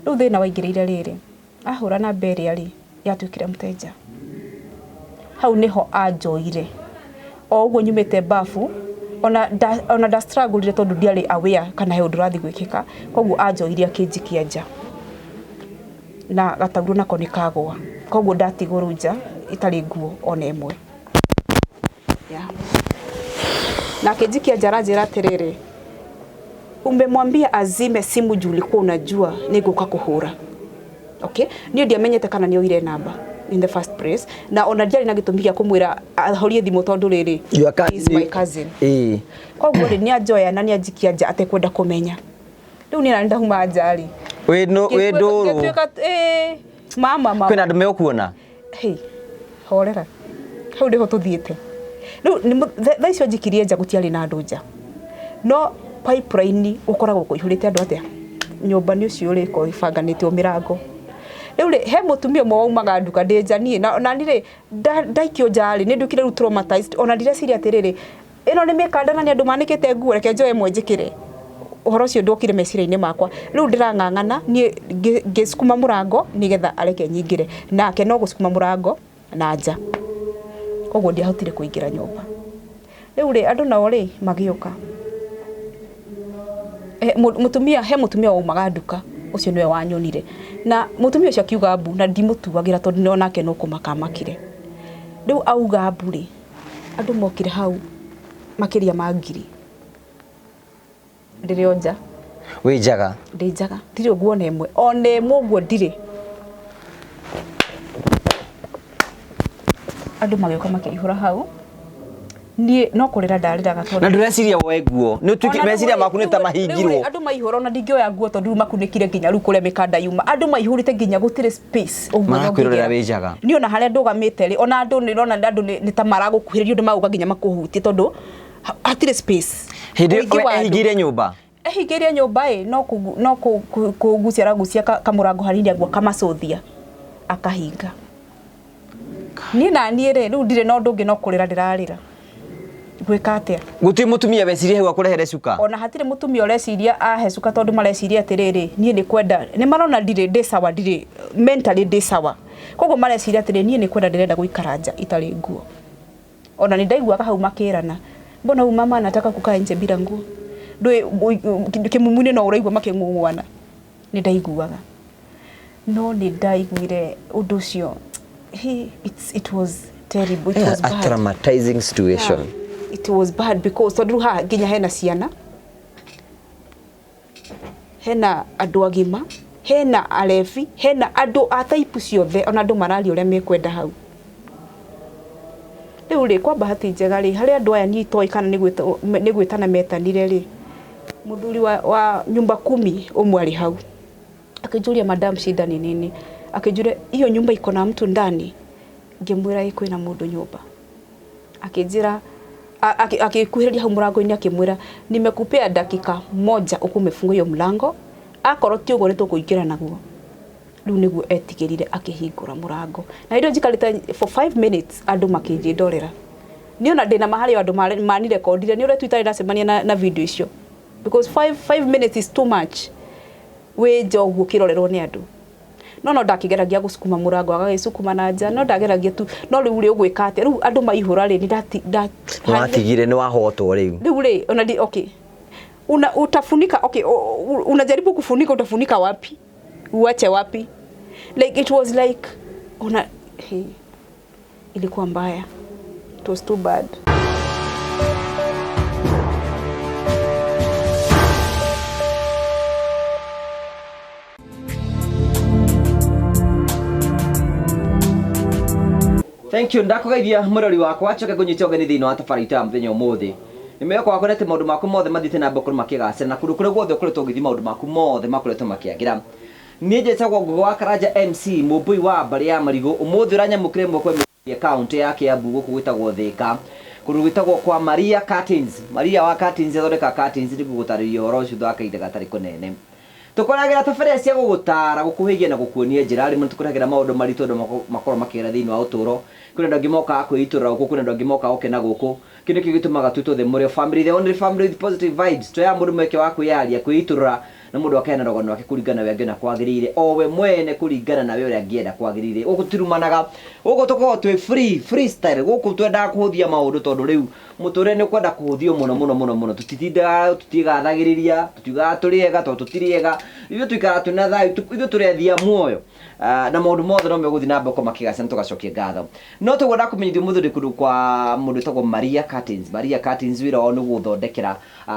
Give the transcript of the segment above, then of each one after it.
Rĩu thĩna waingĩrĩire rĩrĩ, ahũra namba ĩrĩa rĩ, yatuĩkire mteja. Hau nĩho anjoire. O ũguo nyumĩte bafu, ona nda, ona nda struggle tondũ ndiarĩ aware kana he ũndũ ũrathiĩ gwĩkĩka, koguo anjoire akĩnjikia nja. Na gataurũ nako nĩ kagũa. Koguo ndatigwo rĩu nja itarĩ nguo ona ĩmwe. Yeah. Na akĩnjikia nja aranjĩra atĩrĩrĩ, umemwambia azime simu juu ulikuwa unajua nĩngũka kũhũra. Okay? Niĩ ndiamenyete kana nĩ oire namba in the first place na ona ndiarĩ na gĩtũmi gĩa kũmwĩra ahorie thimũ tondũ rĩrĩ Your he is my cousin. Ĩĩ. Koguo rĩ nĩ anjoya na nĩ anjikia nja atekwenda kũmenya. Rĩu niĩ nani ndauma nja rĩ. Wĩ wĩ ndũrũ. Ngĩtuĩka ĩĩ mama mama. Kwĩna andũ megũkuona. Hey, horera hau nĩho tũthiĩte rĩu thaa icio njikirie nja gũtiarĩ na andũ nja no pipeline gũkoragwo kũihũrĩte andũ atĩa nyũmba nĩ ũcio ũrĩko ĩbanganĩtio mĩrango rĩu rĩ he mũtumia ũmwe waumaga nduka ndĩ nja niĩ na nani rĩ ndaikio nja rĩ nĩ nduĩkire rĩu traumatized ona ndireciria atĩrĩrĩ ĩno nĩ mĩkanda na nĩ andũ manĩkĩte nguo reke njoe ĩmwe njĩkĩre ũhoro ũcio ndwokire meciria-inĩ makwa rĩu ndĩrang'ang'ana niĩ ngĩcukuma mũrango nĩgetha areke nyingĩre nake no gũcukuma mũrango na nja koguo ndiahotire kũingĩra nyũmba rĩu rĩ andũ nao rĩ magĩũka mũtumia he mũtumia waumaga nduka ũcio nĩwe wanyonire na mũtumia ũcio akiuga mbu na ndimũtuagĩra tondũ onake no kũmaka amakire rĩu auga mbu rĩ andũ mokire hau makĩria ma ngiri ndĩrĩ o nja. Wĩ njaga? Ndĩ njaga, ndirĩ nguo ona ĩmwe, ona ĩmwe ũguo ndirĩ. Andũ magĩũka makĩihũra hau, niĩ no kũrĩra ndarĩraga tondũ. Na ndũreciria woe nguo, nĩ ũtuĩkĩte meciria maku nĩ ta mahingirwo. Andũ maihũra ona ndingĩoya nguo tondũ rĩu makunĩkire nginya rĩu kũrĩa mĩkanda yuma. Andũ maihũrĩte nginya gũtirĩ space ũguo. Marakwĩrorera wĩ njaga. Niĩ ona harĩa ndũgamĩte rĩ, ona andũ nĩ ũrona andũ nĩ ta maragũkuhĩrĩria ũndũ magũka nginya makũhutie tondũ hatirĩ space. Hĩndĩ ĩyo ehingĩire nyũmba? Ehingĩire nyũmba ĩ, no no kũgucia aragucia kamũrango hanini aguo akamacũthia akahinga. Niĩ naniĩ rĩ, rĩu ndirĩ na ũndũ ũngĩ no kũrĩra ndĩrarĩra. Ngwĩka atĩa? Gũtirĩ mũtumia weciria hau akũrehere cuka? Ona hatirĩ mũtumia ũreciria ahe cuka tondũ mareciria atĩrĩrĩ, niĩ nĩ kwenda, nĩ marona ndirĩ ndĩ sawa ndirĩ mentally ndĩ sawa. Koguo mareciria atĩrĩrĩ, niĩ nĩ kwenda ndĩrenda gũikara nja itarĩ nguo. Ona nĩ ndaiguaga hau makĩrana, mbona huyu mama anataka kukaa nje bila nguo? Ndũĩ kĩmumu-inĩ no ũraigua makĩng'ung'uana. Nĩ ndaiguaga. No nĩ ndaiguire ũndũ ũcio, it was terrible, it was bad. A traumatizing situation. Yeah, it was bad because tondũ rĩu haha nginya hena ciana, hena andũ agima, hena arebi, hena andũ a type ciothe ona andũ mararia ũrĩa mekwenda hau. Rĩu rĩ, kwa bahati njega rĩ, harĩ andũ aya niĩ itoĩ kana nĩ gwĩtana metanire rĩ, mũthuri wa nyumba kumi ũmwe arĩ hau. Akĩnjũria madam shida ni nini? Akĩnjũria hiyo nyumba iko na mtu ndani? Ngĩmwĩra ĩ kwĩna mũndũ nyũmba. Akĩnjĩra akĩkuhĩrĩria hau mũrango-inĩ akĩmwĩra nimekupea dakika moja ukuwe umefunga hiyo mlango, akorwo ti ũguo nĩtũkũingĩra naguo. Rĩu nĩguo etigĩrire akĩhingũra mũrango. Na hĩndĩ ĩyo njikarĩte for 5 minutes andũ makĩnjĩndorera. Niĩ ona ndĩna ma harĩ o andũ manirekondire nĩ ũrĩa tu itarĩ ndacemania na video icio. Because 5 minutes is too much wĩ nja ũguo ũkĩrorerwo nĩ andũ. No no ndakĩgeragia gũcukuma mũrango agagĩcukuma na nja no ndageragia tu no rĩu rĩ ũgwĩka atĩa rĩu andũ maihũra rĩ nĩ Nĩwatigire nĩwahotwo rĩu. Rĩu rĩ ona ndi okay una utafunika okay unajaribu kufunika utafunika wapi uache wapi like it was like ona hey, ilikuwa mbaya it was too bad. Thank you ndakugeithia mwĩrori wakwa njoke ngũnyite ũgeni thĩinĩ wa tabarĩra itũ ya mũthenya ũmũthĩ nĩ mwĩhoko wakwa nĩ atĩ maũndũ maku mothe mathiĩte na mbere gũkorwo makĩgacĩra na kũndũ kũrĩa guothe ũkoretwo ũgĩthiĩ maũndũ maku mothe makoretwo makĩagĩra niĩ njĩtagwo Ngũgĩ wa Karanja MC mũmbũi wa mbarĩ ya marigũ ũmũthĩ ũranyamũkĩra ĩmwe kwa ĩmwe kaunti ya Kiambu gũkũ gwĩtagwo Thika kũndũ gwĩtagwo kwa Maria Curtains Maria wa Curtains athondeka curtains nĩngũgũtarĩria ũhoro ũcio thutha wa kahinda gatarĩ kũnene Tũkũrehagĩra tabarĩra cia gũgũtaara, gũkũhĩgia na gũkuonia njĩra. Rĩmwe nĩtũkũrehagĩra maũndũ maritũ andũ makoragwo makĩgera thĩinĩ wa ũtũũro. Kwĩna andũ angĩ mokaga kwĩitũrũra gũkũ, kwĩna andũ angĩ mokaga gũkena gũkũ. Kĩu nĩkĩo gĩtũmaga twĩtwo The Mũrĩo Family, the only family with positive vibes. Tũheaga mũndũ mweke wa kwĩyaria, kwĩitũrũra Na mũndũ akaheana rũgano rwake kũringana na we angĩona kwagĩrĩire, o we mwene kũringana na we ũrĩa angĩenda kwagĩrĩire. Gũkũ tũtirumanaga, gũkũ tũkoragwo twĩ free, freestyle. Gũkũ twendaga kũhũthia maũndũ tondũ rĩu mũtũrĩre nĩ ũkwenda kũhũthio mũno mũno mũno mũno. Tũtitindaga tũtiĩgathagĩrĩria, tũtiugaga tũrĩ ega tondũ tũtirĩ ega. Ithuĩ tũikaraga twĩna thayũ, ithuĩ tũrethia muoyo. Na maũndũ mothe no megũthiĩ na mbere makĩgacĩra na tũgacokia ngatho. No tũguo ndakũmenyithia ũmũthĩ ndĩ kũndũ kwa mũndũ wĩtagwo Maria Curtains. Maria Curtains wĩra wao nĩ gũgũthondekera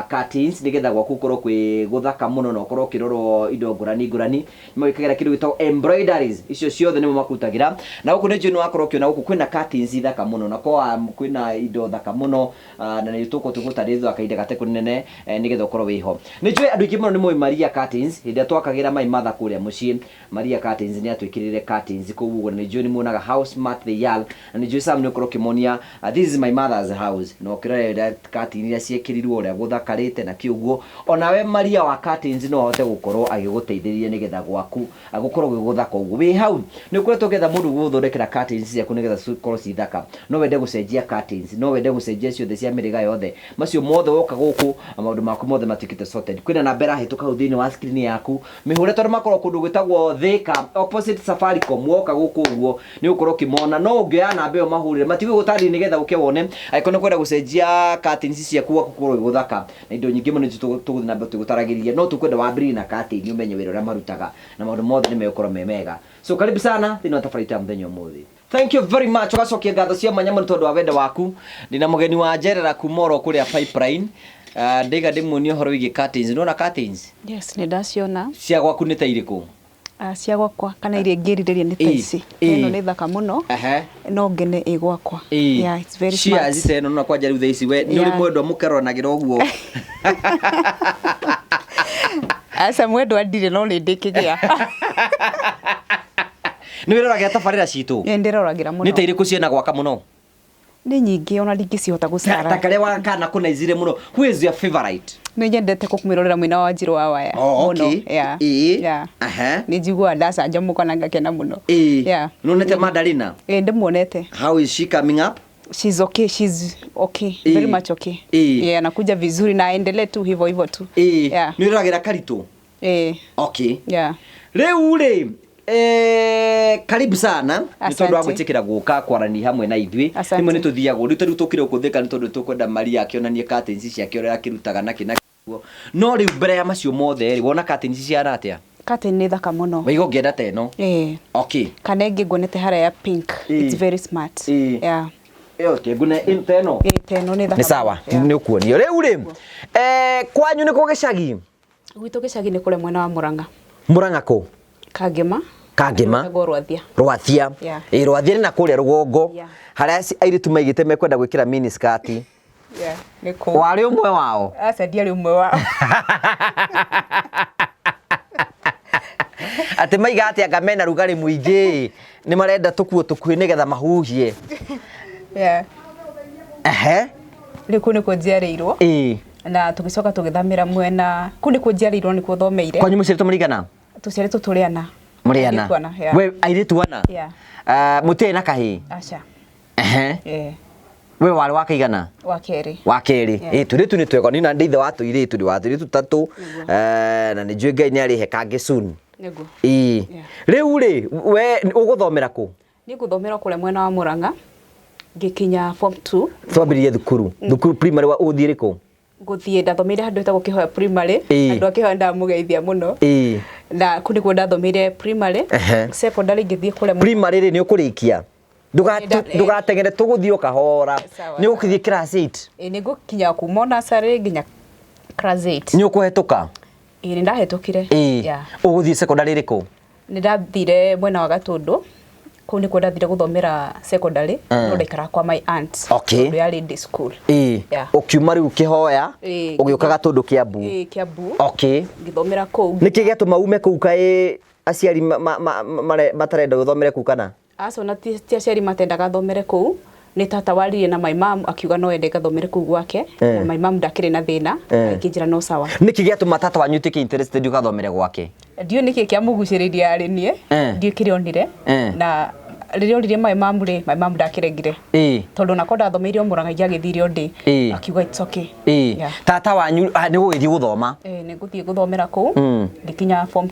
curtains nĩgetha gwaku gũkorwo kwĩ gũthaka mũno na ũkorwo ũkĩrorwo indo ngũrani ngũrani. Nĩ magwĩkagĩra kĩndũ gĩtagwo embroideries, icio ciothe nĩmo makũrutagĩra. Na gũkũ nĩ njũĩ nĩ wakorwo ũkĩona gũkũ kwĩna curtains thaka mũno na kwa kwĩna indo thaka mũno, na nĩ tũgũkorwo tũgũtarĩria thutha wa kahinda gatarĩ kũnene nĩgetha ũkorwo wĩho. Nĩ njũĩ andũ aingĩ mũno nĩ moĩ Maria Curtains, hĩndĩ ĩrĩa twakagĩra my mother kũrĩa mũciĩ, Maria Curtains nĩ atwĩkĩrĩire curtains kũu ũguo, na nĩ njũĩ nĩ muonaga how smart they are, na nĩ njũĩ Sam nĩ ũkorwo ũkĩmonia this is my mother's house, na ũkĩrora ũrĩa curtain iria ciĩkĩrirwo, ũrĩa gũthakarĩte na kĩ ũguo. Onawe Maria wa Curtains no ahote gũkorwo agĩgũteithĩrĩria nĩgetha gwaku gũkorwo gwĩ gũthaka ũguo. Wĩ hau nĩ ũkoretwo ũgĩetha mũndũ ũgũgũthondekera curtains ciaku nĩgetha cikorwo ciĩ thaka. No wende gũcenjia curtains, no wende gũcenjia ciothe cia mĩrĩga yothe. Macio mothe woka gũkũ maũndũ maku mothe matuĩkĩte sorted. Kwĩna namba ĩrahĩtũka hau thĩinĩ wa screen yaku, mĩhũre tondũ makoragwo kũndũ gwĩtagwo Thika opposite Safaricom. Woka gũkũ ũguo nĩ ũgũkorwo ũkĩmona, no ũngĩoya namba ĩyo mahũrĩre matigũgũtarĩria nĩgetha ũke wone angĩkorwo nĩ ũkwenda gũcenjia curtains ciaku gwaku gũkorwo gwĩ gũthaka. Na indo nyingĩ mũno tũgũthiĩ na mbere tũgũtaragĩria, no tũkwenda wambĩrĩrie na curtain ũmenye wĩra ũrĩa marutaga na maũndũ mothe nĩ megũkorwo me mega. So karibu sana thĩinĩ wa tabarĩra itũ ya mũthenya ũmũthĩ. Thank you very much. Ũgacokia ngatho cia mwanya mũno tondũ wa wendo waku. Ndĩna mũgeni wa njerera kuma oro kũrĩa Pipeline. Ndaiga ndĩmuonie ũhoro wĩgiĩ curtains. Nĩwona curtains? Yes, nĩ ndaciona. Cia gwaku nĩ ta irĩkũ? Cia gwakwa kana iria ingĩrirĩria nĩ ta ici. Ĩno nĩ thaka mũno. No ngene ĩ gwakwa. Yeah, it's very smart. Cheers ta ĩno na kwanja rĩu thaa ici we nĩ ũrĩ mwendwa mũkeroranagĩra ũguo. Aca mwendwa ndirĩ no nĩ ndĩkĩgĩa. Nĩ wĩroragĩra tabarĩra citũ? Nĩ ndĩroragĩra mũno. Nĩ ta irĩkũ ciĩna gwaka mũno? Nĩ nyingĩ ona ndingĩcihota gũcara. Ta karĩa wa kana kũnaicire mũno. Who is your favorite? Nĩ nyendete kũmĩrorera mwena wa Njirũ wa Waya. Oh, okay. Mũno. Yeah. Yeah. Nĩ njiguaga ndacanjamũka na ngakena mũno. Yeah. Nĩwonete Madalina? Ĩĩ ndĩmuonete. How is she coming up? She's okay, she's okay. Very much okay. Yeah, anakuja vizuri na aendelee tu hivyo hivyo tu. Yeah. Nĩ wĩroragĩra Karitũ? Okay. Yeah. Rĩu rĩ, karibu sana nĩ tondũ wa gwĩtĩkĩra gũka kwarania hamwe na ithuĩ. Rĩmwe nĩ tũthiagwo rĩu tarĩu tũkire gũkũ Thika nĩ tondũ tũkwenda Maria akĩonanie curtains ciake ũrĩa akĩrutaga nakĩ na kĩguo. No rĩu mbere ya macio mothe rĩ, wona curtains cihana atĩa? Curtain nĩ thaka mũno. Waiga ũngĩenda ta ĩno? Okay. Kana ĩngĩ nguonete harĩa ya pink. It's very smart. Yeah. Okay, ngune ta ĩno? Ĩĩ ta ĩno nĩ thaka. Nĩ sawa, nĩ ũkuonio. Rĩu rĩ, kwanyu nĩ kũ gĩcagi? Gwitũ gĩcagi nĩ kũrĩa mwena wa Murang'a. Murang'a kũ? Kangema. Kangema. Gwĩtagwo Rwathia. Rwathia. Yeah. Ĩ Rwathia nĩ na kũrĩa rũgongo. Yeah. Harĩa airĩtu maigĩte mekwenda gwĩkĩra mini skirt. Yeah, nĩ kũu. Warĩ ũmwe wao? Aca ndiarĩ ũmwe wao. Atĩ maiga atĩ anga mena rugarĩ mũingĩ, nĩ marenda tũkuo tũkuhĩ nĩgetha mahuhie. Yeah. Ehe. Rĩu kũu nĩkuo njiarĩirwo. Ĩĩ. Na tũgĩcoka tũgĩthamĩra mwena, kũu nĩkuo njiarĩirwo nĩkuo thomeire. Kwanyu mũciarĩtwo mũrĩ aigana? Tũciarĩtwo tũrĩ ana. Mũrĩ ana? Airĩtu ana, yeah. We airĩtu ana? Yeah. Mũtiarĩ na kahĩĩ? Aca. Ehe. Yeah. We warĩ wa kaigana? Wa kerĩ. Wa kerĩ. Yeah. Ĩ tũirĩtu nĩ twega, niĩ na ndĩ ithe wa tũirĩtu, ndĩ wa tũirĩtu tũtatũ. Na nĩ njũĩ Ngai nĩ arĩhe kangĩ soon. Nĩguo. Ĩ. Yeah. Rĩu rĩ, we ũgũthomera kũ? Niĩ ngũthomera kũrĩa mwena wa Murang'a, ngĩkinya form 2. Twambĩrĩrie thukuru. Thukuru primary wa ũthiĩ rĩkũ? Ngũthiĩ ndathomeire handũ hetagwo Kĩhoya primary. Ĩĩ. Andũ a Kĩhoya ndamũgeithia mũno. Ĩĩ. Na kũu nĩkuo ndathomeire primary. Ehe. Secondary ngĩthiĩ kũrĩa Primary rĩ nĩ ũkũrĩkia? Ndũgateng'ere tũgũthiĩ o kahora. Sawa. Nĩ ũgũthiĩ class 8? Ĩĩ nĩ ngũkinya kuma nursery nginya class 8. Nĩ ũkũhetũka? Ĩĩ nĩ ndahetũkire. Ĩĩ. Yeah. Ũgũthiĩ secondary ĩrĩkũ? Nĩ ndathire mwena wa Gatũndũ. Kũu nĩkuo ndathire gũthomera secondary. No ndaikaraga kwa my aunt. Okay. Tondũ yarĩ day school. Ĩĩ. Yeah. Ũkiuma rĩu Kĩhoya, Ĩĩ. ũgĩũka Gatũndũ Kĩambu. Ĩĩ Kĩambu. Okay. Ngĩthomera kũu. Nĩkĩ gĩatũma ume kũu kaĩ aciari matarenda ũthomere kũu kana? Aca ona ti aciari matendaga thomere kũu. Nĩ tata waririe na my mom akiuga no ende ngathomere kũu gwake. Na my mom ndakĩrĩ na thĩna, akĩnjĩra no sawa. Nĩkĩ gĩatũma tata wanyu ũtuĩke interested ũgathomere gwake? Ndiũĩ nĩkĩ kĩamũgucĩrĩirie arĩ niĩ. Ndiũĩ kĩrĩa onire. Na Rĩrĩa oririe my mom rĩ, my mom ndakĩregire, tondũ onako ndathomeire o Mũrang'a, ingĩagĩthire o ndĩ. Akiuga it's okay. Yeah. Tata wanyu nĩ gũgĩthiĩ gũthoma? Eh, nĩ ngũthiĩ gũthomera kũu. Ngĩkinya form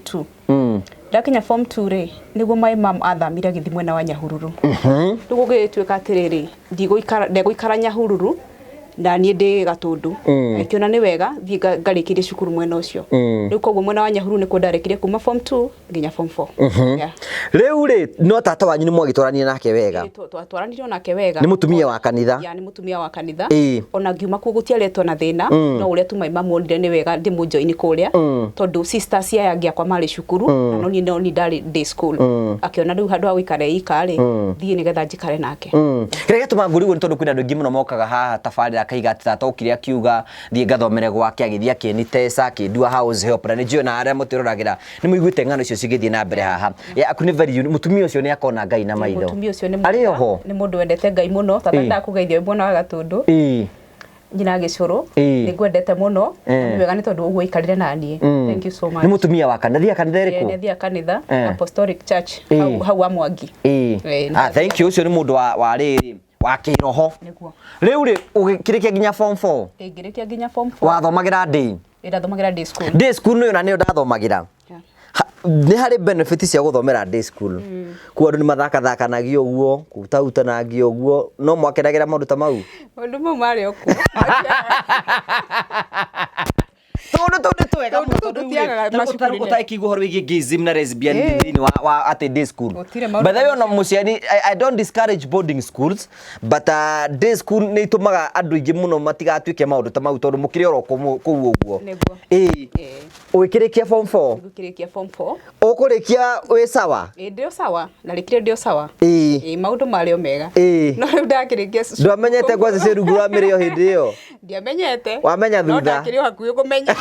2. Ndakinya form 2 rĩ, nĩguo my mom athamire agĩthiĩ mwena wa Nyahururu. Rĩu gũgĩtuĩka atĩrĩrĩ, ndigũikara, ndegũikara Nyahururu na niĩ ndĩ Gatũndũ. Akĩona nĩ wega thiĩ ngarĩkĩrie cukuru mwena ũcio. Rĩu koguo mwena wa Nyahururu nĩkuo ndarĩkirie kuma form 2 nginya form 4. Yeah. Rĩu rĩ, no tata wanyu nĩ mwagĩtwaranire nake wega? Ĩĩ, twatwaranire nake wega. Nĩ mũtumia wa kanitha? Ya, nĩ mũtumia wa kanitha. Ona ngiuma kuo gũtiaretwo na thĩna, no ũrĩa tu my mom onire nĩ wega ndĩmũjoini kũrĩa, tondũ sisters aya angĩ akwa marĩ cukuru na no niĩ no niĩ ndarĩ day school. Akĩona rĩu handũ ha gũikara ika rĩ, thiĩ nĩgetha njikare nake. Kĩrĩa gĩatũma ngũrigwo nĩ tondũ kwĩna andũ aingĩ mũno mokaga haha tabarĩra akaiga atĩ tata okire akiuga thiĩ ngathomere gwake, agĩthiĩ akĩnitesa, akĩndua house help, na nĩ njũĩ ona arĩa mũtwĩroragĩra nĩ mũiguĩte ng'ano icio cigĩthiĩ na mbere haha. Yaku nĩ very unique. Mũtumia ũcio nĩ akona Ngai na maitho. Mũtumia ũcio nĩ Arĩ oho? Nĩ mũndũ wendete Ngai mũno. Tata, ndakũgeithia wĩ mwena wa Gatũndũ, nyina Gĩcũrũ, nĩ ngwendete mũno. Nĩ wega nĩ tondũ ũguo aikarire na niĩ. Thank you so much. Nĩ mũtumia wa kanitha, thiaga kanitha ĩrĩkũ? Nĩ athiaga kanitha Apostolic Church, hau wa Mwangi. Ah, thank you. Ũcio nĩ mũndũ wa rĩrĩ wa kĩroho. Nĩguo. Rĩu rĩ, ũgĩkĩrĩkia nginya form 4? Ngĩrĩkia nginya form 4. Wathomagĩra day? Ndathomagĩra day school. Day school nĩyo na nĩyo ndathomagĩra. Nĩ harĩ benefit cia gũthomera day school. Kuo andũ nĩ mathakathakanagio ũguo, kutahutanangio ũguo, no mwakenagĩra maũndũ ta mau? Maũndũ mau marĩ o kuo. Tũndũ tũu nĩ twega Tũndũ mũno, tũu tondũ tũtiagaga rĩu rĩ, macukuru-inĩ. ũtarĩkĩigua ũhoro wĩgiĩ gayism na lesbian thĩinĩ wa atĩ day school. Gũtirĩ maũndũ By the way, ona mũciari, I don't discourage boarding schools, but day school nĩ itũmaga andũ aingĩ mũno matigatuĩke maũndũ ta mau, tondũ mũkĩrĩ oro kũu ũguo. Nĩguo. Ũgĩkĩrĩkia form 4? Ngĩkĩrĩkia form 4. Ũkũrĩkia wĩ sawa? Ĩĩ, ndĩ o sawa, narĩkire ndĩ o sawa. Ĩĩ, maũndũ marĩ o mega. No rĩu ndakĩrĩkia Ndwamenyete ngwacĩ ciĩ rungu rwa mĩrĩo hĩndĩ ĩyo? Ndiamenyete. Wamenya No thutha? ndakĩrĩ o hakuhĩ kũmenya.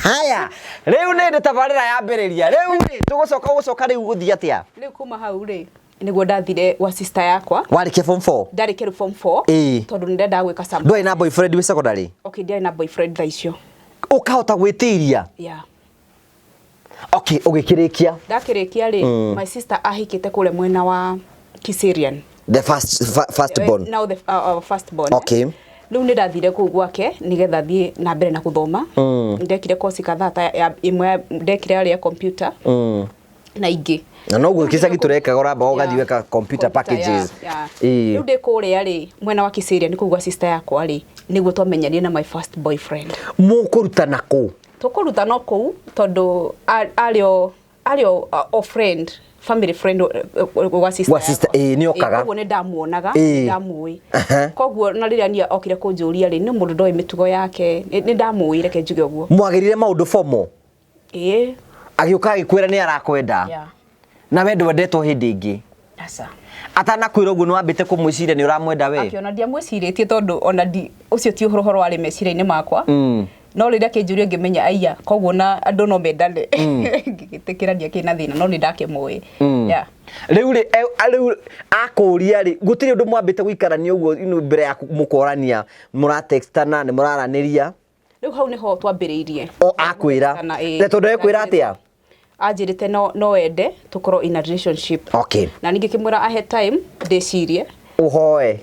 Haya, rĩu nĩ ndĩ tabarĩra yambĩrĩria. Rĩu rĩ, tũgũcoka gũcoka rĩu gũthiĩ atĩa? Rĩu kuma hau rĩ, nĩguo ndathire gwa sister yakwa. Warĩkia form 4? Ndarĩkia rĩu form 4. Tondũ nĩ ndendaga gwĩka some Ndwarĩ na boyfriend wĩ secondary? Okay, ndiarĩ na boyfriend thaa icio. Ũkahota gwĩtiria? Yeah. Okay, ũgĩkĩrĩkia? Ndakĩrĩkia rĩ, my sister ahikĩte kũrĩa mwena wa Kiserian. The first born. Now the first born. Okay. Rĩu nĩ ndathire kũu gwake nĩgetha thiĩ na mbere na gũthoma. Ndekire kosi kadhaa ta ya ĩmwe ndekire yarĩ ya computer na ingĩ. Na noguo gĩcagi tũrekaga, ũramba ũgathiĩ weka computer packages. Rĩu ndĩ kũrĩa rĩ, mwena wa Kiserian kũu gwa sister yakwa rĩ, nĩguo twamenyanire na my first boyfriend. Mũkũrutana kũ? Tũkũruta no kũu tondũ arĩ o friend, family friend wa sister Wa sister, yakwa. ĩĩ, nĩ okaga. Koguo nĩ ndamuonaga, nĩ ndamũĩ. Koguo na rĩrĩa niĩ okire kũnjũria rĩ, nĩ mũndũ ndoĩ mĩtugo yake, nĩ ndamũĩ, reke njuge ũguo. Mwagĩrire maũndũ formal? Ĩĩ. Agĩũka agĩkwĩra nĩ arakwenda? Yeah. Na we ndwendetwo hĩndĩ ĩngĩ? Aca. Atanakwĩra ũguo nĩ wambĩte kũmwĩciria nĩ ũramwenda we? Akĩona ndiamwĩcirĩtie tondũ ona ndi ũcio ti ũhoro warĩ meciria-inĩ makwa. No rĩrĩa akĩnjũria ngĩmenya aiya, koguo na andũ no mendane. Ngĩgĩtĩkĩra ndiakĩrĩ na thĩna, no nĩ ndakĩmũĩ. Yeah. Rĩu rĩ, rĩu akũria rĩ, gũtirĩ ũndũ mwambĩte gũikarania ũguo mbere ya mũkorania, mũratextana, nĩ mũraranĩria? Rĩu hau nĩho twambĩrĩirie. O akwĩra. Kana, ĩĩ. Na tondũ ekwĩra atĩa? Anjĩrĩte no ende tũkorwo in a relationship. Okay. Na ningĩ kĩmwĩra ahe time ndĩcirie. Ũhoe.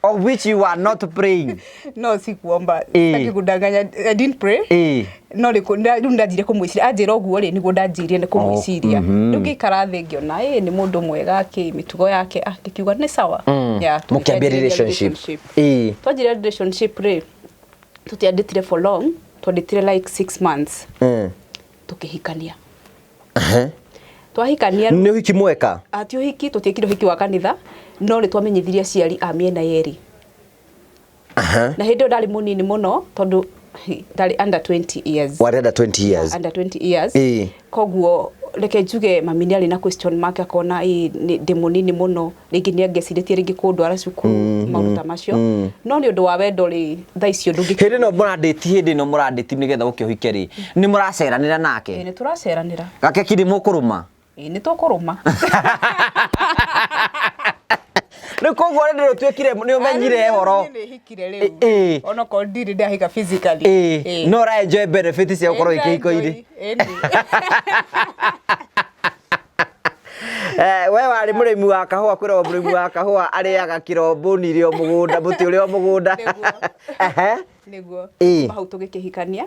Of which you are not praying. No, si kuomba. Sitaki kudanganya. I didn't pray. No rĩu ndanjire kũmwĩciria. Anjĩra ũguo rĩ, nĩguo ndanjirie nĩ kũmwĩciria. Rĩu ngĩikara thĩ ngĩona, ĩ, nĩ mũndũ mwega kĩ, mĩtugo yake, ngĩkiuga nĩ sawa. Yeah, Mũkĩambia tũkĩanjĩrĩria relationship. relationship. Twanjirie relationship rĩ, tũtiandĩtire for long, twandĩtire like 6 months. Tũkĩhikania. Twahikania. Nĩ ũhiki mweka? Ti ũhiki, tũtiekire ũhiki wa kanitha, no nĩ twamenyithirie aciari a mĩena yerĩ. Na hĩndĩ ĩyo ndarĩ mũnini mũno tondũ ndarĩ under 20 years. Warĩ under 20 years. Under 20 years. Koguo reke njuge mami nĩ arĩ na question mark, akona ĩ, ndĩ mũnini mũno, rĩngĩ nĩ angĩcirĩtie rĩngĩ kũndwara cukuru, maũndũ ta macio. No nĩ ũndũ wa wendo rĩ, thaa icio ndũngĩ Hĩndĩ ĩno mũrandĩti, hĩndĩ ĩno mũrandĩti nĩgetha ũke ũhike rĩ, nĩ mũraceranĩra nake? Ĩĩ, nĩ tũraceranĩra. Gake kiri mũkũrũma? Ĩĩ, nĩ tũkũrũma. Rĩu koguo rĩ ndũtuĩkire nĩ ũmenyire horo. Nĩ hikire rĩu. Ĩĩ. Onokorwo ndirĩ ndahika physically. Ĩĩ. No ũra enjoy benefit cia gũkorwo wĩ kĩhiko-inĩ. Ĩni. Eh, we warĩ mũrĩmi wa kahũa, kwĩragwo mũrĩmi wa kahũa arĩaga kĩrombũni rĩ o mũgũnda, mũtĩ ũrĩ o mũgũnda. Nĩguo. Ehe. Nĩguo. Ĩĩ. Hau tũgĩkĩhikania.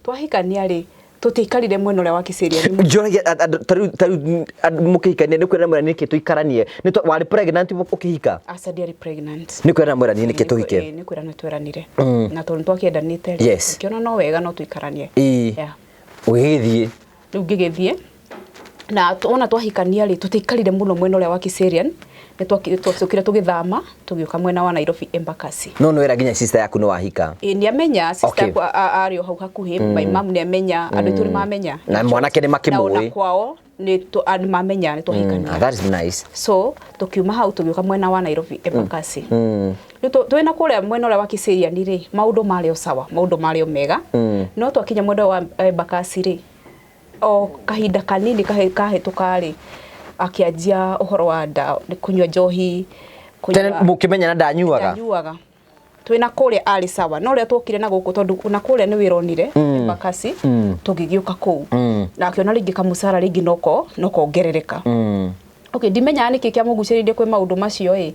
Twahikania rĩ, tũtiaikarire mwena ũrĩa wa Kiserian. Njoragia andũ tarĩu mũkĩhikania nĩ kwĩra mwĩra nĩkĩ tũikaranie. Warĩ pregnant ũkĩhika? Aca, ndiarĩ pregnant. Nĩ kwĩra mwĩra nĩkĩ tũhike? Nĩ kwĩrana tweranire. Na tondũ nĩtwakĩendanĩte rĩ, ngĩona no wega no tũikaranie. Ĩĩ. Yeah. Ũgĩgĩthiĩ. Rĩu ngĩgĩthiĩ na wona twahikania rĩ, tũtiaikarire mũno mwena ũrĩa wa Kiserian. Nĩ twacokire tũgĩthama tũgĩũka mwena wa Nairobi, Embakasi. No nĩ wera nginya sister yaku nĩ wahika? Ĩĩ, nĩ amenya sister yakwa arĩ o hau hakuhĩ. My mom nĩ amenya, andũ aitũ nĩ mamenya. Na mwanake nĩ makĩmũĩ. Na ona kwao nĩ mamenya nĩ twahikania. That is nice. So tũkiuma hau tũgĩũka mwena wa Nairobi, Embakasi. Rĩu twĩna kũrĩa mwena ũrĩa wa Kiserian rĩ, maũndũ marĩ o sawa, maũndũ marĩ o mega. No twakinya mwena wa Embakasi rĩ, o kahinda kanini kahĩtũka rĩ, akĩanjia ũhoro wa nda, kũnyua njohi, Tene mũkĩmenyana ndanyuaga? Ndanyuaga. Twĩna kũrĩa arĩ sawa, no rĩrĩa twokire na gũkũ, tondũ na kũrĩa nĩ wĩronire Embakasi, tũgĩgĩũka kũu na akĩona rĩngĩ kamũcara rĩngĩ no kongerereka. Okay, ndimenyaga nĩkĩ kĩamũgucĩrĩirie kwĩ maũndũ macio ĩ,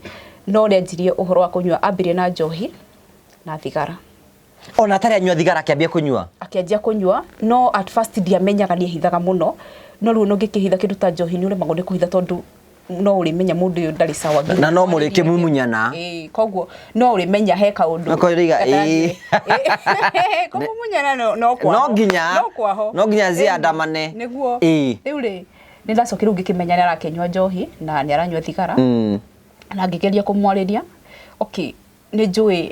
no nĩanjirie ũhoro wa kũnyua, ambirie na njohi na thigara. Ona atarĩ anyua thigara akĩambia kũnyua? Akĩanjia kũnyua, no at first ndiamenyaga, nĩehithaga mũno, no rĩu ũngĩkĩhitha kĩndũ ta njohi nĩ ũremagwo nĩ kũhitha, tondũ no ũrĩmenya mũndũ ũyũ ndarĩ sawa. Na no mũrĩkĩmumunyana. Ĩĩ, koguo no ũrĩmenya he kaũndũ. No kũrĩiga, ĩĩ. Kũmumunyana no kwaho. No nginya. No kwaho. No nginya ziandamane. Nĩguo. Ĩĩ. Rĩu rĩ, nĩ ndacokire rĩu ngĩkĩmenya nĩ arakĩnyua njohi na nĩ aranyua thigara. Na ngĩgeria kũmwarĩria. Okay, nĩ njũĩ,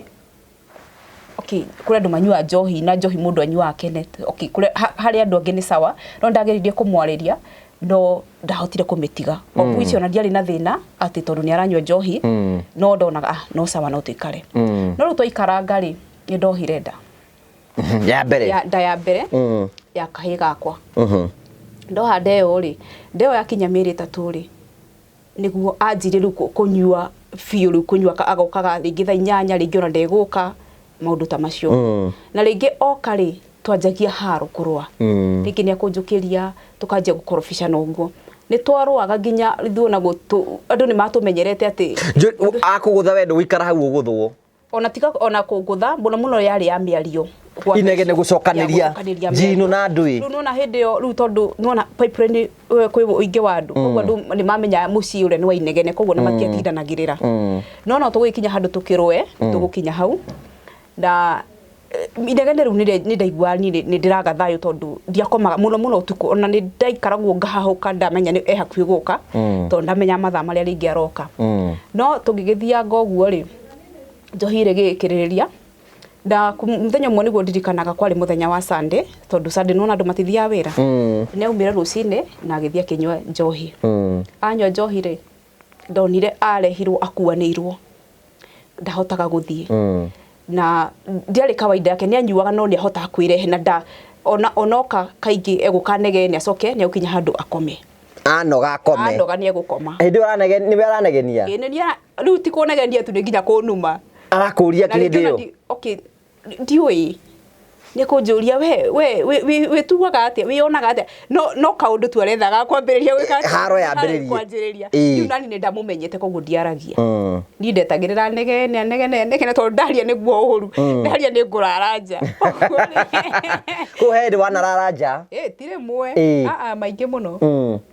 okay, kũrĩ andũ manyuaga njohi na njohi mũndũ anyuaga akenete. Okay, kũrĩ harĩ andũ angĩ nĩ sawa, no ndageririe kũmwarĩria no ndahotire kũmĩtiga. Of which ona ndiarĩ na thĩna atĩ tondũ nĩ aranyua njohi, no ndonaga no sawa, no tũikare. No rĩu twaikaranga rĩ, nĩ ndohire nda. Ya mbere? Ya, nda ya mbere ya kahĩĩ gakwa. Ndoha nda ĩyo rĩ, nda ĩyo yakinya mĩeri 3 rĩ, nĩguo anjirie rĩu kũnyua biũ, rĩu kũnyua agokaga rĩngĩ thaa 8, rĩngĩ ona ndegũka, maũndũ ta macio. Na rĩngĩ oka rĩ, twanjagia haro kũrũa. Rĩngĩ nĩ akũnjũkĩria, tũkanjia gũkorobicana ũguo. Nĩ twarũaga nginya ithuĩ ona andũ nĩ matũmenyerete atĩ Akũgũtha we ndũgũikara hau ũgũthwo. Ona tiga ona kũngũtha, mũno mũno yarĩ ya mĩario. Inegene gũcokanĩria. Gũcokanĩria Njino mĩario. na ndũĩ. Rĩu nĩwona hĩndĩ ĩyo, rĩu tondũ nĩwona pipeline, kwĩ ũingĩ wa andũ. Koguo andũ nĩ mamenyaga mũciĩ ũrĩa nĩ wa inegene, koguo nĩ matiatindanagĩrĩra. No no tũgũgĩkinya handũ tũkĩrũe, tũgũkinya hau. Na inegene rĩu nĩ ndaiguaga niĩ nĩ ndĩraga thayũ, tondũ ndiakomaga mũno mũno ũtukũ, ona nĩ ndaikaragwo ngahahũka ndamenya nĩ e hakuhĩ gũka, tondũ ndamenya mathaa marĩa rĩngĩ aroka. No tũgĩgĩthianga ũguo rĩ, njohi ĩrĩ gĩkĩrĩrĩria. Na mũthenya ũmwe nĩguo ndirikanaga, kwarĩ mũthenya wa Sunday, tondũ Sunday nĩwona andũ matithiaga wĩra. Nĩ aumire rũcinĩ na agĩthiĩ akĩnyua njohi. Anyua njohi rĩ, ndonire arehirwo akuanĩirwo, ndahotaga gũthiĩ. Na ndiarĩ kawaida yake, nĩ anyuaga no nĩ ahotaga kwĩrehe, na nda ona onoka kaingĩ egũka negene, acoke nĩ egũkinya handũ akome. Anoga akome. Anoga nĩ egũkoma. Hĩndĩ ĩyo nĩwe aranegenia? Ĩĩ, nĩ rĩu ti kũnegenia tu, nĩ nginya kũnuma. Arakũria Na kĩ hĩndĩ rĩngĩ ona ĩyo? Okay, ndiũĩ. Nĩ kũnjũria we wĩtuaga atĩa, wĩyonaga atĩa? No no kaũndũ tu arethaga kwambĩrĩria gwĩka atĩa? Haro yambĩrĩrie. Kwanjĩrĩria. Ĩĩ. Rĩu nani nĩ ndamũmenyete, koguo ndiaragia. Niĩ ndetagĩrĩra negene negene negene, tondũ ndaria nĩguo ũru. Ndaria nĩ ngũrara nja. Kũu he hĩndĩ wanarara nja? Ĩĩ, ti rĩmwe. Ĩĩ. Aa, maingĩ mũno.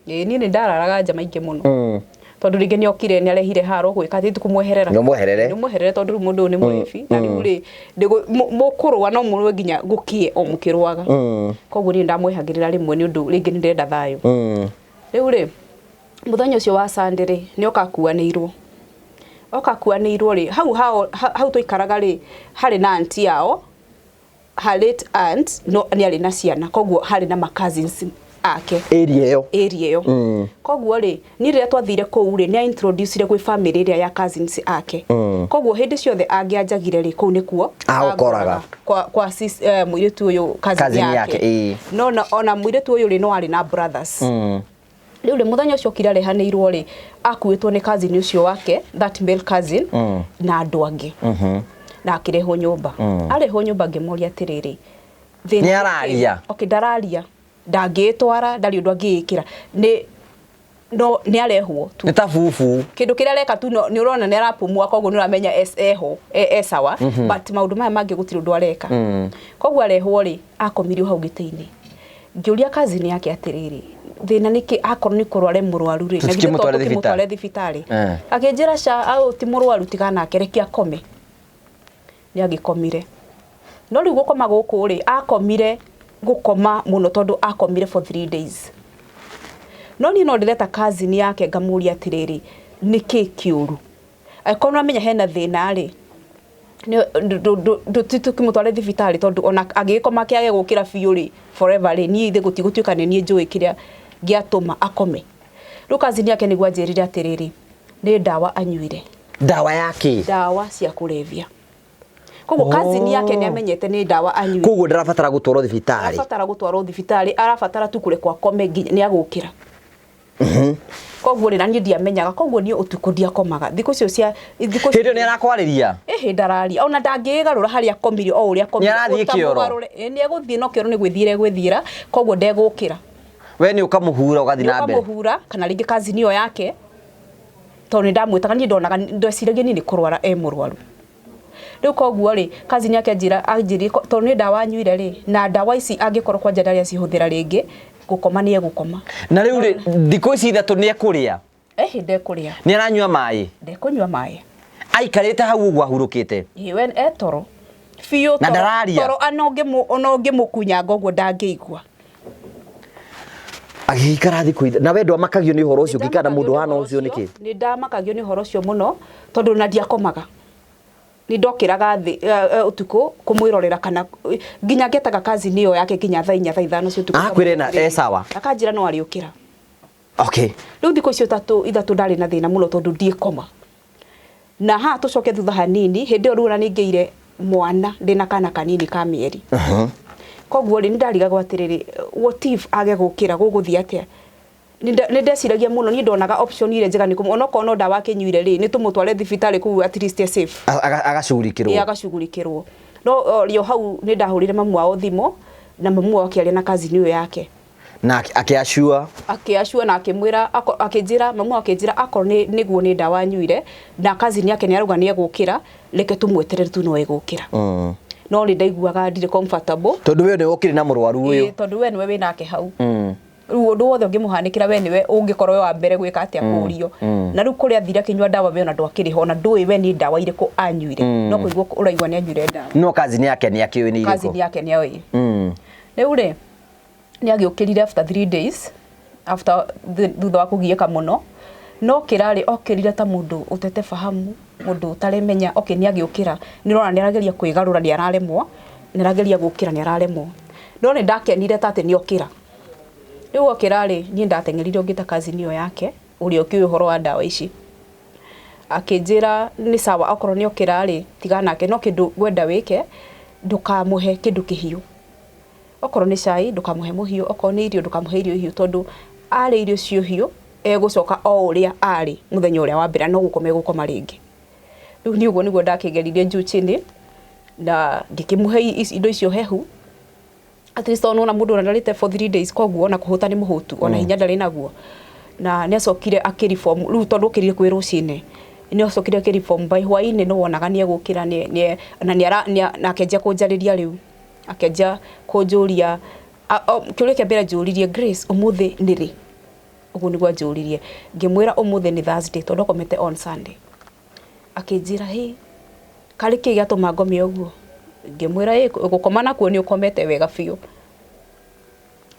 Ĩĩ, niĩ nĩ ndararaga nja maingĩ mũno. Tondũ rĩngĩ nĩ okire nĩ arehire haro gwĩka atĩ tũkũmweherera. Nĩ ũmweherere. Nĩ ũmweherere, tondũ rĩu mũndũ ũyũ nĩ mũrebi. Na rĩu rĩ, mũkũrũa no mũrũe nginya gũkie o mũkĩrũaga. Koguo niĩ ndamwehagĩrĩra rĩmwe nĩ ũndũ rĩngĩ nĩ ndĩrenda thayũ. Rĩu rĩ, mũthenya ũcio wa Sunday rĩ, nĩ oka akuanĩirwo. Oka akuanĩirwo rĩ, hau hao, hau tũikaraga rĩ, harĩ na auntie yao, her late aunt, no nĩ arĩ na ciana, koguo harĩ na ma cousins ake. Area ĩyo. Area ĩyo. Koguo rĩ, niĩ rĩrĩa twathire kũu rĩ, nĩ introducire gwĩ family ĩrĩa ya cousins ake. Koguo hĩndĩ ciothe angĩanjagire rĩ, kũu nĩkuo Agũkoraga. Kwa sis, mũirĩtu ũyũ cousin Cousin yake. yake, ĩĩ. No ona mũirĩtu ũyũ rĩ, no arĩ na brothers. Rĩu rĩ, mũthenya ũcio okire arehanĩirwo rĩ, akuĩtwo nĩ cousin ũcio wake, that male cousin, na andũ angĩ, na akĩrehwo nyũmba. Arehwo nyũmba, ngĩmũria atĩrĩrĩ, thĩna Nĩ nĩ araria? kĩ? Okay, ndararia, ndangĩĩtwara, ndarĩ ũndũ angĩĩkĩra, nĩ no nĩ arehwo tu. Nĩ ta bubu. Kĩndũ kĩrĩa areka tu nĩ ũrona nĩ arapumua, koguo nĩ ũramenya eho, e sawa, but maũndũ maya mangĩ gũtirĩ ũndũ areka. Koguo arehwo rĩ, akomirio hau gĩtĩ-inĩ. Ngĩũria cousin yake atĩrĩrĩ, thĩna nĩkĩ? Akorwo nĩ kũrwara mũrwaru rĩ, na githĩ to Tũtikĩmũtware tũkĩmũtware thibitarĩ? Eh. Akĩnjĩra ca au ti mũrwaru, tiganake, reke akome. Nĩ agĩkomire, no rĩu gũkoma gũkũ rĩ, akomire gũkoma mũno, tondũ akomire for 3 days. No niĩ no ndĩreta cousin yake, ngamũria atĩrĩrĩ, nĩkĩ kĩũru? Angĩkorwo nĩwamenya hena thĩna rĩ, tũkĩmũtware thibitarĩ, tondũ ona angĩgĩkoma kĩage gũkĩra biũ rĩ, forever rĩ, niĩ ithe gũtigũtuĩka nĩ niĩ njũĩ kĩrĩa gĩatũma akome. Rĩu cousin yake nĩguo anjĩrire atĩrĩrĩ, nĩ ndawa anyuire. Ndawa ya kĩ? Ndawa cia kũrebia. Koguo cousin yake nĩ amenyete nĩ ndawa anyuire. Koguo ndarabatara gũtwarwo thibitarĩ. Arabatara gũtwarwo thibitarĩ, arabatara tu kũrekwo akome nginya nĩ agũkĩra. Koguo rĩ, na niĩ ndiamenyaga, koguo niĩ ũtukũ ndiakomaga thikũ icio cia thikũ. Hĩndĩ ĩyo nĩ arakwarĩria? Ĩhĩ, ndararia, ona ndangĩĩgarũra harĩa akomire, o ũrĩa akomire. Nĩ arathiĩ kĩoro? Ũtamũgarũre. Ĩ, nĩ egũthiĩ, no kĩoro nĩ gwĩthiĩra egwĩthiĩra, koguo ndegũkĩra. We nĩ ũkamũhura ũgathiĩ na mbere. Ũkamũhura kana rĩngĩ cousin ĩyo yake, tondũ nĩ ndamwĩtaga. Niĩ ndonaga, ndeciragia niĩ nĩ kũrwara e mũrwaru rĩu. Koguo rĩ, cousin yake anjĩra, anjĩrire tondũ nĩ ndawa anyuire rĩ, na ndawa ici angĩkorwo kwanja ndarĩ acihũthĩra rĩngĩ, gũkoma nĩ egũkoma. Na rĩu rĩ, thikũ ici 3 nĩ ekũrĩa? Ĩhĩ, ndekũrĩa. Nĩ aranyua maĩ? Ndekũnyua maĩ. Aikarĩte hau ũguo ahurũkĩte? Ĩĩ, we etoro biũ. Na Toro. Ndararia? Toro, ona ũngĩmũkunyanga ũguo ndangĩigua. Agĩikara thikũ 3, na we ndwamakagio nĩ ũhoro ũcio, ũngĩikara na mũndũ hana ũcio nĩkĩ? Nĩ ndamakagio nĩ ũhoro ũcio mũno, tondũ na ndiakomaga, nĩ ndokĩraga thĩ ũtukũ kũmwĩrorera, kana nginya ngetaga cousin ĩyo yake nginya thaa 4, thaa 5 cia ũtukũ. Akwĩra e sawa? Akanjĩra no arĩũkĩra. Okay. Rĩu thikũ icio 3 ndarĩ na thĩna mũno, tondũ ndiĩkoma. Na haha tũcoke thutha hanini, hĩndĩ ĩyo rĩu ona nĩngĩire mwana, ndĩna kana kanini ka mĩeri. Koguo rĩ, nĩ ndarigagwo atĩrĩrĩ, what if age gũkĩra, gũgũthiĩ atĩa? Nĩ ndeciragia mũno. Niĩ ndonaga option ĩrĩa njega nĩ onokorwo no ndawa akĩnyuire rĩ, nĩ tũmũtware thibitarĩ kũu, at least e safe. Agacugurikĩrwo. Ĩ, agacugurikĩrwo. No o hau nĩ ndahũrire mamu wao thimũ, na mamu wao akĩaria na cousin ĩyo yake. Na akĩacua? Akĩacua na akĩmwĩra, akĩnjĩra, mamu wao akĩnjĩra akorwo nĩ nĩguo nĩ ndawa anyuire, na cousin yake nĩ arauga nĩ egũkĩra, reke tũmweterere tu, no egũkĩra. No nĩ ndaiguaga ndirĩ comfortable. Tondũ we nĩwe ũkĩrĩ na mũrwaru ũyũ. Ĩ, tondũ we nĩwe wĩnake hau. Rĩu ũndũ wothe ũngĩmũhanĩkĩra, we nĩwe ũngĩkorwo wĩ wa mbere gwĩka atĩa, kũũrio. Na rĩu kũrĩa athire akĩnyua ndawa, we ona ndwakĩrĩ ho, ona ndũĩ we nĩ ndawa irĩkũ anyuire, no kũigua ũraigua nĩ anyuire ndawa. No cousin yake nĩ akĩũĩ nĩ cousin irĩkũ? Yake nĩ oĩ. Rĩu rĩ, nĩ agĩũkĩrire after 3 days, after thutha wa kũgiĩka mũno. No kĩrarĩ okĩrire ta mũndũ ũtete fahamu, mũndũ ũtaremenya. Okay, nĩ agĩũkĩra, nĩ ũrona nĩ arageria kwĩgarũra, nĩ araremwo, nĩ arageria gũkĩra, nĩ araremwo. No nĩ ndakenire ta atĩ nĩ okĩra. Rĩu okĩra rĩ, niĩ ndateng'erire ũngĩ ta cousin ĩyo yake ũrĩa ũkĩũĩ ũhoro wa ndawa ici, akĩnjĩra nĩ sawa, okorwo nĩ okĩra rĩ, tiga nake, no kĩndũ ngwenda wĩke, ndũkamũhe kĩndũ kĩhiũ. Okorwo nĩ cai, ndũkamũhe mũhiũ, okorwo nĩ irio, ndũkamũhe irio hiũ, tondũ arĩa irio cio hiũ, egũcoka o ũrĩa arĩ mũthenya ũrĩa wa mbere, no gũkoma egũkoma rĩngĩ. Rĩu niĩ ũguo nĩguo ndakĩgeririe juu chini, na ngĩkĩmũhe indo icio hehu at least, tondũ nĩwona mũndũ ona ndarĩte for 3 days, koguo ona kũhũta nĩ mũhũtu, ona hinya ndarĩ naguo. Na nĩ acokire akĩreform rĩu, tondũ okĩrire kwĩ rũcinĩ, nĩ acokire akĩreform. By hwaĩ-inĩ nĩ wonaga nĩ egũkĩra, na na akĩanjia kũnjarĩria. Rĩu akĩanjia kũnjũria, kĩũria kĩa mbere anjũririe, "Grace, ũmũthĩ nĩ rĩ?" Ũguo nĩguo anjũririe. Ngĩmwĩra ũmũthĩ nĩ Thursday, tondũ akomete on Sunday. Akĩnjĩra, "Hĩ, karĩ kĩ gĩatũma ngome ũguo?" Ngĩmwĩra, "Ĩ, gũkoma nakuo nĩ ũkomete wega biũ."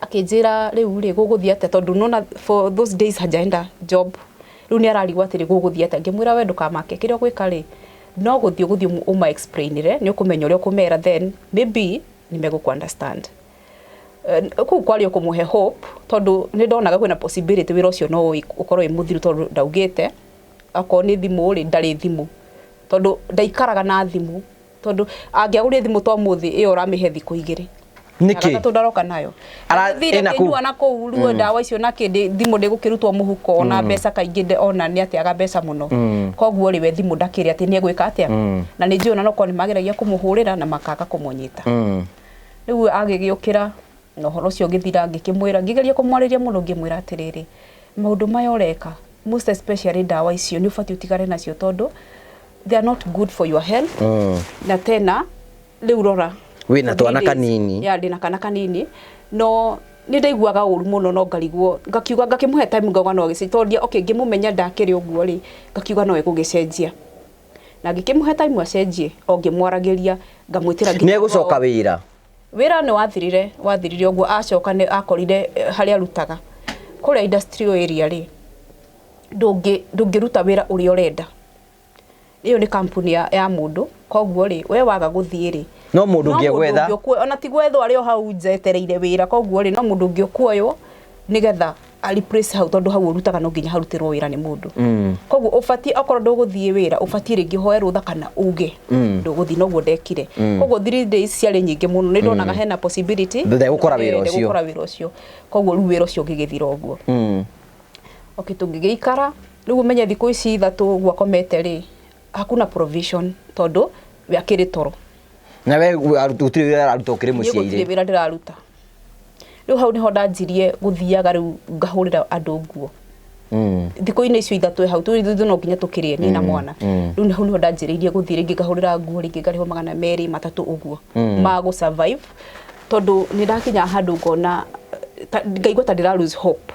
Akĩnjĩra, "Rĩu rĩ, gũgũthiĩ atĩa?" Tondũ nona for those days hajaenda job. Rĩu nĩ ararigwo atĩrĩ, gũgũthiĩ atĩa? Ngĩmwĩra, "We ndũkamake, kĩrĩa ũgwĩka rĩ, no gũthiĩ ũgũthiĩ ũma explainĩre, nĩ ũkũmenya ũrĩa ũkũmera, then maybe nĩ megũkũ understand." Kũu kwarĩ o kũmũhe hope, tondũ nĩ ndonaga kwĩna possibility wĩra ũcio no ũkorwo wĩ mũthiru, tondũ ndaugĩte okorwo nĩ thimũ rĩ, ndarĩ thimũ, tondũ ndaikaraga na thimũ, tondũ angĩagũrire thimũ ta ũmũthĩ ĩyo ũramĩhe thikũ 2. Nĩkĩ? Gatatũ ndaroka nayo. Ĩna Thire kũ? kĩnyua na kũu ruo ndawa icio na kĩndĩ thimũ ndĩgũkĩrutwo mũhuko ona mbeca kaingĩ ona nĩ ateaga mbeca mũno. Koguo rĩ we thimũ ndakĩrĩ atĩ nĩ egwĩka atĩa. Na nĩ njũĩ ona nokorwo nĩ mageragia kũmũhũrĩra na makaga kũmũnyita. Rĩu agĩgĩũkĩra na ũhoro ũcio ũgĩthira, ngĩkĩmwĩra, ngĩgeria kũmwarĩria mũno, ngĩmwĩra atĩrĩrĩ, maũndũ maya ũreka, most especially ndawa icio nĩ ũbatiĩ ũtigane nacio tondũ they are not good for your health. Na tena rĩu rora Wĩna for twana 3 days. Kanini. Ya, ndĩna kana kanini, no nĩ ndaiguaga ũru mũno, no ngarigwo, ngakiuga, ngakĩmũhe time, ngauga no agĩcenjia, tondũ okay, ngĩmũmenya ndakĩrĩ ũguo rĩ, ngakiuga no egũgĩcenjia, na ngĩkĩmũhe time acenjie, o ngĩmwaragĩria, ngamwĩtĩra Nĩ nginya egũcoka wĩra? Wĩra nĩ wathirire, wathirire ũguo. Acoka nĩ akorire harĩa arutaga kũrĩa industrial area rĩ, ndũngĩruta wĩra ũrĩa ũrenda. Ĩyo nĩ kampuni ya mũndũ, koguo rĩ, we waga gũthiĩ rĩ, No mũndũ ũngĩ egwetha. Ũngĩ ona ti gwethwo, arĩ o hau nja etereire wĩra. Koguo rĩ, no mũndũ ũngĩ ũkuoywo nĩgetha a replace hau, tondũ hau ũrutaga no nginya harutĩrwo wĩra nĩ mũndũ. Koguo ũbatiĩ, okorwo ndũgũthiĩ wĩra, ũbatiĩ rĩngĩ ũhoe rũtha kana uge ndũgũthiĩ. Noguo ndekire. Koguo 3 days ciarĩ nyingĩ mũno, nĩ ndonaga hena possibility Ndegũkora wĩra ũcio. Ndegũkora wĩra ũcio. Koguo rĩu wĩra ũcio ũgĩgĩthira ũguo. Okay, tũngĩgĩikara rĩu, ũmenye thikũ ici 3 ũguo akomete rĩ, hakuna provision tondũ we akĩrĩ toro. Na we gũtirĩ wĩra araruta, ũkĩrĩ Niĩ gũtirĩ mũciĩ? Wĩra ndĩraruta. Rĩu hau nĩho ndanjirie gũthiaga rĩu ngahũrĩra andũ nguo. Thikũ-inĩ icio 3 hau tũrĩ, no nginya tũkĩrĩe niĩ na mwana. Rĩu hau nĩho ndanjĩrĩirie gũthiĩ rĩngĩ ngahũrĩra nguo, rĩngĩ ngarĩhwo 200, 300 ũguo ma gũ survive, tondũ nĩ ndakinya handũ ngona ngaigua ta ndĩra lose hope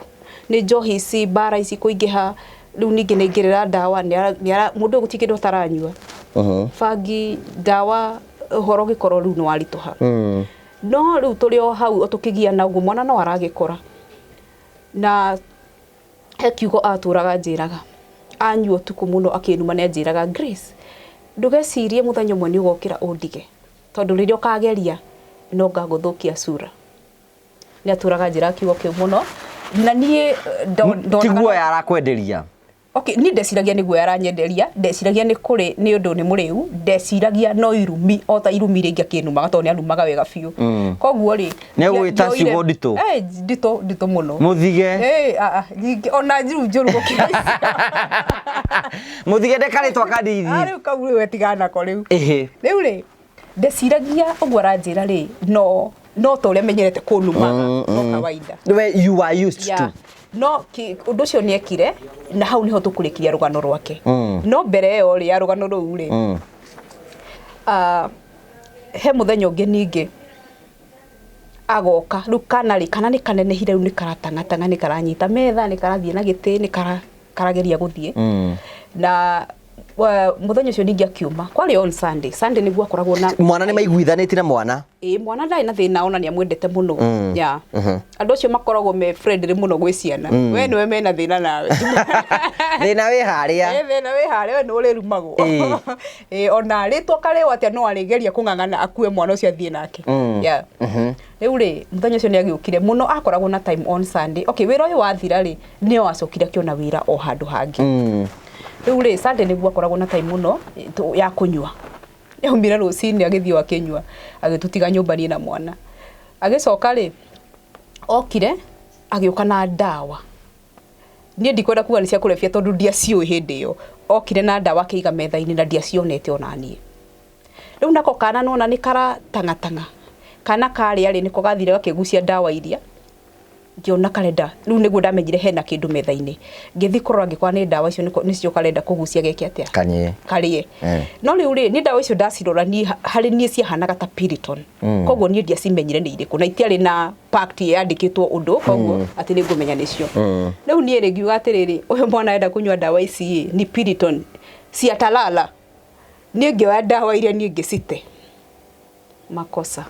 nĩ njohi ici, mbara ici kũingĩha. Rĩu ningĩ nĩ ingĩrĩra ndawa, mũndũ ũyũ gũtirĩ kĩndũ ataranyua, bangi, ndawa, ũhoro ũgĩkorwo rĩu nĩ waritũha. No rĩu tũrĩ o hau o tũkĩgiana ũguo, mwana no aragĩkũra, na he kiugo atũraga njĩraga anyua ũtukũ mũno akĩnuma, nĩ anjĩraga, "Grace, ndũgecirie mũthenya ũmwe nĩ ũgokĩra ũndige, tondũ rĩrĩa ũkageria no ngagũthũkia sura." Nĩ atũraga njĩraga kiugo kĩu mũno, na niĩ ndonaga Ti guoya arakwenderia? Okay, niĩ ndeciragia nĩ guoya aranyenderia, ndeciragia nĩ kũrĩ nĩ ũndũ nĩ mũrĩu, ndeciragia no irumi, o ta irumi rĩngĩ akĩnumaga, tondũ nĩ anumaga wega biũ. Koguo rĩ, Nĩ egũgwĩta ciugo nditũ. Eh, nditũ nditũ mũno. Mũthige. Eh, ah, ah, nyingĩ ona rĩu njũru gũkĩra icio. Mũthige ndekarĩtwa kanini. Ah, rĩu kau rĩu tigana nako rĩu. Ĩhĩ. Rĩu rĩ, ndeciragia ũguo aranjĩra rĩ, no ta ũrĩa menyerete kũnumaga, no kawaida. We you are used to. No ũndũ ũcio nĩ ekire, na hau nĩho tũkũrĩkiria rũgano rwake. No mbere ĩyo rĩ, ya rũgano rũu rĩ, he mũthenya ũngĩ ningĩ agoka rĩu, kana rĩ, kana nĩ kanenehire rĩu, nĩ karatang'atang'a, nĩ karanyita metha, nĩ karathiĩ na gĩtĩ, nĩ karageria gũthiĩ. Na mũthenya ũcio ningĩ akiuma, kwarĩ on Sunday. Sunday nĩguo akoragwo na Mwana nĩ maiguithanĩtie na mwana? Ĩĩ, mwana ndarĩ na thĩna, ona nĩ amwendete mũno. Ya, andũ acio makoragwo me friendly mũno gwĩ ciana. We nĩwe mena thĩna nawe. Thĩna wĩ harĩa. Ĩ, thĩna wĩ harĩa, we nĩ ũrĩrumagwo. Ĩ, ona rĩtwa karĩo atĩa, no arĩgeria kũng'ang'ana akue mwana ũcio athiĩ nake. Yeah. Rĩu rĩ, mũthenya ũcio nĩ agĩũkire mũno, akoragwo na time on Sunday. Okay, wĩra ũyũ wathira rĩ, nĩo acokire akĩona wĩra o handũ hangĩ. Rĩu rĩ, Sunday nĩguo akoragwo na time mũno ya kũnyua. Aumire rũcinĩ agĩthiĩ o akĩnyua, agĩtũtiga nyũmba niĩ na mwana. Agĩcoka rĩ, okire agĩũka na ndawa. Niĩ ndikwenda kuga nĩ cia kũrebia, tondũ ndiaciũĩ hĩndĩ ĩyo. Okire na ndawa akĩiga metha-inĩ, na ndiacionete ona niĩ. Rĩu nako kana nona nĩ karatang'atang'a, kana karĩa rĩ, nĩko gathire gakĩgucia ndawa iria, ngĩona karenda. Rĩu nĩguo ndamenyire hena kĩndũ metha-inĩ. Ngĩthiĩ kũrora, ngĩkora nĩ ndawa icio nĩcio karenda kũgucia geke atĩa? Kanyue. Karĩe. No rĩu rĩ, niĩ ndawa icio ndacirora, niĩ harĩ niĩ ciahanaga ta Piriton. Koguo niĩ ndiacimenyire nĩ irĩkũ, na itiarĩ na pact yandĩkĩtwo ũndũ, koguo atĩ nĩ ngũmenya nĩcio. Rĩu niĩ rĩ, ngiuga atĩrĩrĩ, ũyũ mwana enda kũnyua ndawa ici ĩ, ni Piriton ciatalala. Niĩ ngĩoya ndawa iria niĩ ngĩcite makosa.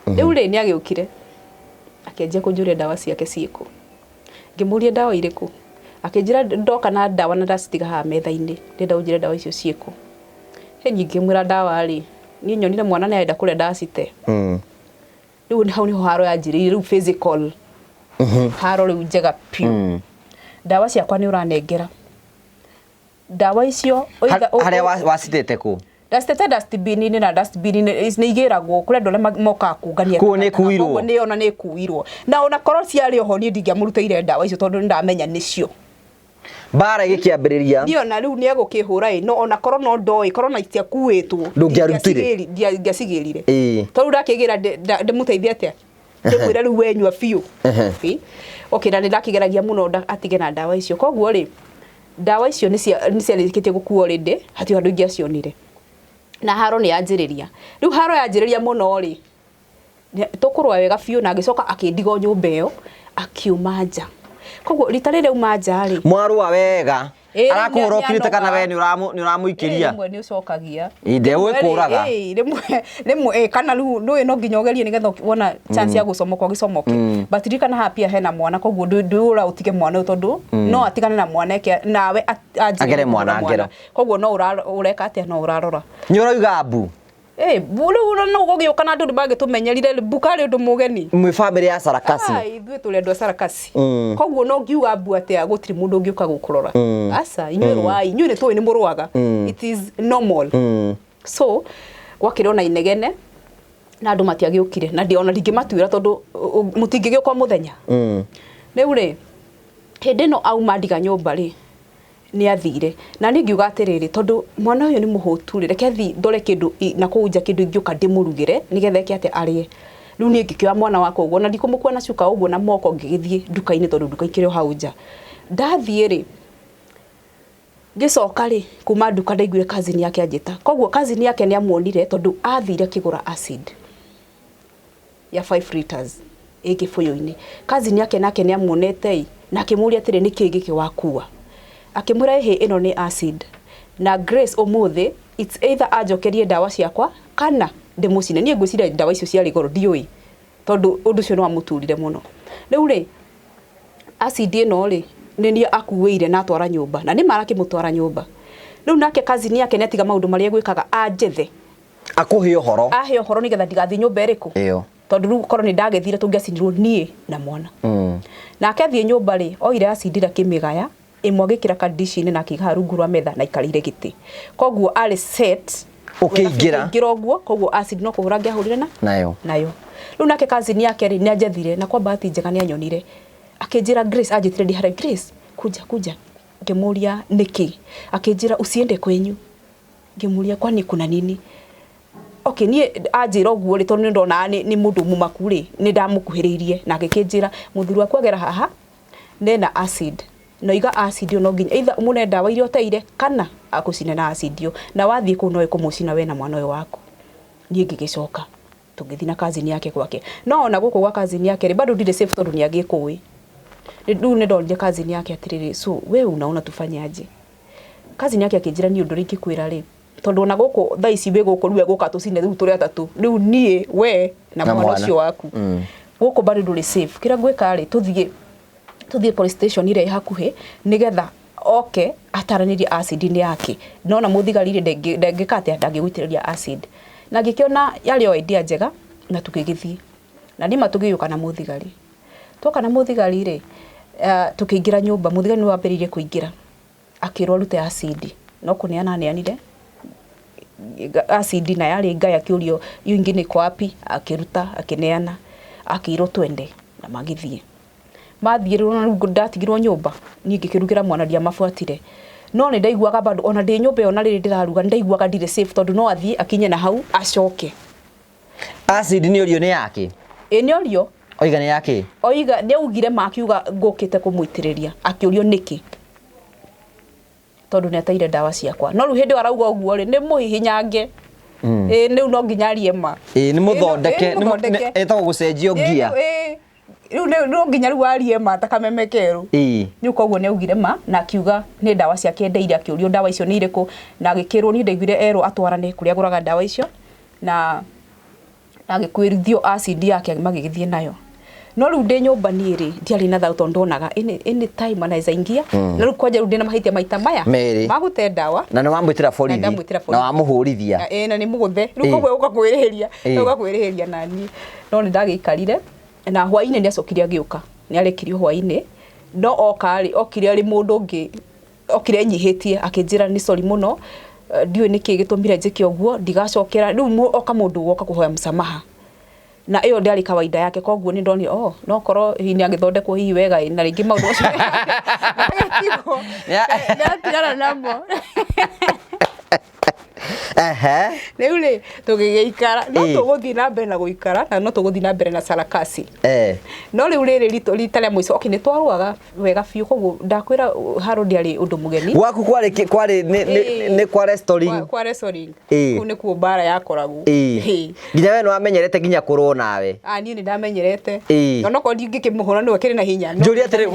Rĩu rĩ, nĩ agĩũkire akĩanjia kũnjũria ndawa ciake ciĩkũ. Ngĩmũria ndawa irĩkũ, akĩnjĩra ndoka na ndawa na ndacitiga haha metha-inĩ, ndĩrenda ũnjĩre ndawa icio ciĩkũ. He nyingĩ ngĩmwĩra ndawa rĩ, niĩ nyonire mwana nĩ arenda kũrĩa, ndacite. Rĩu hau nĩho haro yanjĩrĩirie rĩu, physical haro rĩu njega biũ. Ndawa ciakwa nĩ ũranengera ndawa icio Harĩa wacitete kũ? Ndacitete dustbin-inĩ na dustbin nĩ igĩragwo kũrĩ andũ arĩa mokaga kũngania. Koguo nĩ ĩkuirwo. Koguo nĩ ona nĩ ĩkuirwo, na ona korwo ciarĩ oho niĩ ndingĩamũrutĩire ndawa icio tondũ nĩ ndamenya nĩcio. Mbara ĩgĩkĩambĩrĩria. Niĩ ona rĩu nĩ egũkĩhũra ĩ, no ona korwo no ndoĩ korwo na itiakuĩtwo. Ndũngĩarutire. Ndingĩacigĩrire tondũ ndakĩgĩra ndĩmũteithie atĩa, ndĩmwĩre rĩu wenyua biũ. Ĩ. Okay, na nĩ ndakĩgeragia mũno atige na ndawa icio. Koguo rĩ, ndawa icio nĩ ciarĩkĩtie gũkuo already, hatirĩ handũ ingĩacionire, na haro nĩ yanjĩrĩria. Rĩu haro yanjĩrĩria mũno rĩ, tũkũrũa wega biũ, na agĩcoka akĩndiga o nyũmba ĩyo, akiuma nja. Koguo rita rĩrĩ auma nja rĩ, Mwarũa wega. Ĩ, Arakũhũra ũkirĩte kana nĩanoga. we nĩ ũramũikĩria? Rĩmwe nĩ ũcokagia. Ĩ, ndegũgĩkũraga. Ĩ, rĩmwe ĩ, kana rĩu ndũĩ no nginya ũgerie nĩgetha wona chance ya gũcomoka ũgĩcomoke, but ririkana haha pia hena mwana, koguo ndũra ũtige mwana ũyũ tondũ no atigane na mwana eke nawe anjie Agere mwana kũhũra. ngero. Koguo no ũreka atĩa, no ũrarora. Nĩ ũroiga mbu. Ĩ, rĩu no gũgĩũka na andũ nĩ mangĩtũmenyerire, mbu karĩ ũndũ mũgeni. Mwĩ bamĩrĩ ya sarakasi. Ai, ithuĩ tũrĩ andũ a sarakasi. Koguo no ngiuga mbu atĩa, gũtirĩ mũndũ ũngĩũka gũkũrora. Aca, inyuĩ rũai, inyuĩ nĩ tũĩ nĩ mũrũaga. It is normal. So gwakĩrĩ ona inegene na andũ matiagĩũkire, na ona ndingĩmatuĩra tondũ mũtingĩgĩũka o mũthenya. Rĩu rĩ, hĩndĩ ĩno auma ndiga nyũmba rĩ, nĩ athire, na niĩ ngiuga atĩrĩrĩ, tondũ mwana ũyũ nĩ mũhũtu rĩ, reke thi ndore kĩndũ na kũu nja, kĩndũ ingĩũka ndĩmũrugĩre nĩgetha eke atĩa, arĩe. Rĩu niĩ ngĩkĩoya mwana wakwa ũguo na ndikũmũkua na cuka ũguo na moko, ngĩgĩthiĩ nduka-inĩ tondũ nduka ikĩrĩ o hau nja. Ndathiĩ rĩ, ngĩcoka rĩ, kuma nduka ndaiguire cousin yake anjĩta. Koguo cousin yake nĩ amuonire tondũ athire akĩgũra acid ya 5 liters ĩ kĩbũyũ-inĩ. Cousin yake nake nĩ amuonete ĩ, na akĩmũria atĩrĩ, nĩkĩ gĩkĩ wakua? Akĩmwĩra, ĩhĩ, ĩno nĩ acid, na Grace ũmũthĩ it's either anjokerie ndawa ciakwa kana ndĩmũcine. Niĩ ngwĩciria ndawa icio ciarĩ goro, ndiũĩ, tondũ ũndũ ũcio nĩ wamũturire mũno. Rĩu rĩ, acid ĩno rĩ, nĩ niĩ akuĩire na atwara nyũmba, na nĩ marakĩmũtwara nyũmba. Rĩu nake cousin yake nĩ atiga maũndũ marĩa egwĩkaga, anjethe. Akũhe ũhoro. Ahe ũhoro nĩgetha ndigathiĩ nyũmba ĩrĩkũ. Ĩyo. Tondũ rĩu korwo nĩ ndagĩthire tũngĩacinirwo niĩ na mwana. Nake athiĩ nyũmba rĩ, oire acid ĩrĩa akĩmĩgaya ĩmwe, agĩkĩra kandici-inĩ na akĩiga haha rungu rwa metha na aikarĩire gĩtĩ. Koguo arĩ set. Ũkĩingĩra. Ũkĩingĩra ũguo, koguo acid no kũhũra angĩahũrire na nayo. Nayo. Rĩu nake cousin yake rĩ, nĩ anjethire, na kwa bahati njega nĩ anyonire, akĩnjĩra, Grace, anjĩtire ndĩ harĩa, Grace, kuja, kuja. Ngĩmũria nĩkĩ, akĩnjĩra, usiende kwenyu. Ngĩmũria, kwani kuna nini? Okay, niĩ anjĩra ũguo rĩ, tondũ nĩ ndonaga nĩ mũndũ mũmaku rĩ, nĩ ndamũkuhĩrĩirie, na agĩkĩnjĩra, mũthuri waku agera haha nena acid, na oiga acid ĩyo no nginya either ũmũne ndawa iria ũteire kana akũcine na acid ĩyo, na wathiĩ kũu no ĩkũmũcina we na mwana ũyũ waku. Niĩ ngĩgĩcoka tũgĩthiĩ na cousin yake gwake, no ona gũkũ gwa cousin yake rĩ, bado ndirĩ safe tondũ nĩ agĩkũĩ. Rĩu nĩ ndoririe cousin yake atĩrĩrĩ, so we unaona tufanye aje? Cousin yake akĩnjĩra, niĩ ũndũ ũrĩa ingĩkwĩra rĩ, tondũ ona gũkũ thaa ici wĩ gũkũ, rĩu egũka tũcine rĩu tũrĩ atatũ, rĩu niĩ, we na Na mwana mwana. ũcio waku, gũkũ bado ndũrĩ safe. Kĩrĩa ngwĩka rĩ, tũthiĩ police station ĩrĩa ĩ hakuhĩ nĩgetha oke ataranĩrie acid nĩ yake. Nona mũthigari rĩ, ndangĩka atĩa, ndangĩgũitĩrĩria acid. Na ngĩkĩona yarĩ o idea njega, na tũgĩgĩthiĩ, na nĩma tũgĩũka na mũthigari. Twoka na mũthigari rĩ, tũkĩingĩra nyũmba, mũthigari nĩwe wambĩrĩirie kũingĩra, akĩrwo arute acid, no kũneana aneanire acid na yarĩ ngai. Akĩũrio, hiyo ingine iko wapi? Akĩruta, akĩneana, akĩirwo twende, na magĩthiĩ. Mathiĩ rĩu, ona rĩu ndatigirwo nyũmba niĩ ngĩkĩrugĩra mwana, ndiamabuatire, no nĩ ndaiguaga bado ona ndĩ nyũmba ĩyo, na rĩrĩ ndĩraruga nĩ ndaiguaga ndirĩ safe tondũ no athiĩ akinye na hau acoke. Acid nĩ ũrio nĩ yake? Ĩ, nĩ orio. Oiga nĩ yake? Oiga nĩ augire ma, akiuga ngũkĩte kũmũitĩrĩria. Akĩũrio nĩkĩ, tondũ nĩ ateire ndawa ciakwa. No rĩu hĩndĩ ĩyo arauga ũguo rĩ, nĩ mũhihinyange. Ĩ, rĩu no nginya arie ma. Ĩ, nĩ mũthondeke. Ĩ, nĩ mũthondeke. Ĩtagwo gũcenjio ngia. Ĩ, rĩu no nginya rĩu arie ma ta kameme kerũ. Rĩu koguo nĩ augire ma, na akiuga nĩ ndawa ciake endeire. Akĩũrio ndawa icio nĩ irĩkũ, na agĩkĩrwo, niĩ ndaiguire erwo atwarane kũrĩa agũraga ndawa icio, na agĩkuĩrithio acid yake, magĩgĩthiĩ nayo. No rĩu ndĩ nyũmba niĩ rĩ, ndiarĩ na thayũ tondũ ndonaga any time anaweza ingia, na rĩu kwanja rĩu ndĩna mahĩtia maita maya Merĩ. magũte ndawa. Na nĩ wamwĩtĩra borithi. Na ndamwĩtĩra na borithi. wamũhũrithia. Ĩ, na nĩ mũgũthe rĩu. Koguo ũka kwĩrĩhĩria, ũka kwĩrĩhĩria naniĩ. No nĩ ndagĩikarire, na hwaĩ-inĩ nĩ acokire agĩũka, nĩ arekirio hwaĩ-inĩ, no oka rĩ, okire arĩ mũndũ ũngĩ, okire enyihĩtie, akĩnjĩra nĩ sorry mũno. Ndiũĩ nĩkĩ gĩtũmire njĩke ũguo, ndigacokera rĩu oka mũndũ woka kũhoya msamaha na ĩyo ndĩarĩ kawaida yake. Koguo nĩ ndonire, oh, no korwo hihi nĩ agĩthondekwo hihi wega ĩ, na rĩngĩ maũndũ macio agĩtigwo nĩatigana namo. Rĩu rĩ, tũgĩgĩikara no tũgũthiĩ na mbere na gũikara na no tũgũthiĩ na mbere na sarakasi. No rĩu rĩrĩ rita rĩa mũico, okay, nĩ twarũaga wega biũ, koguo ndakwĩra haro ndĩarĩ ũndũ mũgeni. Gwaku kwarĩ nĩ kwa wrestling. Kwa wrestling. Kũu nĩkuo mbara yakoragwo. Nginya we nĩwamenyerete nginya kũrũo nawe. Ah, niĩ nĩ ndamenyerete. Onokorwo ndingĩkĩmũhũra nĩwe kĩrĩ na hinya, no Njũrie atĩrĩ,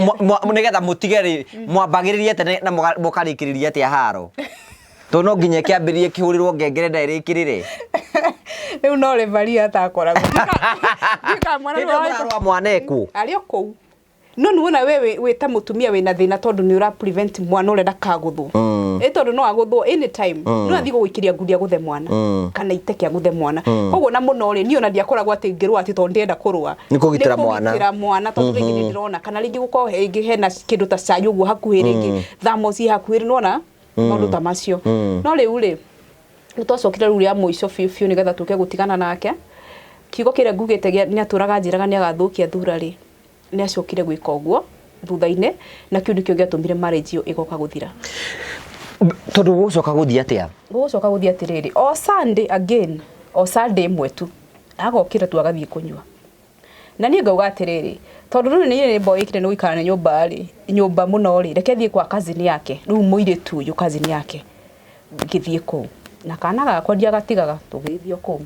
nĩgetha mũtige rĩ, mwambagĩrĩria atĩa na mũkarĩkĩrĩria atĩa haro? Tondũ no nginya kĩambĩrĩrie kĩhũrĩrwo ngengere na ĩrĩkĩrĩre. Rĩu no referee atakoragwo. Ndika mwana Hĩndĩ ĩyo mũrarũa mwana ekũ? Arĩ o kũu. No nĩwona we wĩ ta mũtumia wĩna thĩna tondũ nĩ ũra prevent mwana ũrĩa ndakagũthwo. Ĩ tondũ no agũthwo anytime. No athiĩ gũgũikĩria ngundi agũthe mwana. Kana iteke agũthe mwana. Koguo na mũno rĩ, niĩ ona ndiakoragwo atĩ ngĩrũa atĩ tondũ ndĩrenda kũrũa. Nĩ kũgitĩra mwana. Nĩ kũgitĩra mwana tondũ rĩngĩ nĩ ndĩrona kana rĩngĩ gũkorwo rĩngĩ hena kĩndũ ta cai ũguo hakuhĩ, rĩngĩ thermos ĩ hakuhĩ, nĩwona maũndũ ta macio. No rĩu rĩ, nĩ twacokire rĩu rĩa mũico biũ biũ nĩgetha tũke gũtigana nake. Kiugo kĩrĩa ngugĩte nĩ atũraga anjĩraga nĩ agathũkia thura rĩ, nĩ acokire gwĩka ũguo thutha-inĩ, na kĩu nĩkĩo gĩatũmire marriage ĩyo ĩgoka gũthira. Tondũ gũgũcoka gũthiĩ atĩa? Gũgũcoka gũthiĩ atĩrĩrĩ, o Sunday again, o Sunday ĩmwe tu, agokĩra tu agathiĩ kũnyua. Na niĩ ngauga atĩrĩrĩ, tondũ rĩu niĩ nĩ mboĩkire nĩ gũikara na nyũmba rĩ, nyũmba mũno rĩ, reke thiĩ kwa cousin yake, rĩu mũirĩtu ũyũ cousin yake, ngĩthiĩ kũu. Na kana gakwa ndiagatigaga, tũgĩgĩthiĩ o kũu.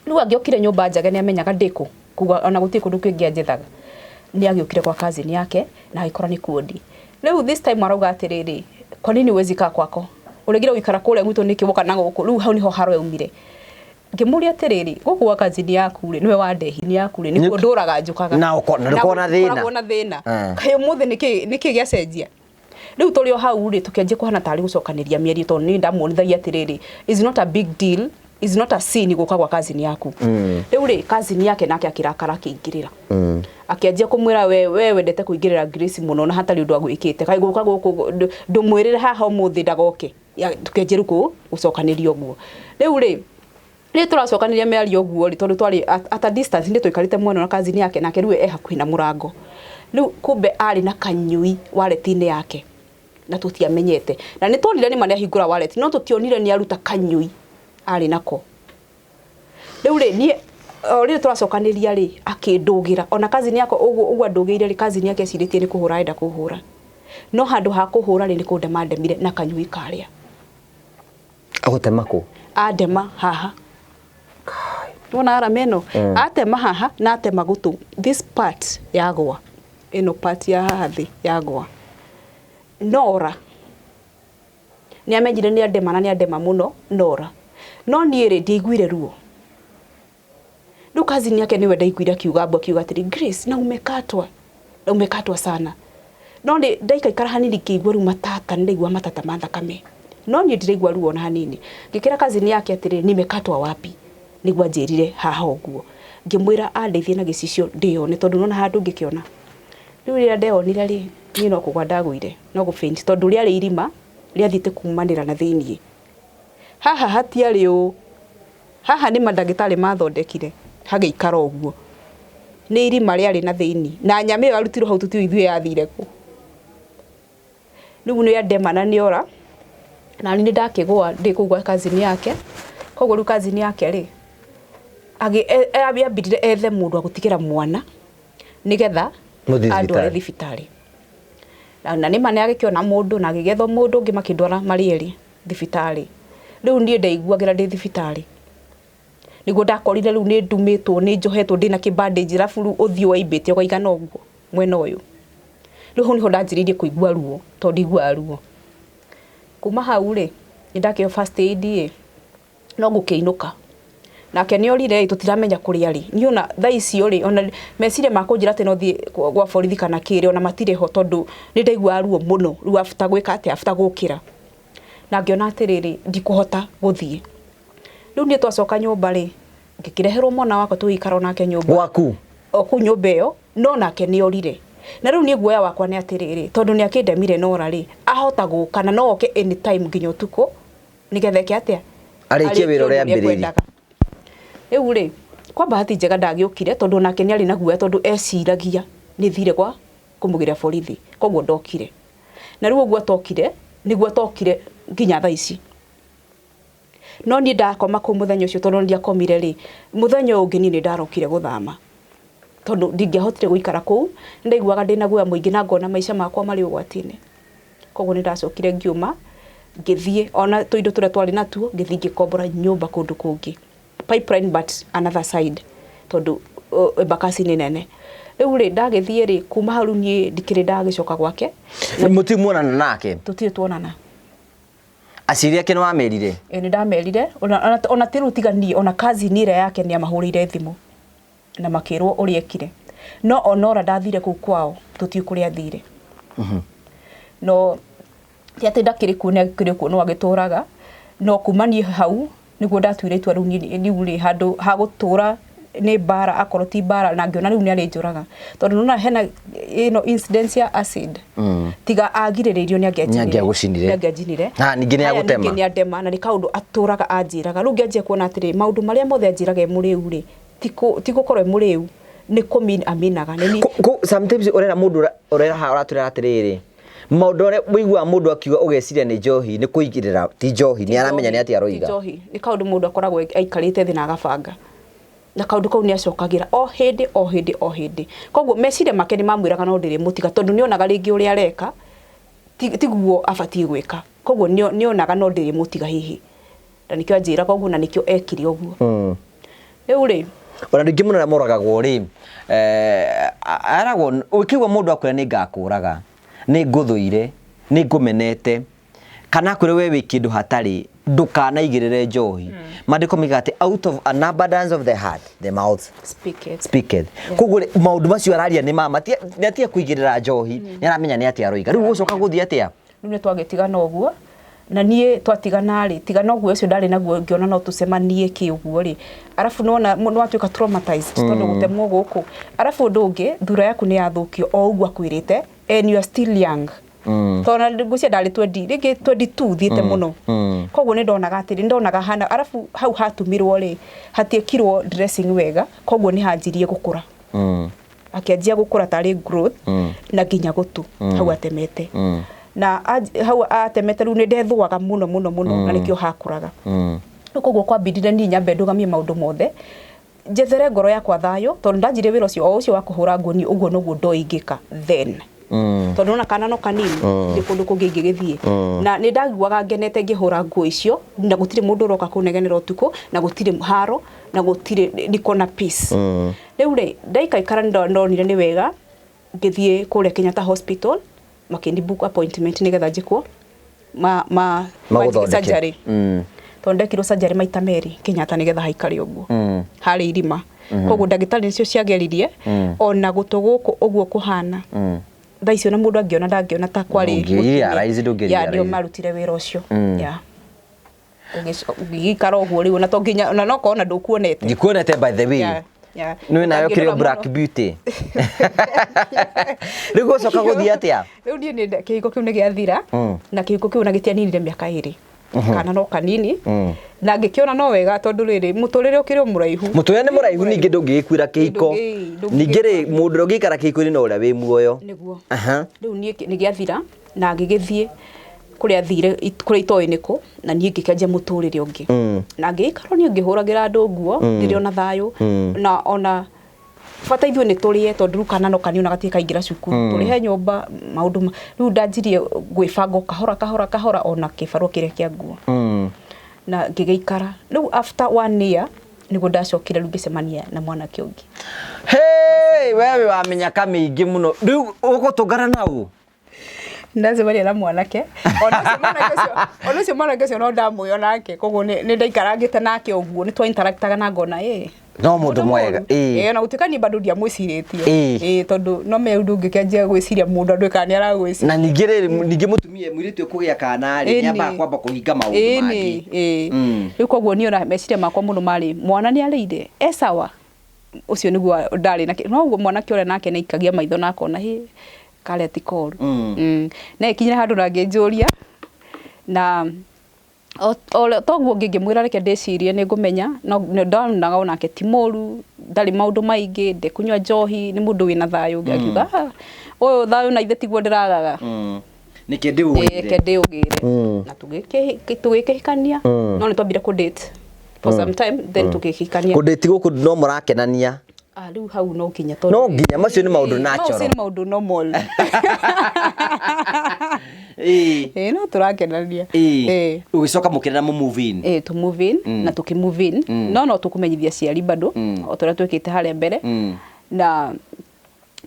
Rĩu angĩokire nyũmba njage nĩ amenyaga ndĩ kũ, kuga ona gũtirĩ kũndũ kũngĩ anjethaga. Nĩ agĩũkire kwa cousin yake na agĩkora nĩ kuo ndĩ. Rĩu this time arauga atĩrĩrĩ, kwa nini huwezi kaa kwako? Ũregire gũikara kũrĩa gwitũ nĩkĩ woka na gũkũ? Rĩu hau nĩho haro yaumire. Ngĩmũria atĩrĩrĩ, gũkũ gwa cousin yaku rĩ, nĩwe wandehi yaku rĩ, nĩkuo ndũraga njũkaga. Na ndũkoragwo na thĩna. Ndũkoragwo na thĩna. Kaĩ ũmũthĩ nĩkĩ gĩacenjia? Rĩu tũrĩ o hau rĩ, tũkĩanjia kũhana tarĩ gũcokanĩria mĩario tondũ niĩ ndamuonithagia atĩrĩrĩ, is not a big deal, is not a sin gũka gwa cousin yaku. Rĩu rĩ, cousin yake nake akĩrakara akĩingĩrĩra. Akĩanjia kũmwĩra we wendete kũingĩrĩra Grace mũno na hatarĩ ũndũ agwĩkĩte. Kaĩ gũka gũkũ ndũmwĩrĩre haha ũmũthĩ ndagoke. Tũkĩanjia rĩu gũcokanĩria ũguo. Rĩu rĩ, rĩrĩa tũracokanĩria mĩario ũguo rĩ, tondũ twarĩ at a distance, nĩ twaikarĩte mwena na cousin yake, nake rĩu e hakuhĩ na mũrango. Rĩu kumbe arĩ na kanyui wallet-inĩ yake na tũtiamenyete. Na nĩ tuonire nĩma nĩ ahingũra wallet, no tũtionire nĩ aruta kanyui arĩ nako. Rĩu rĩ, niĩ o rĩrĩ tũracokanĩria rĩ, akĩndũgĩra. Ona cousin yakwa ũguo ũguo andũgĩire rĩ, cousin yake ecirĩtie nĩ kũhũra arenda kũhũra. No handũ ha kũhũra rĩ, nĩ kũndema andemire na kanyui karĩa. Agũtema kũ? Andema haha. Wona arama ĩno? Atema haha na atema gũtũ. This part yagwa. Ĩno part ya haha thĩ yagwa. Nora. Nĩ amenyire nĩ andema na nĩ andema mũno, nora. No niĩ rĩ, ndiaiguire ruo. Rĩu cousin yake nĩwe ndaiguire akiuga mbu akiuga atĩrĩ, Grace, na umekatwa. Na umekatwa sana. No nĩ ndaikaikara hanini ngĩigua rĩu matata, nĩ ndaigua matata ma thakame. No niĩ ndiraigua ruo ona hanini. Ngĩkĩra cousin yake atĩrĩ, nimekatwa wapi? Nĩguo anjĩrire haha ũguo. Ngĩmwĩra andeithie na gĩcicio ndĩyone tondũ nĩwona handũ ngĩkĩona. Rĩu rĩrĩa ndeyonire rĩ, niĩ no kũgwa ndagũire, no gũ faint tondũ rĩarĩ irima rĩathiĩte kumanĩra na thĩiniĩ. Haha hatiarĩ ũũ, haha nĩ mandagĩtarĩ mathondekire hagĩikara ũguo. Nĩ irima rĩarĩ na thĩiniĩ na nyama ĩyo yarutirwo hau tũtiũĩ ithuĩ yathire kũ. Rĩu nĩ andema na nĩ ora, na niĩ nĩ ndakĩgũa ndĩ kũu gwa cousin yake. Koguo rĩu cousin yake rĩ, ambindire ethe mũndũ wa gũtigĩra mwana nĩgetha andware thibitarĩ. Na nĩma nĩ agĩkĩona mũndũ na agĩgĩetha mũndũ ũngĩ makĩndwara marĩ erĩ thibitarĩ. Rĩu niĩ ndaiguagĩra ndĩ thibitarĩ. Nĩguo ndakorire rĩu nĩ ndumĩtwo, nĩ njohetwo ndĩna kĩ bandage arabu rĩu ũthiũ waimbĩte ũkaigana ũguo mwena ũyũ. Rĩu hau nĩho ndanjĩrĩirie kũigua ruo tondũ ndiguaga ruo. Kuma hau rĩ, nĩ ndakĩheo first aid ĩ, no ngũkĩinũka. Nake nĩ orire ĩ, tũtiramenya kũrĩa arĩ. Niĩ ona thaa icio rĩ, ona meciria ma kũnjĩra atĩ no thiĩ gwa borithi kana kĩ rĩ, ona matirĩ ho tondũ nĩ ndaiguaga ruo mũno. Rĩu after gwĩka atĩa, after gũkĩra. Na ngĩona atĩrĩrĩ, ndikũhota gũthiĩ. Rĩu niĩ twacoka nyũmba rĩ, ngĩkĩreherwo mwana wakwa tũgĩikara onake nyũmba. Gwaku? O kũu nyũmba ĩyo, no nake nĩ orire. Na rĩu niĩ guoya wakwa nĩ atĩrĩrĩ, tondũ nĩ akĩndemire nora rĩ, ahota gũka na no oke anytime nginya ũtukũ. Nĩgetha eke atĩa? Arĩkie wĩra ũrĩa ũndũ ambĩrĩirie. ekwendaga. Rĩu rĩ, kwa bahati njega ndagĩũkire tondũ onake nĩ arĩ na guoya tondũ eciragia nĩ thire gwa kũmũgĩra borithi, koguo ndokire. Na rĩu ũguo atokire, nĩguo atokire nginya thaa ici. No niĩ ndakoma kũu mũthenya ũcio tondũ ndiakomire rĩ, mũthenya ũyũ ũngĩ niĩ nĩ ndarokire gũthama. Tondũ ndingĩahotire gũikara kũu, nĩ ndaiguaga ndĩna guoya mũingĩ na ngona maica makwa marĩ ũgwati-inĩ. Koguo nĩ ndacokire ngiuma, ngĩthiĩ ona tũindo tũrĩa twarĩ natuo, ngĩthiĩ ngĩkombora nyũmba kũndũ kũngĩ. Pipeline but another side, tondũ Embakasi nĩ nene. Rĩu rĩ, ndagĩthiĩ rĩ, kuma hau rĩu niĩ ndikĩrĩ ndagĩcoka gwake. Mũtirĩ muonana nake? Tũtirĩ tuonana. Aciari ake nĩ wamerire? Ĩĩ nĩ ndamerire, ona ti rĩu tiga niĩ, ona cousin ĩrĩa yake nĩ amahũrĩire thimũ na makĩrwo ũrĩa ekire. No ona ũrĩa ndathire kũu kwao, tũtiũĩ kũrĩa athire. No ti atĩ ndakĩrĩ kuo, nĩ akĩrĩ kuo no agĩtũraga, no kuma niĩ hau nĩguo ndatuire itua rĩu niĩ rĩu rĩ handũ ha gũtũra nĩ mbara akorwo ti mbara na ngĩona rĩu nĩ arĩnjũraga tondũ nĩwona hena ĩno incident ya acid tiga agirĩrĩirio nĩ Nĩ angĩagũcinire. nĩ angĩanjinire. Na ningĩ nĩ Haya, agũtema. ningĩ nĩ andema na nĩ kaũndũ atũraga anjĩraga rĩu ngĩanjia kuona atĩrĩ maũndũ marĩa mothe anjĩraga e mũrĩu rĩ ti gũkorwo e mũrĩu nĩ kũmean aminaga nĩ niĩ Sometimes ũrera mũndũ ũrera haha ũratwĩra atĩrĩrĩ maũndũ marĩa ũiguaga mũndũ akiuga ũgeciria nĩ njohi nĩ kũigĩrĩra ti njohi nĩ aramenya nĩ atĩa aroiga. Ti njohi nĩ kaũndũ mũndũ akoragwo aikarĩte thĩ na agabanga na kaũndũ kau nĩ acokagĩra o hĩndĩ o hĩndĩ o hĩndĩ koguo meciria make nĩ mamwĩraga no ndĩrĩmũtiga tondũ nĩonaga rĩngĩ ũrĩa areka tiguo abatiĩ gwĩka koguo nĩonaga no ndĩrĩmũtiga hihi na nĩkĩo anjĩraga ũguo na nĩkĩo ekire ũguo. Rĩu rĩ ona rĩngĩ mũno arĩa moragagwo rĩ aragwo ũkĩigua mũndũ akwĩra nĩ ngakũraga nĩ ngũthũire nĩ ngũmenete kana akwĩre we wĩ kĩndũ hatarĩ ndũkanaigĩrĩre njohi. Maandĩko moigaga atĩ out of an abundance of the heart the mouth speaketh. Speaketh. Koguo rĩ, maũndũ macio araria nĩ ma ma, nĩ atige kũigĩrĩra njohi nĩ aramenya nĩ atĩa aroiga. Rĩu ũgũcoka gũthiĩ atĩa? Rĩu nĩ twagĩtigana ũguo na niĩ twatigana rĩ tigana ũguo ũcio ndarĩ naguo ngĩona no tũcemanie kĩ ũguo rĩ arabu nĩwona nĩwatuĩka traumatized tondũ gũtemwo gũkũ arabu ũndũ ũngĩ thura yaku nĩ yathũkio o ũguo akwĩrĩte and you are still young. Tondũ ngwĩciria ndarĩ 20 rĩngĩ 22 thiĩte mũno koguo nĩ ndonaga atĩrĩ nĩ ndonaga hana arabu hau hatumirwo rĩ hatiekirwo dressing wega koguo nĩ hanjirie gũkũra. Akĩanjia gũkũra tarĩ growth na nginya gũtũ hau atemete. Na hau atemete rĩu nĩ ndethũaga mũno mũno mũno na nĩkĩo hakũraga. Rĩu koguo kwambindire niĩ nyambe ndũgamie maũndũ mothe njethere ngoro yakwa thayũ tondũ ndanjirie wĩra ũcio o ũcio wa kũhũra nguo niĩ ũguo noguo ndoĩ ingĩka then. Tondũ nona kana no kanini ndirĩ kũndũ kũngĩ ingĩgĩthiĩ na nĩ ndaiguaga ngenete ngĩhũra nguo icio na gũtirĩ mũndũ ũroka kũnegenera ũtukũ na gũtirĩ haro na gũtirĩ niko na peace. Rĩu rĩ ndaikaikara nĩ ndonire nĩ wega ngĩthiĩ kũrĩa Kenyatta Hospital makĩni book appointment nĩgetha njĩkwo ma Magũthondeke. surgery. Tondũ ndekirwo surgery maita merĩ Kenyatta nĩgetha haikare ũguo harĩ irima koguo ndagĩtarĩ nĩcio ciageririe ona gũtũ gũkũ ũguo kũhana thaa icio na mũndũ angĩona ndangĩona ta kwarĩ Ndũngĩ-realize, ndũngĩ-realize. Ya, nĩo marutire wĩra ũcio. Ya. Ũgĩikara ũguo rĩu na to nginya na no korwo na ndũkuonete. Ndikuonete by the way. Yeah, yeah. Nĩ nayo Ndangĩrora kĩrĩ mũno. Black Beauty. Rĩu gũcoka gũthiĩ atĩa? Rĩu niĩ nĩ kĩhiko kĩu nĩ gĩathira na kĩhiko kĩu na gĩtianinire mĩaka ĩrĩ kana no kanini na ngĩkĩona no wega tondũ rĩrĩ mũtũrĩre ũkĩrĩ o mũraihu. Mũtũrĩre nĩ mũraihu ningĩ ndũngĩgĩkuĩra kĩhiko. Ndũngĩ- Ningĩ rĩ mũndũ ũrĩa ũngĩikara kĩhiko-inĩ no ũrĩa wĩ muoyo. Nĩguo. Aha. Rĩu niĩ nĩ gĩathira na ngĩgĩthiĩ kũrĩa athire kũrĩa itoĩ nĩkũ na niĩ ngĩkĩanjia mũtũrĩre ũngĩ. Na ngĩikara niĩ ngĩhũragĩra andũ nguo ndĩrĩ ona thayũ na ona bata ithuĩ nĩ tũrĩe tondũ rĩu kana no kanini ona gatirĩ kaingĩra cukuru tũrĩhe nyũmba maũndũ rĩu ndanjirie gwĩbanga o kahora kahora kahora ona kĩbarũa kĩrĩa kĩa nguo na ngĩgĩikara rĩu after 1 year nĩguo ndacokire rĩu ngĩcemania na mwanake ũngĩ. Hey, wewe wa mĩnyaka mĩingĩ mũno rĩu ũgũtũngana na ũ? Ndacemania na mwanake ona ũcio mwanake ũcio ona ũcio mwanake ũcio no ndamũĩ onake koguo nĩ ndaikarangĩte nake ũguo nĩ twa interactaga na ngona ĩ No mũndũ mwega ĩ. Ĩ ona gũtuĩka niĩ bado ndiamwĩcirĩtie ĩ tondũ no me ũndũ ũngĩkĩanjia gwĩciria mũndũ andũ kana nĩ aragwĩciria. Na ningĩ rĩrĩ ningĩ mũtumia mũirĩtu ũkũgĩa kana rĩ nĩambaga kwamba kũhinga maũndũ mangĩ. Ĩni rĩu koguo niĩ ona meciria makwa mũno marĩ mwana nĩ arĩire e sawa ũcio nĩguo ndarĩ nake no ũguo mwanake ũrĩa nake nĩaikagia maitho na akona hĩ karĩa ti koru. Na ĩkinyire handũ na ngĩnjũria na Toguo ngĩngĩmwĩra reke ndĩcirie nĩ ngũmenya, no ndonaga onake ti mũru, ndarĩ maũndũ maingĩ, ndekũnyua njohi, nĩ mũndũ wĩna thayũ. Akiuga, "Ah, ũyũ thayũ na ithe tiguo ndĩragaga." Nĩkĩ ndĩũgĩre? Reke ndĩũgĩre. Na tũgĩkĩhikania, no nĩ twambire kũ date for some time, then tũgĩkĩhikania. Kũndĩti gũkũ no mũrakenania? Ah, rĩu hau no nginya. No nginya, macio nĩ maũndũ natural. Macio nĩ maũndũ normal. Ĩĩ, no tũrakenania. Ĩĩ. Ũgĩcoka mũkĩrera mũ move in? Ĩĩ, to move in. Na tũkĩ move in, no tũkũmenyithia ciari bado o ta ũrĩa twĩkĩte harĩa mbere. Na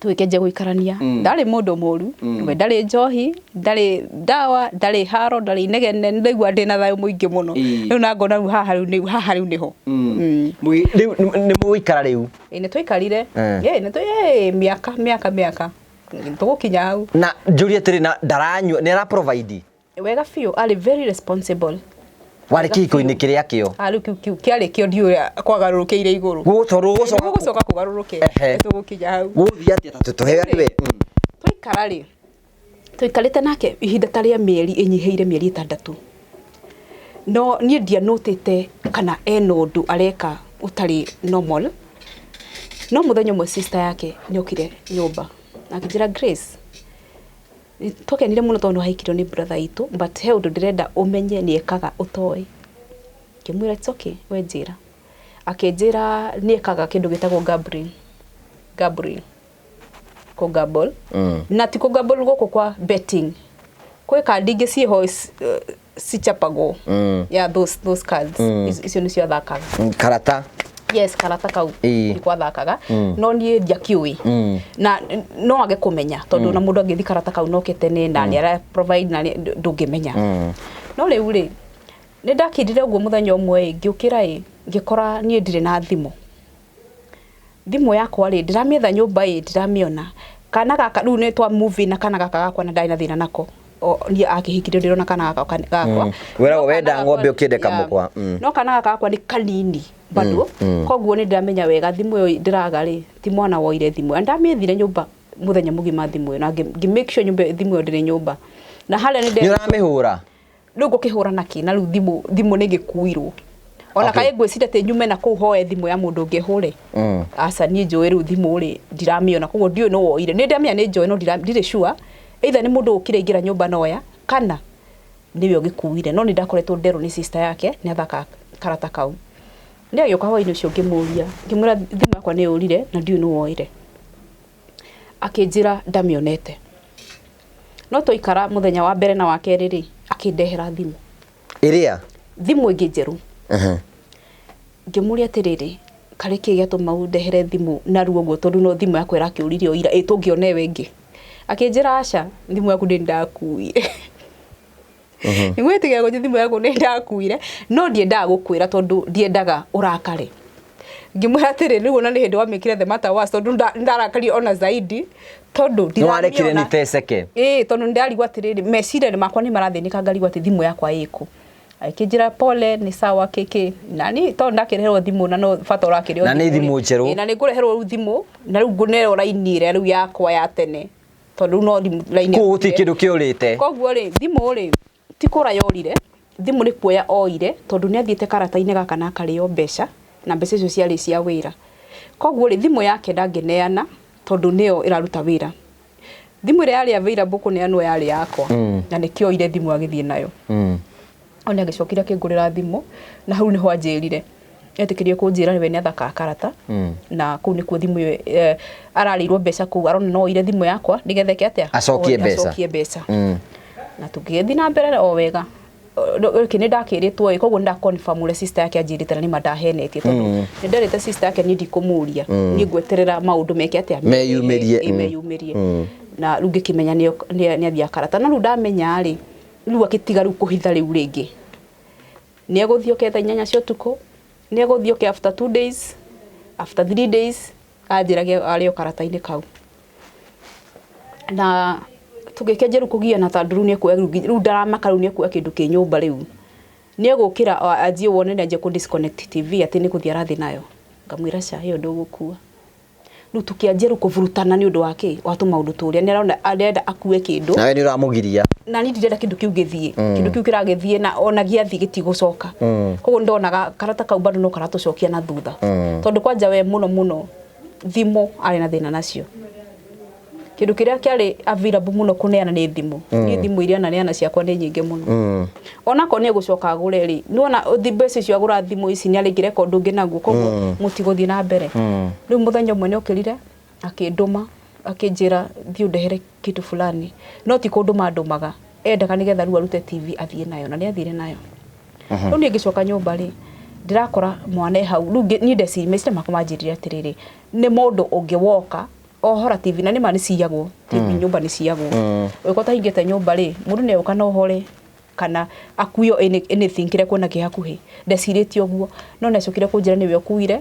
tũgĩkĩanjia gũikarania. Ndarĩ mũndũ mũru we, ndarĩ njohi, ndarĩ ndawa, ndarĩ haro, ndarĩ inegene. Nĩ ndaigua ndĩna thayũ mũingĩ mũno. Rĩu na ngona rĩu haha, rĩu haha rĩu nĩho. Rĩu nĩ mũgũikara rĩu? Ĩĩ, nĩ twaikarire. Ĩĩ, nĩ ĩĩ, mĩaka mĩaka mĩaka tũgũkinya hau. Na njũrie atĩrĩ, na ndaranyua, nĩ ara provide? Wega biũ, arĩ very responsible. Warĩ kĩhiko-inĩ kĩrĩa kĩo? Ah, rĩu kĩu kĩarĩ kĩo, ndiũĩ ũrĩa kwagarũrũkĩire igũrũ. Tondũ gũcoka gũgũcoka kũgarũrũke. Tũgũkinya hau. Gũthiĩ atĩa? Ta tũhe we. Twaikara rĩ, tũikarĩte nake ihinda ta rĩa mĩeri ĩnyihĩire mĩeri 6, no niĩ ndianũtĩte kana ena ũndũ areka ũtarĩ normal. No mũthenya ũmwe sister yake nĩokire nyũmba na akĩnjĩra, "Grace, twakenire mũno tondũ nĩwahikirio nĩ brother itũ, but he ũndũ ndĩrenda ũmenye nĩ ekaga ũtoĩ." Ngĩmwĩra, "It's okay, we njĩra." Akĩnjĩra nĩ ekaga kĩndũ gĩtagwo gambling, gambling, kũ gamble. Na ti kũ gamble gũkũ kwa betting, kwĩ kandi ingĩ ciĩho cichapagwo. Yeah, those cards. Icio nĩcio athakaga. Karata. Yes, karata kau. Nĩko athakaga, no niĩ ndiakĩũĩ na no age kũmenya, tondũ na mũndũ angĩthi karata kau noke tene na nĩ ara provide na ndũngĩmenya. No rĩu rĩ, nĩ ndakindire ũguo. Mũthenya ũmwe ĩ, ngĩũkĩra ĩ, ngĩkora niĩ ndirĩ na thimũ. Thimũ yakwa rĩ, ndĩramĩetha nyũmba ĩ, ndiramĩona. Kana gaka rĩu nĩ twa move in na kana gaka gakwa, na ndarĩ na thĩna nako. Niĩ akĩhikire ndĩrona kana gaka gakwa. Wĩragwo No wenda kana ng'ombe gakwa- ũkĩende yeah. kamũkwa. No kana gaka gakwa nĩ kanini bado, koguo nĩ ndĩramenya wega thimũ ĩyo ndĩraga rĩ, ti mwana woire thimũ ĩyo. Na ndamĩethire nyũmba mũthenya mũgima thimũ ĩyo, na ngĩ make sure nyũmba thimũ ĩyo ndĩrĩ nyũmba na harĩa nĩ Nĩ ũramĩhũra? Rĩu ngũkĩhũra nakĩ? Na rĩu thimũ nĩ ngĩkuirwo ona. Kaĩ ngwĩciria atĩ nyume na kũu hoe thimũ ya mũndũ ũngĩ hũre? Aca, niĩ njũĩ rĩu thimũ rĩ, ndiramĩona, koguo ndiũĩ nũ woire. Nĩ ndamenya nĩ njoĩ, no ndirĩ sure either nĩ mũndũ ũkire aingĩra nyũmba noya kana nĩwe ũgĩkuire. No nĩ ndakoretwo nderwo nĩ sister yake nĩ athaka karata kau. Nĩ agĩũka hwainĩ ũcio, ngĩmũria, ngĩmwĩra thimũ yakwa nĩ yũrire na ndiũĩ nũ woire. Akĩnjĩra ndamĩonete. No twaikara mũthenya wa mbere na wa kerĩ rĩ, akĩndehera thimũ. Ĩrĩa? Thimũ ĩngĩ njerũ. Ngĩmũria atĩrĩrĩ, karĩ kĩ gĩatũma ũndehere thimũ narua ũguo, tondũ no thimũ yakwa ĩrakĩũrire o ira, ĩ tũngĩona ĩyo ĩngĩ? Akĩnjĩra, "Aca, thimũ yaku nĩ ndakuire." Nĩgwĩtĩkĩra kũnjĩra thimũ yaku nĩ ndakuire, no ndiendaga gũkwĩra tondũ ndiendaga ũrakare. Ngĩmwĩra atĩrĩ, rĩu ona nĩ hĩndĩ wamĩkire the matter worse, tondũ ndarakario ona zaidi, tondũ Nĩ warekire ndiramĩona. niteceke. Ĩĩ, tondũ nĩndarigwo atĩrĩrĩ, meciria makwa nĩ marathĩnĩka, ngarigwo atĩ thimũ yakwa ĩkũ. Akĩnjĩra pole, nĩ sawa kĩkĩ. Na niĩ tondũ ndakĩreherwo thimũ na no bata ũrakĩrĩ o Na nĩ thimũ rĩ. Thimũ njerũ. Ĩĩ, na nĩ ngũreherwo rĩu thimũ na rĩu ngũneo raini ĩrĩa rĩu yakwa ya tene, tondũ rĩu no thimũ raini. Kũu gũtirĩ kĩndũ kĩũrĩte. Koguo rĩ, thimũ rĩ, ti kũra yorire, thimũ nĩ kuoya oire, tondũ nĩ athiĩte karata-inĩ gaka na akarĩo mbeca, na mbeca icio ciarĩ cia wĩra. Koguo rĩ, thimũ yake ndangĩneana tondũ nĩyo ĩraruta wĩra. Thimũ ĩrĩa yarĩ available kũneanwo yarĩ yakwa. Na nĩkĩo oire thimũ agĩthiĩ nayo. No nĩ agĩcokire akĩngũrĩra thimũ, na hau nĩho anjĩrire, etĩkĩrie kũnjĩra we nĩ athakaga karata. Na kũu nĩkuo thimũ ĩyo ararĩirwo mbeca kũu, arona no oire thimũ yakwa nĩgetha eke atĩa? Acokie mbeca. Acokie mbeca. Na tũgĩthiĩ na mbere o wega. Gĩkĩ nĩ ndakĩrĩtwo ĩ, koguo nĩ nda confirm ũrĩa sister yake anjĩrĩte, na nĩma ndahenetie, tondũ nĩ nderĩte sister yake niĩ ndikũmũria, niĩ ngweterera maũndũ meke atĩa? Meyumĩrie. Ĩ, meyumĩrie. Na rĩu ngĩkĩmenya nĩ athiaga karata. No rĩu ndamenya rĩ, rĩu akĩtiga rĩu kũhitha. Rĩu rĩngĩ nĩ egũthiĩ oke thaa 8 cia ũtukũ, nĩ egũthiĩ oke after 2 days, after 3 days, anjĩrage arĩ o karata-inĩ kau. Na tũgĩkĩanjia rĩu kũgiana, tondũ rĩu nĩekuoya, rĩu ndaramaka, rĩu nĩekuoya kĩndũ kĩ nyũmba. Rĩu nĩegũkĩra anjie wone nĩ anjia kũ disconnect TV atĩ nĩ gũthiĩ arathiĩ nayo. Ngamwĩra, "Ca, ĩyo ndũgũkua." Rĩu tũkĩanjia rĩu kũburutana nĩ ũndũ wa kĩ wa tũmaũndũ tũrĩa nĩ arona arenda akue kĩndũ. Nawe nĩ ũramũgiria. Na niĩ ndirenda kĩndũ kĩu gĩthiĩ, kĩndũ kĩu kĩragĩthiĩ na ona gĩathiĩ gĩtigũcoka. Koguo ndonaga karata kau bado no karatũcokia na thutha, tondũ kwanja we mũno mũno thimũ arĩ na thĩna nacio. Kĩndũ kĩrĩa kĩarĩ available mũno kũneana nĩ thimũ. Niĩ thimũ iria naneana ciakwa nĩ nyingĩ mũno. Onakorwo nĩ egũcoka agũre rĩ, nĩwona mbeca icio agũra thimũ ici nĩ arĩngĩreka ũndũ ũngĩ naguo, koguo mũtigũthiĩ na mbere. Rĩu mũthenya ũmwe nĩ okĩrire akĩndũma, akĩnjĩra thiĩ ũndehere kitu fulani, no ti kũndũma ndũmaga, endaga nĩgetha rĩu arute TV athiĩ nayo, na nĩ athire nayo. Rĩu niĩ ngĩcoka nyũmba rĩ, ndĩrakora mwana e hau. Rĩu niĩ ndeciria, meciria makwa manjĩrire atĩrĩrĩ, nĩ mũndũ ũngĩ woka ohora TV, na nĩma nĩ ciyagwo TV, nyũmba nĩ ciyagwo. Ũngĩkorwo ũtahingĩte nyũmba rĩ, mũndũ nĩ egũka na ohore kana akuo anything kĩrĩa kuona kĩ hakuhĩ. Ndecirĩtie ũguo, no nĩacokire kũnjĩra nĩwe ũkuire.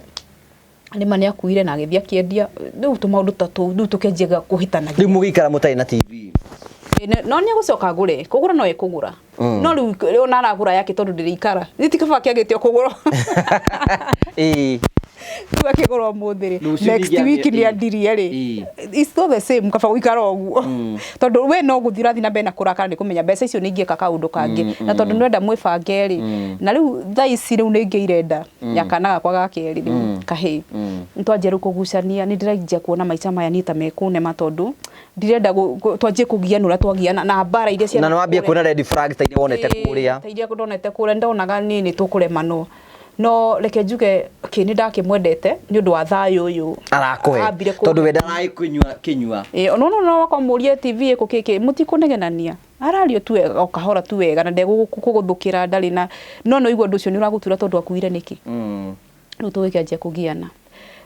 Nĩma nĩ akuire na agĩthiĩ akĩendia. Rĩu tũmaũndũ ta tũu rĩu tũkĩanjia kũhĩtanagia. Rĩu mũgĩikara mũtarĩ na TV. No nĩ egũcoka agũre, kũgũra no ekũgũra, no rĩu ona aragũra yake tondũ ndĩrĩikara nĩ ti kaba kĩagĩte o kũgũra. Rĩu akĩgũra ũmũthĩ rĩ, Rũciũ next ningĩ week nĩ andirie rĩ. It's not the same, kaba gũikara ũguo, tondũ we no gũthiĩ ũrathiĩ na mbere na kũrakara nĩ kũmenya mbeca icio nĩ ingĩka kaũndũ kangĩ, na tondũ nĩwenda mwĩbange rĩ. Na rĩu thaa ici rĩu nĩ ngĩire nda ya kana gakwa ga kerĩ rĩu kahĩĩ. Nĩ twanjia rĩu kũgucania, nĩ ndĩranjia kuona maica maya niĩ ta mekũnema, tondũ ndirenda twanjie kũgiana ũrĩa twagiana na mbara iria Na nĩ wambia kuona red flags ta iria wonete kũrĩa. Ta iria ndonete kũrĩa, ndonaga niĩ nĩ tũkũremanwo. No reke njuge kĩ nĩ ndakĩmwendete nĩ ũndũ wa thayũ ũyũ arakũhe ambire tondũ we ndaraĩ kũnyua kĩnyua. Ĩĩ, no wakwa mũrie TV ĩkũ kĩkĩ, mũtikũnegenania, arario tu wega o kahora tu wega, na ndegũkũgũthũkĩra, ndarĩ na no igua ũndũ ũcio nĩ ũragũtura tondũ akuire nĩkĩ. Rĩu tũgĩkĩanjia kũgiana.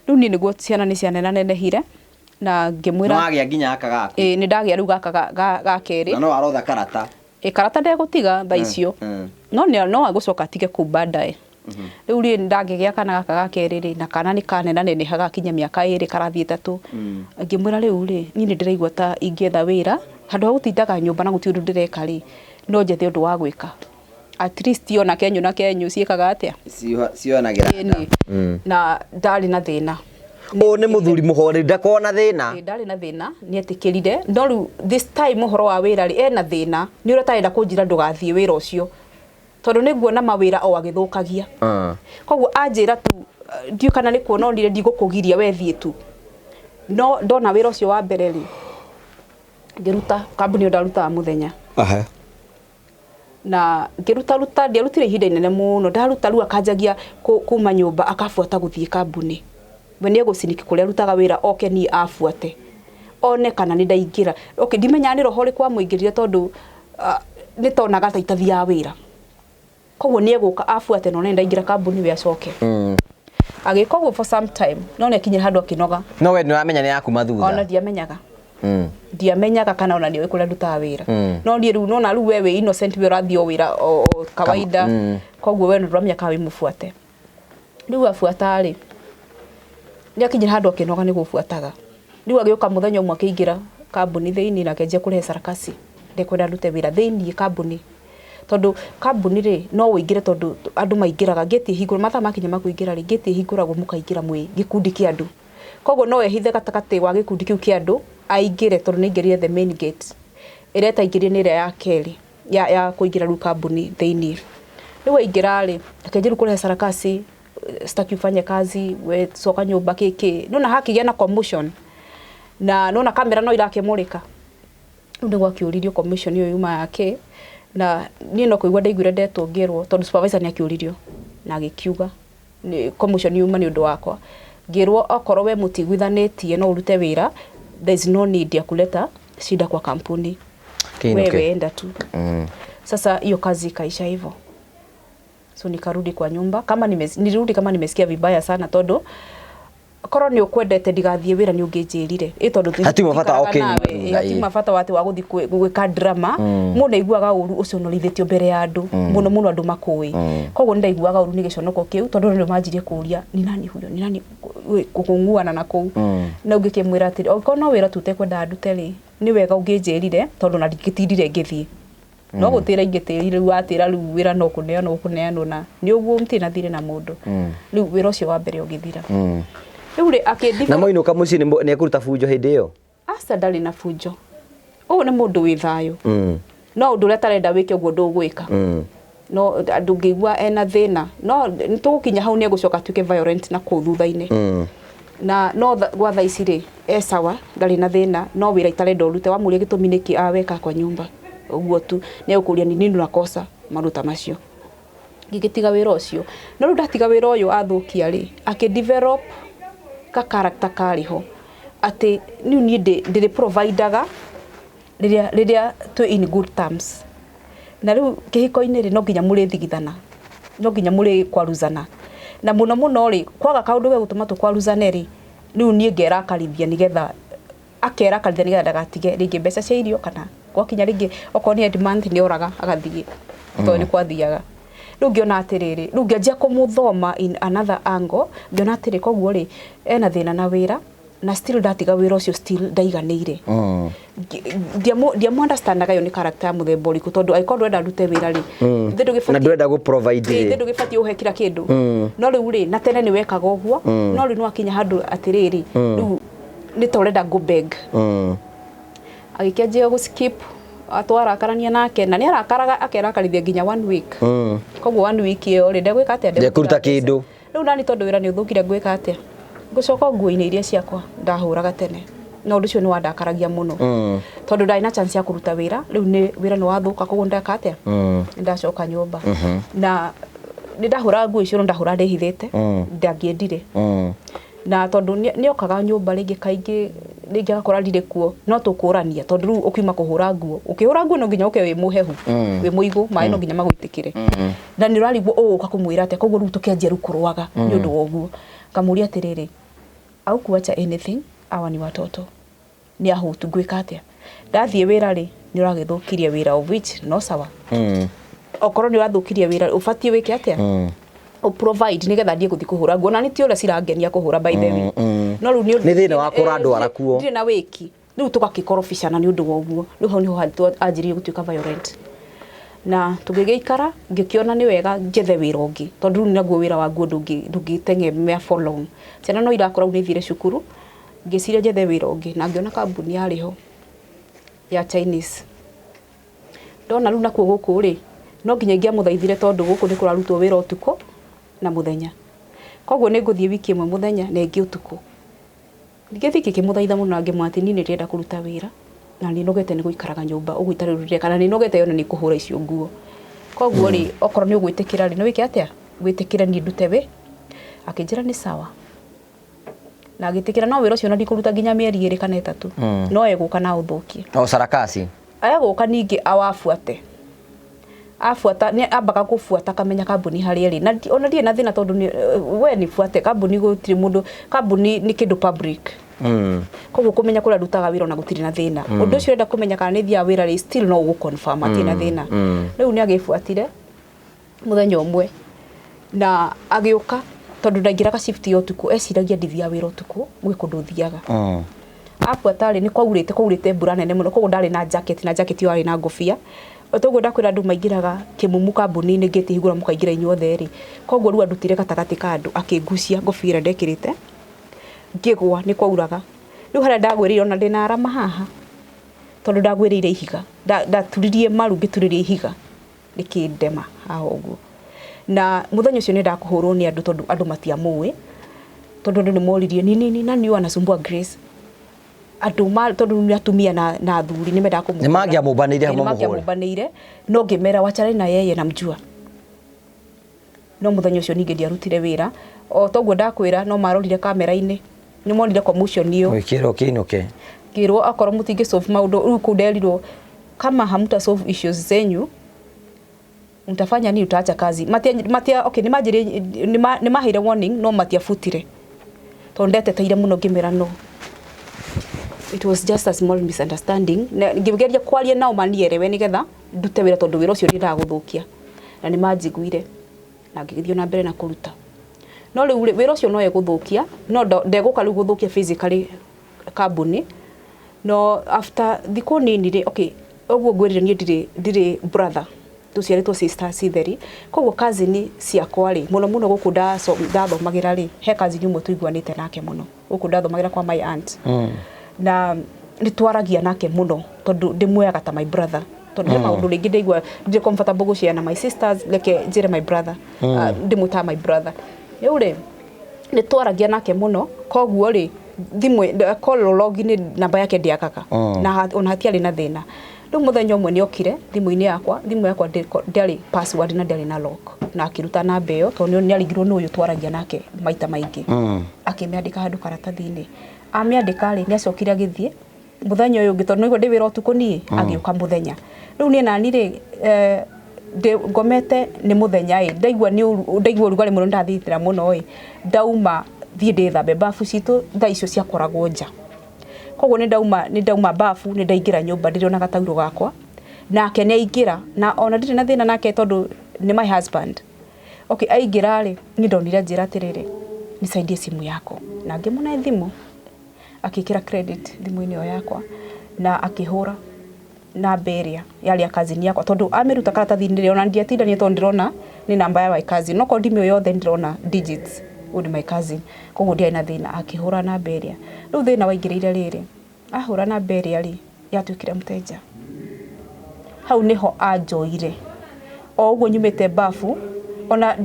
Rĩu niĩ nĩguo ciana nĩ cianenanenehire na ngĩmwĩra. Nĩ wagĩa nginya gaka gaku. Ĩĩ, nĩ ndagĩa rĩu gaka ga kerĩ. Na no arotha karata. Ĩ, karata ndegũtiga thaa icio, no nĩ no agũcoka atige kũu baadaye. Rĩu rĩ, ndangĩgĩa kana gaka ga kerĩ rĩ, na kana nĩ kanenaneneha gakinya mĩaka 2 karathiĩ 3, ngĩmwĩra rĩu rĩ, niĩ nĩ ndĩraigua ta ingĩetha wĩra handũ ha gũtindaga nyũmba na gũtirĩ ũndũ ndĩreka rĩ, no njethe ũndũ wa gwĩka, at least ona kenyũ na kenyũ ciĩkaga atĩa. Cionagĩra. Ĩni. Na ndarĩ na thĩna. Ũyũ nĩ mũthuri mũhoreri, ndakoragwo na thĩna. Ĩ, ndarĩ na thĩna, nĩ etĩkĩrire. No rĩu this time ũhoro wa wĩra rĩ, ena thĩna nĩ ũrĩa ũtarenda kũnjĩra ndũgathiĩ wĩra ũcio, tondũ nĩ nguona mawĩra o agĩthũkagia. Koguo anjĩra tu, ndiũ kana nĩ kuona onire ndigũkũgiria, we thiĩ tu. No ndona wĩra ũcio wa mbere rĩ, ngĩruta kambuni ĩyo ndarutaga mũthenya. Na ngĩruta ruta, ndiarutire ihinda inene mũno. Ndaruta rĩu akanjagia kuma nyũmba akabuata gũthiĩ kambuni. We nĩ egũciniki kũrĩa arutaga wĩra oke niĩ abuate one kana nĩ ndaingĩra. Okay, ndimenyaga nĩ roho ũrĩkũ wamũingĩrire, tondũ nĩ tonaga ta itathiaga wĩra, koguo nĩ egũka abuate na one ndaingĩra kambuni, we acoke. Agĩka ũguo for some time, no nĩ akinyire handũ akĩnoga. No we nĩ ũramenya nĩ yakuma Ona thutha. Ndiamenyaga. Ndiamenyaga kana ona nĩoĩ kũrĩa ndutaga wĩra. No niĩ rĩu nona rĩu we wĩ innocent, we ũrathiĩ o wĩra o kawaida. Koguo we ndũramenya kana wĩ mũbuate. Rĩu abuata rĩ, nĩ akinyire handũ akĩnoga nĩ gũbuataga. Rĩu agĩũka mũthenya ũmwe akĩingĩra kambuni thĩinĩ na akĩanjia kũrehe sarakasi, ndekwenda ndute wĩra thĩinĩ kambuni, tondũ kambuni rĩ, no ũingĩre, tondũ andũ maingĩraga ngĩti ĩhingũrwo mathaa makinya ma kũingĩra rĩ, ngĩti ĩhingũragwo mũkaingĩra mwĩ gĩkundi kĩa andũ. Koguo no ehithe gatagatĩ wa gĩkundi kĩu kĩa andũ aingĩre, tondũ nĩ aingĩrire the main gate. Ĩrĩa etaingĩrire nĩ ĩrĩa ya kerĩ ya kũingĩra rĩu kambuni thĩinĩ. Rĩu aingĩra rĩ, akĩanjia rĩu kũrehe sarakasi, sitaki ufanye kazi, we coka nyũmba kĩkĩ. Nona hakĩgĩa na commotion, na nona kamera no irakĩmũrĩka. Rĩu nĩ gwakĩũririo commission ĩyo yuma yake, na niĩ no kũigua ndaiguire ndetwo ngĩrwo, tondũ supervisor nĩ akĩũririo na agĩkiuga nĩ commotion yuma nĩ ũndũ wakwa. Ngĩrwo okorwo we mũtiguithanĩtie no ũrute wĩra, there is no need ya kuleta shida kwa kampuni. Kĩinũke. Wewe enda tu. Sasa hiyo kazi ikaisha hivyo, so nikarudi kwa nyumba kama nilirudi kama nimesikia vibaya sana, tondu korwo nĩ ũkwendete ndigathiĩ wĩra nĩ ũngĩnjĩrire ĩ, tondũ Hatirĩ bata wa tũtikaraga ũkĩnyua nawe, thutha, ĩ, hatirĩ bata wa atĩ wa gũthiĩ gwĩka drama. Mũndũ aiguaga ũru ũconorithĩtio mbere ya andũ, mũno mũno andũ makũĩ. Koguo nĩ ndaiguaga ũru nĩ gĩconoko kĩu, tondũ nĩ manjirie kũria ni nani huyo, ni nani, kũng'uana na kũu. Na ũngĩkĩmwĩra atĩrĩ, angĩkorwo no wĩra tu ũtekwendaga ndute rĩ, nĩ wega ũngĩnjĩrire, tondũ na ndingĩtindire ngĩthiĩ no gũtĩra ingĩtĩrire. Rĩu watĩra rĩu wĩra no kũneanwo ũkũneanwo, na nĩ ũguo mũtirĩ na thirĩ na mũndũ. Rĩu wĩra ũcio wa mbere ũgĩthira. Rĩu rĩ akĩ Na moinũka mũciĩ nĩ ekũruta bunjo hĩndĩ ĩyo? Aca, ndarĩ na bunjo. Ũyũ nĩ mũndũ wĩ thayũ. No ũndũ ũrĩa atarenda wĩke ũguo ndũgwĩka. No ndũngĩigua ena thĩna, no nĩ tũgũkinya hau nĩ egũcoka atuĩke violent na kũu thutha-inĩ. Na no gwa thaa ici rĩ, e sawa, ndarĩ na thĩna, no wĩra itarenda ũrute. Wamũria gĩtũmi nĩkĩ, a weka kwa nyumba ũguo tu, nĩ egũkũria ni nini unakosa maũndũ ta macio. Ngĩgĩtiga wĩra ũcio, no rĩu ndatiga wĩra ũyũ athũkia rĩ, akĩ develop ka character karĩ ho atĩ niĩ niĩ ndĩrĩ providaga rĩrĩa twĩ in good terms. Na rĩu kĩhiko-inĩ rĩ, no nginya mũrĩthigithana, no nginya mũrĩkwaruzana, na mũno mũno rĩ, kwaga kaũndũ gegũtũma tũkwaruzane rĩ, rĩu niĩ ngerakarithia nĩgetha akerakarithia nĩgetha ndagatige rĩngĩ mbeca cia irio, kana gwakinya rĩngĩ okorwo nĩ end month nĩ oraga agathiĩ, tondũ nĩ kwathiaga. Rĩu ngĩona atĩrĩrĩ, rĩu ngĩanjia kũmũthoma in another angle, ngĩona atĩrĩ, koguo rĩ, ena thĩna na wĩra, na still ndatiga wĩra ũcio still ndaiganĩire. Ndiamu understandaga ĩyo nĩ character ya mũthemba ũrĩkũ, tondũ angĩkorwo ndũrenda ndute wĩra rĩ, ithe ndũgĩbatiĩ Na ndũrenda gũ provide rĩ, rĩ. Ithe ndũgĩbatiĩ ũhe kila kĩndũ. No rĩu rĩ, na tene nĩ wekaga ũguo, no rĩu nĩwakinya handũ atĩrĩrĩ, rĩu nĩ ta ũrenda ngũ beg. Agĩkĩanjia gũ skip, twarakarania nake na nĩ arakaraga akerakarithia nginya one week. Koguo one week ĩyo rĩ, ndegwĩka atĩa? Ndekũruta mbeca. Kĩndũ. Rĩu nani tondũ wĩra nĩ ũthũkire, ngwĩka atĩa? Ngũcoka o nguo-inĩ iria ciakwa ndahũraga tene, na ũndũ ũcio nĩ wandakaragia mũno, tondũ ndarĩ na chance ya kũruta wĩra. Rĩu nĩ wĩra nĩ wathũka, koguo ndeka atĩa? Nĩ ndacoka nyũmba na nĩ ndahũraga nguo icio, no ndahũra ndĩhithĩte, ndangĩendire. Na tondũ nĩ okaga nyũmba rĩngĩ kaingĩ, rĩngĩ agakora ndirĩ kuo, no tũkũrania, tondũ rĩu ũkiuma kũhũra nguo, ũkĩhũra nguo no nginya ũke wĩ mũhehu, wĩ mũigũ, maĩ no nginya magũitĩkĩre, na nĩ ũrarigwo ũgũka kũmwĩra atĩa. Koguo rĩu tũkĩanjia rĩu kũrũaga nĩ ũndũ wa ũguo. Ngamũria atĩrĩrĩ, aukuacha anything, awa ni watoto nĩ ahũtu, ngwĩka atĩa? Ndathiĩ wĩra rĩ, nĩ ũragĩthũkirie wĩra, of which no sawa. Okorwo nĩ ũrathũkirie wĩra, ũbatiĩ wĩke atĩa? Ũ provide nĩgetha ndiĩ gũthiĩ kũhũra nguo, na nĩ ti ũrĩa cirangenia kũhũra, by the way, no rĩu Nĩ thĩna wa kũrandwara kuo. Ndirĩ na wĩki. Rĩu tũgakĩkorobicana nĩ ũndũ wa ũguo. Rĩu hau nĩho anjĩrĩirie gũtuĩka violent, na tũgĩgĩikara, ngĩkĩona nĩ wega njethe wĩra ũngĩ, tondũ rĩu naguo wĩra wa nguo ndũngĩtengemea for long. Ciana no irakũra, rĩu nĩ ithire cukuru. Ngĩciria njethe wĩra ũngĩ, na ngĩona kambuni yarĩ ho ya Chinese. Ndona rĩu nakuo gũkũ rĩ, no nginya ingĩamũthaithire, tondũ gũkũ nĩ kũrarutwo wĩra ũtukũ na mũthenya, koguo nĩ ngũthiĩ wiki ĩmwe mũthenya na ĩngĩ ũtukũ. Ngĩthiĩ ngĩkĩmũthaitha mũno na ngĩmwĩra atĩ niĩ nĩ ndĩrenda kũruta wĩra, na nĩ nogete nĩ gũikaraga nyũmba ũguo itarĩ ũndũ, na nĩ nogete ona nĩ kũhũra icio nguo. Koguo rĩ, okorwo nĩ ũgwĩtĩkĩra rĩ, nĩ wĩke atĩa, wĩtĩkĩre niĩ ndute wĩ. Akĩnjĩra nĩ sawa na agĩtĩkĩra, no wĩra ũcio ona ndikũruta nginya mĩeri 2 kana 3. No egũka na ũthũkie. O sarakasi. Egũka ningĩ awabuate, abuata nĩ ambaga gũbuata akamenya kambuni harĩa ĩrĩ, na ona ndirĩ na thĩna, tondũ we nĩ buate kambuni, gũtirĩ mũndũ, kambuni nĩ kĩndũ public. Koguo kũmenya kũrĩa ndutaga wĩra ona gũtirĩ na thĩna. Ũndũ ũcio ũrenda kũmenya kana nĩ thiaga wĩra rĩ, still no ũgũ confirm hatirĩ na thĩna. Rĩu nĩ agĩbuatire mũthenya ũmwe na agĩũka, tondũ ndaingĩraga shift ya ũtukũ, eciragia ndithiaga wĩra ũtukũ, gwĩ kũndũ thiaga. Abuata rĩ, nĩ kwaurĩte mbura nene mũno, koguo ndarĩ na jacket, na jacket ĩyo yarĩ na ngũbia. Toguo ndakwĩra andũ maingĩraga kĩmumu kambuni-inĩ, ngĩti hingũra mũkaingĩra inyuothe rĩ, koguo rĩu andutire gatagatĩ ka andũ, akĩngucia ngũbia ĩrĩa ndekĩrĩte, ngĩgwa. Nĩ kwauraga. Rĩu harĩa ndagwĩrĩire, ona ndĩna arama haha, tondũ ndagwĩrĩire ihiga, ndaturirie maru, ngĩturĩria ihiga rĩkĩndema haha ũguo. Na mũthenya ũcio nĩ ndakũhũrwo nĩ andũ, tondũ andũ matiamũĩ, tondũ andũ nĩ moririe ni nini nani huyu anasumbua Grace. Andũ ma tondũ nĩ atumia na athuri nĩ mendaga kũmũhũra. Nĩ mangĩamũmbanĩire Ĩĩ, nĩ hamwe mũhũre. Mangĩamũmbanĩire, no ngĩmera wachane na yeye, namjua. No mũthenya ũcio ningĩ ndiarutire wĩra, o toguo ndakwĩra, no marorire kamera-inĩ, nĩ monire commotion ĩyo. Gwĩkĩrwo kĩinũke. Ngĩrwo akorwo mũtingĩ solve maũndũ rĩu, kũu nderirwo kama hamta solve issues zenyu, mtafanya nini? Utaacha kazi. Matia, matia, okay, nĩ manjĩrĩ nĩ maheire warning, no matiabutire, tondũ ndeteteire mũno ngĩmera no it was just a small misunderstanding. Na ngĩgeria kwaria nao manielewe nĩgetha ndute wĩra, tondũ wĩra ũcio ndĩndaga gũthũkia, na nĩ manjiguire na ngĩgĩthiĩ na mbere na kũruta. No rĩu rĩ, wĩra ũcio no egũthũkia, no ndegũka rĩu gũthũkia physically kambuni. No after thikũ nini rĩ, okay, ũguo ngwĩrire niĩ ndirĩ brother. Tũciarĩtwo sisters theri, koguo cousin ciakwa rĩ, mũno mũno gũkũ ndathomagĩra rĩ, he cousin ũmwe tũiguanĩte nake mũno gũkũ ndathomagĩra kwa my aunt, na nĩ twaragia nake mũno tondũ ndĩmuoyaga ta my brother, tondũ he maũndũ rĩngĩ ndaigua ndirĩ comfortable gũshare na my sisters, reke njĩre my brother. Ndĩmwĩtaga my brother. Rĩu rĩ, nĩ twaragia nake mũno, koguo rĩ, thimũ call log nĩ namba yake ndĩagaga na ona hatiarĩ na thĩna. Rĩu mũthenya ũmwe nĩ okire thimũ-inĩ yakwa, thimũ yakwa ndĩarĩ password na ndĩarĩ na lock, na akĩruta namba ĩyo tondũ nĩ arigirwo nĩ ũyũ twaragia nake maita maingĩ. Akĩmĩandĩka handũ karatathi-inĩ. Amĩandĩka rĩ, nĩ acokire agĩthiĩ mũthenya ũyũ ũngĩ, tondũ nĩguo ndĩ wĩra ũtukũ niĩ, agĩũka mũthenya. Rĩu niĩ nani rĩ, ngomete nĩ mũthenya ĩ, ndaigua nĩ ũru, ndaigua ũrugarĩ mũno, ndathithira mũno ĩ, ndauma thiĩ ndĩthambe. Bafu citũ thaa icio ciakoragwo nja, koguo nĩ ndauma bafu, nĩ ndaingĩra nyũmba ndĩrĩ ona gataurũ gakwa, nake nĩ aingĩra, na ona ndirĩ na thĩna nake tondũ nĩ my husband. Okay, aingĩra rĩ, niĩ ndonire anjĩra atĩrĩrĩ, "Nisaidie simu yako," na ngĩmũne thimũ, akĩkĩra credit thimũ-inĩ ĩyo yakwa na akĩhũra namba ĩrĩa yarĩ ya cousin yakwa, tondũ amĩruta karatathi-inĩ rĩ, ona ndiatindania tondũ ndĩrona nĩ namba ya my cousin, no korwo ndimĩũĩ yothe, ndĩrona digits, ũyũ nĩ my cousin, koguo ndiarĩ na thĩna. Akĩhũra namba ĩrĩa. Rĩu thĩna waingĩrĩire rĩrĩ, ahũra namba ĩrĩa rĩ, yatuĩkire mteja. Hau nĩho anjoire o ũguo nyumĩte bafu, ona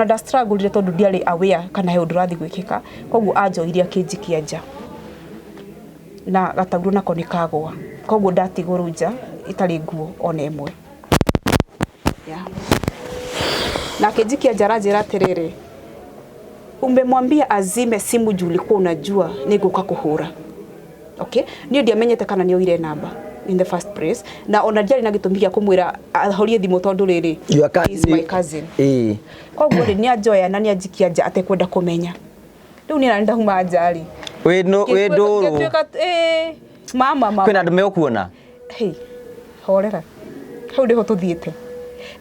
nda struggle tondũ ndiarĩ aware kana he ũndũ ũrathiĩ gwĩkĩka, koguo anjoire akĩnjikia nja na gataurũ nako nĩ kagũa, koguo ndatigwo rĩu nja itarĩ nguo ona ĩmwe. Yeah. Na akĩnjikia nja, aranjĩra atĩrĩrĩ, "Umemwambia azime simu juu ulikuwa unajua nĩngũka kũhũra." Okay, niĩ ndiamenyete kana nĩ oire namba in the first place, na ona ndiarĩ na gĩtũmi gĩa kũmwĩra ahorie thimũ tondũ rĩrĩ, Your he is my cousin. Koguo rĩ, nĩ anjoya na nĩ anjikia nja atekwenda kũmenya. Rĩu niĩ nani ndauma nja rĩ, Wĩ ndũrũ. Ngĩtuĩka, ĩĩ, mama mama. Kwĩna andũ megũkuona. Hey, horera, hau nĩho tũthiĩte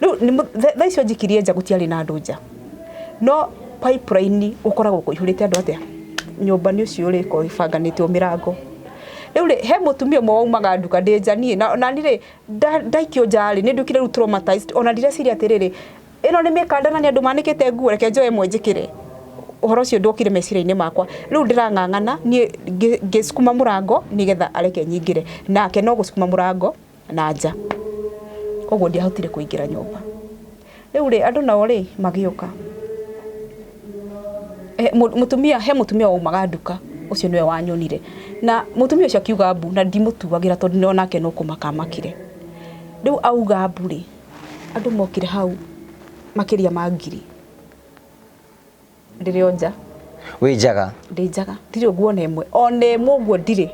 rĩu. Thaa icio njikirie nja gũtiarĩ na andũ nja, no pipeline gũkoragwo kũihũrĩte andũ. Atĩa nyũmba nĩ ũcio ũrĩko ĩbanganĩtio mĩrango. Rĩu rĩ, he mũtumia ũmwe waumaga nduka ndĩ nja niĩ, na nani rĩ, ndaikio nja rĩ, nĩ nduĩkire rĩu traumatized, ona ndireciria atĩrĩrĩ, ĩno nĩ mĩkanda na nĩ andũ manĩkĩte nguo, reke njoe ĩmwe njĩkĩre. Ũhoro ũcio ndwokire meciria-inĩ makwa. Rĩu ndĩrang'ang'ana niĩ ngĩcukuma mũrango nĩgetha areke nyingĩre, nake no gũcukuma mũrango na nja, koguo ndiahotire kũingĩra nyũmba. Rĩu rĩ, andũ nao rĩ magĩũka. Mũtumia, he mũtumia waumaga nduka, ũcio nĩwe wanyonire, na mũtumia ũcio akiuga mbu, na ndimũtuagĩra tondũ onake no kũmaka amakire. Rĩu auga mbu rĩ, andũ mokire hau makĩria ma 1000. Ndĩrĩ o nja. Wĩ njaga? Ndĩ njaga, ndirĩ nguo ona ĩmwe, ona ĩmwe ũguo ndirĩ.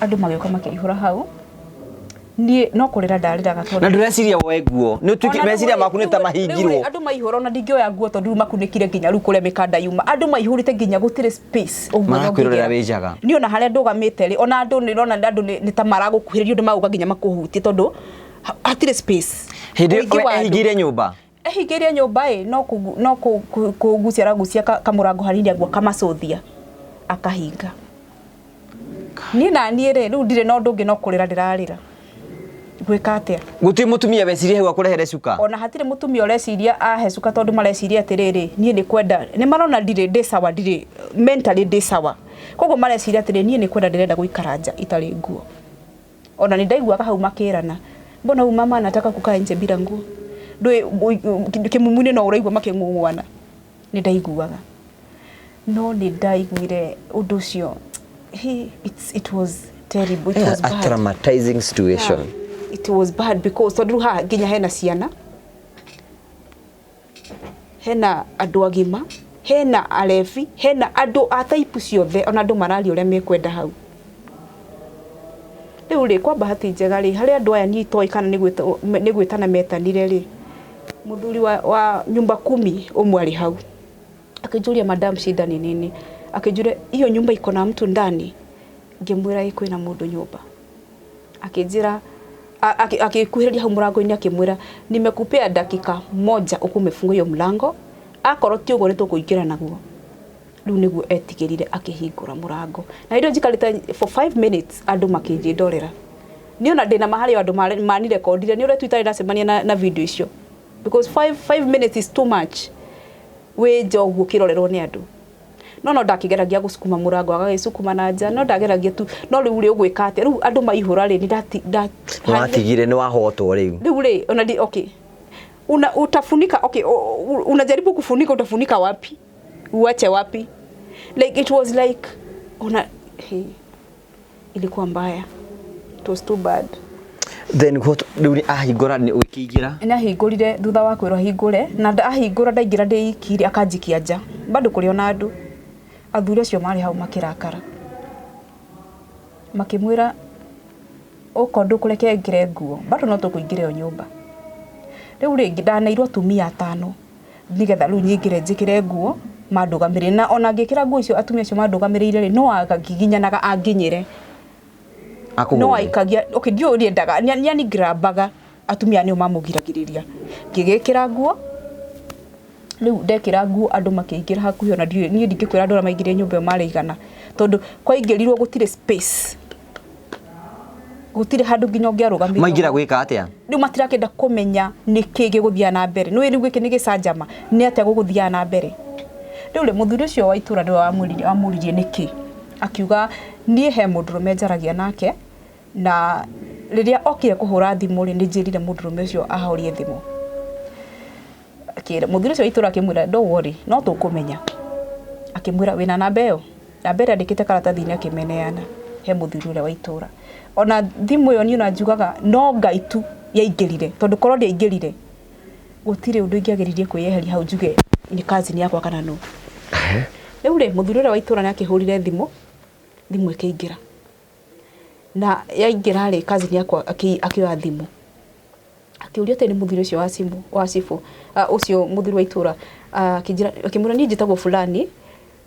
Andũ magĩũka makĩihũra hau, niĩ no kũrĩra ndarĩraga tondũ Na ndũreciria woe nguo, nĩ ũtuĩke Ona rĩu meciria rĩ, maku nĩ ta rĩu rĩ, mahingirwo. Andũ maihũra, ona ndingĩoya nguo tondũ rĩu makunĩkire nginya rĩu kũrĩa mĩkanda yuma. Andũ maihũrĩte nginya gũtirĩ space ũguo Marakwĩrorera ũngĩingĩra. wĩ njaga. Niĩ ona harĩa ndũgamĩte rĩ, ona andũ nĩ ũrona andũ nĩ ta maragũkuhĩrĩria ũndũ magũka nginya makũhutie tondũ hatirĩ space. Hĩndĩ Ũingĩ ĩyo wa andũ. ehingĩire nyũmba? Ehingĩire nyũmba ĩ, no kũgucia aragucia kamũrango hanini aguo akamacũthia akahinga. Niĩ na niĩ rĩ, rĩu ndirĩ na ũndũ ũngĩ no kũrĩra ndĩrarĩra. Ngwĩka atĩa? Gũtirĩ mũtumia weciria hau akũrehere cuka? Ona hatirĩ mũtumia ũreciria ahe cuka, tondũ mareciria atĩrĩrĩ, niĩ nĩ kwenda, nĩ marona ndirĩ ndĩ sawa, ndirĩ mentally ndĩ sawa, koguo mareciria atĩrĩ, niĩ nĩ kwenda ndĩrenda gũikara nja itarĩ nguo. Ona nĩ ndaiguaga hau makĩrana, "Mbona huyu mama anataka kukaa nje bila nguo?" Ndũĩ kĩmumu-inĩ no ũraigua makĩng'ung'uana. Nĩ ndaiguaga, no nĩ ndaiguire ũndũ ũcio, it was terrible, it was A bad. Traumatizing situation. Yeah, it was bad because tondũ rĩu haha nginya hena ciana, hena andũ agima, hena arebi, hena andũ a type ciothe, ona andũ mararia ũrĩa mekwenda hau. Rĩu rĩ, kwa bahati njega rĩ, harĩ andũ aya niĩ itoĩ kana nĩ gwĩtana metanire rĩ, mũthuri wa nyumba kumi ũmwe arĩ hau, akĩnjũria, "Madam, shida ni nini?" Akĩnjũria, "Hiyo nyumba iko na mtu ndani?" Ngĩmwĩra, "Ĩ, kwĩna mũndũ nyũmba." Akĩnjĩra, akĩkuhĩrĩria hau mũrango-inĩ, akĩmwĩra, "Nimekupea dakika moja ukuwa umefunga hiyo mlango, akorwo ti ũguo nĩ tũkũingĩra naguo." Rĩu nĩguo etigĩrire akĩhingũra mũrango, na hĩndĩ ĩyo njikarĩte for 5 minutes andũ makĩnjĩndorera. Niĩ ona ndĩna ma harĩ andũ manirekondire nĩ ũrĩa tu itarĩ ndacemania na video icio, because 5 minutes is too much wĩ nja ũguo ũkĩrorerwo nĩ andũ. No ndakĩgeragia gũcukuma mũrango, agagĩcukuma na nja, no ndageragia tu. No rĩu rĩ, ũgwĩka atĩa? Rĩu andũ maihũra rĩ, nĩ ndati Nĩ watigire, nĩ wahotwo rĩu. Rĩu rĩ, ona ndi okay, utafunika, okay, unajaribu kufunika, utafunika wapi? Uache wapi? Like, it was like ona, hey, ilikuwa mbaya, it was too bad. Then what? Rĩu nĩ ahingũra, nĩ ũkĩingĩra? Nĩ ahingũrire thutha wa kwĩrwo ahingũre, na ahingũra ndaingĩra ndĩ ikiri, akanjikia nja bado kũrĩ ona andũ. Athuri acio marĩ hau makĩrakara, makĩmwĩra, "Okorwo ndũkũreke ngĩre nguo, bado no tũkũingĩra ĩyo nyũmba." Rĩu rĩngĩ ndaneirwo atumia atano nĩgetha rĩu nyingĩre njĩkĩre nguo mandũgamĩrĩre, na ona ngĩkĩra nguo icio atumia acio mandũgamĩrĩire rĩ, no angiginyanaga anginyĩre, no Akũhũre. Aikagia, okay, ndiũĩ ũrĩa endaga, nĩ anigrabaga. Atumia nĩo mamũgiragĩrĩria. Ngĩgĩkĩra nguo. Rĩu ndekĩra nguo, andũ makĩingĩra hakuhĩ, ona ndiũĩ niĩ ndingĩkwĩra andũ arĩa maingĩrire nyũmba ĩyo marĩ igana, tondũ kwaingĩrirwo gũtirĩ space, gũtirĩ handũ nginya ũngĩarũgamire. Maingĩra gwĩka atĩa? Rĩu matirakĩenda kũmenya nĩkĩ gĩgũthiaga na mbere. Nĩũĩ rĩu gĩkĩ nĩ gĩcanjama, nĩ atĩa gũgũthiaga na mbere. Rĩu rĩ, mũthuri ũcio wa itũra nĩwe wamũririe nĩkĩ, akiuga, "Niĩ he mũndũrũme njaragia nake, na rĩrĩa okire kũhũra thimũ rĩ, nĩ njĩrire mũndũrũme ũcio ahorie thimũ." Akĩra mũthuri ũcio wa itũra, akĩmwĩra, "Don't worry, no tũkũmenya." Akĩmwĩra, "Wĩna namba ĩyo?" Namba ĩrĩa andĩkĩte karatathi-inĩ akĩmeneana he mũthuri ũrĩa wa itũra. Ona thimũ ĩyo niĩ ona njugaga no Ngai tu yaingĩrire, tondũ korwo ndĩaingĩrire, gũtirĩ ũndũ ingĩageririe kwĩyeheria hau njuge nĩ cousin yakwa kana no. Rĩu rĩ, mũthuri ũrĩa wa itũra nĩ akĩhũrire thimũ, thimũ ĩkĩingĩra, na yaingĩra rĩ, cousin yakwa akĩoya thimũ, akĩũria atĩ nĩ mũthuri ũcio wa cimũ wa cibũ, ũcio mũthuri wa itũra, akĩnjĩra, akĩmwĩra, "Niĩ njĩtagwo fulani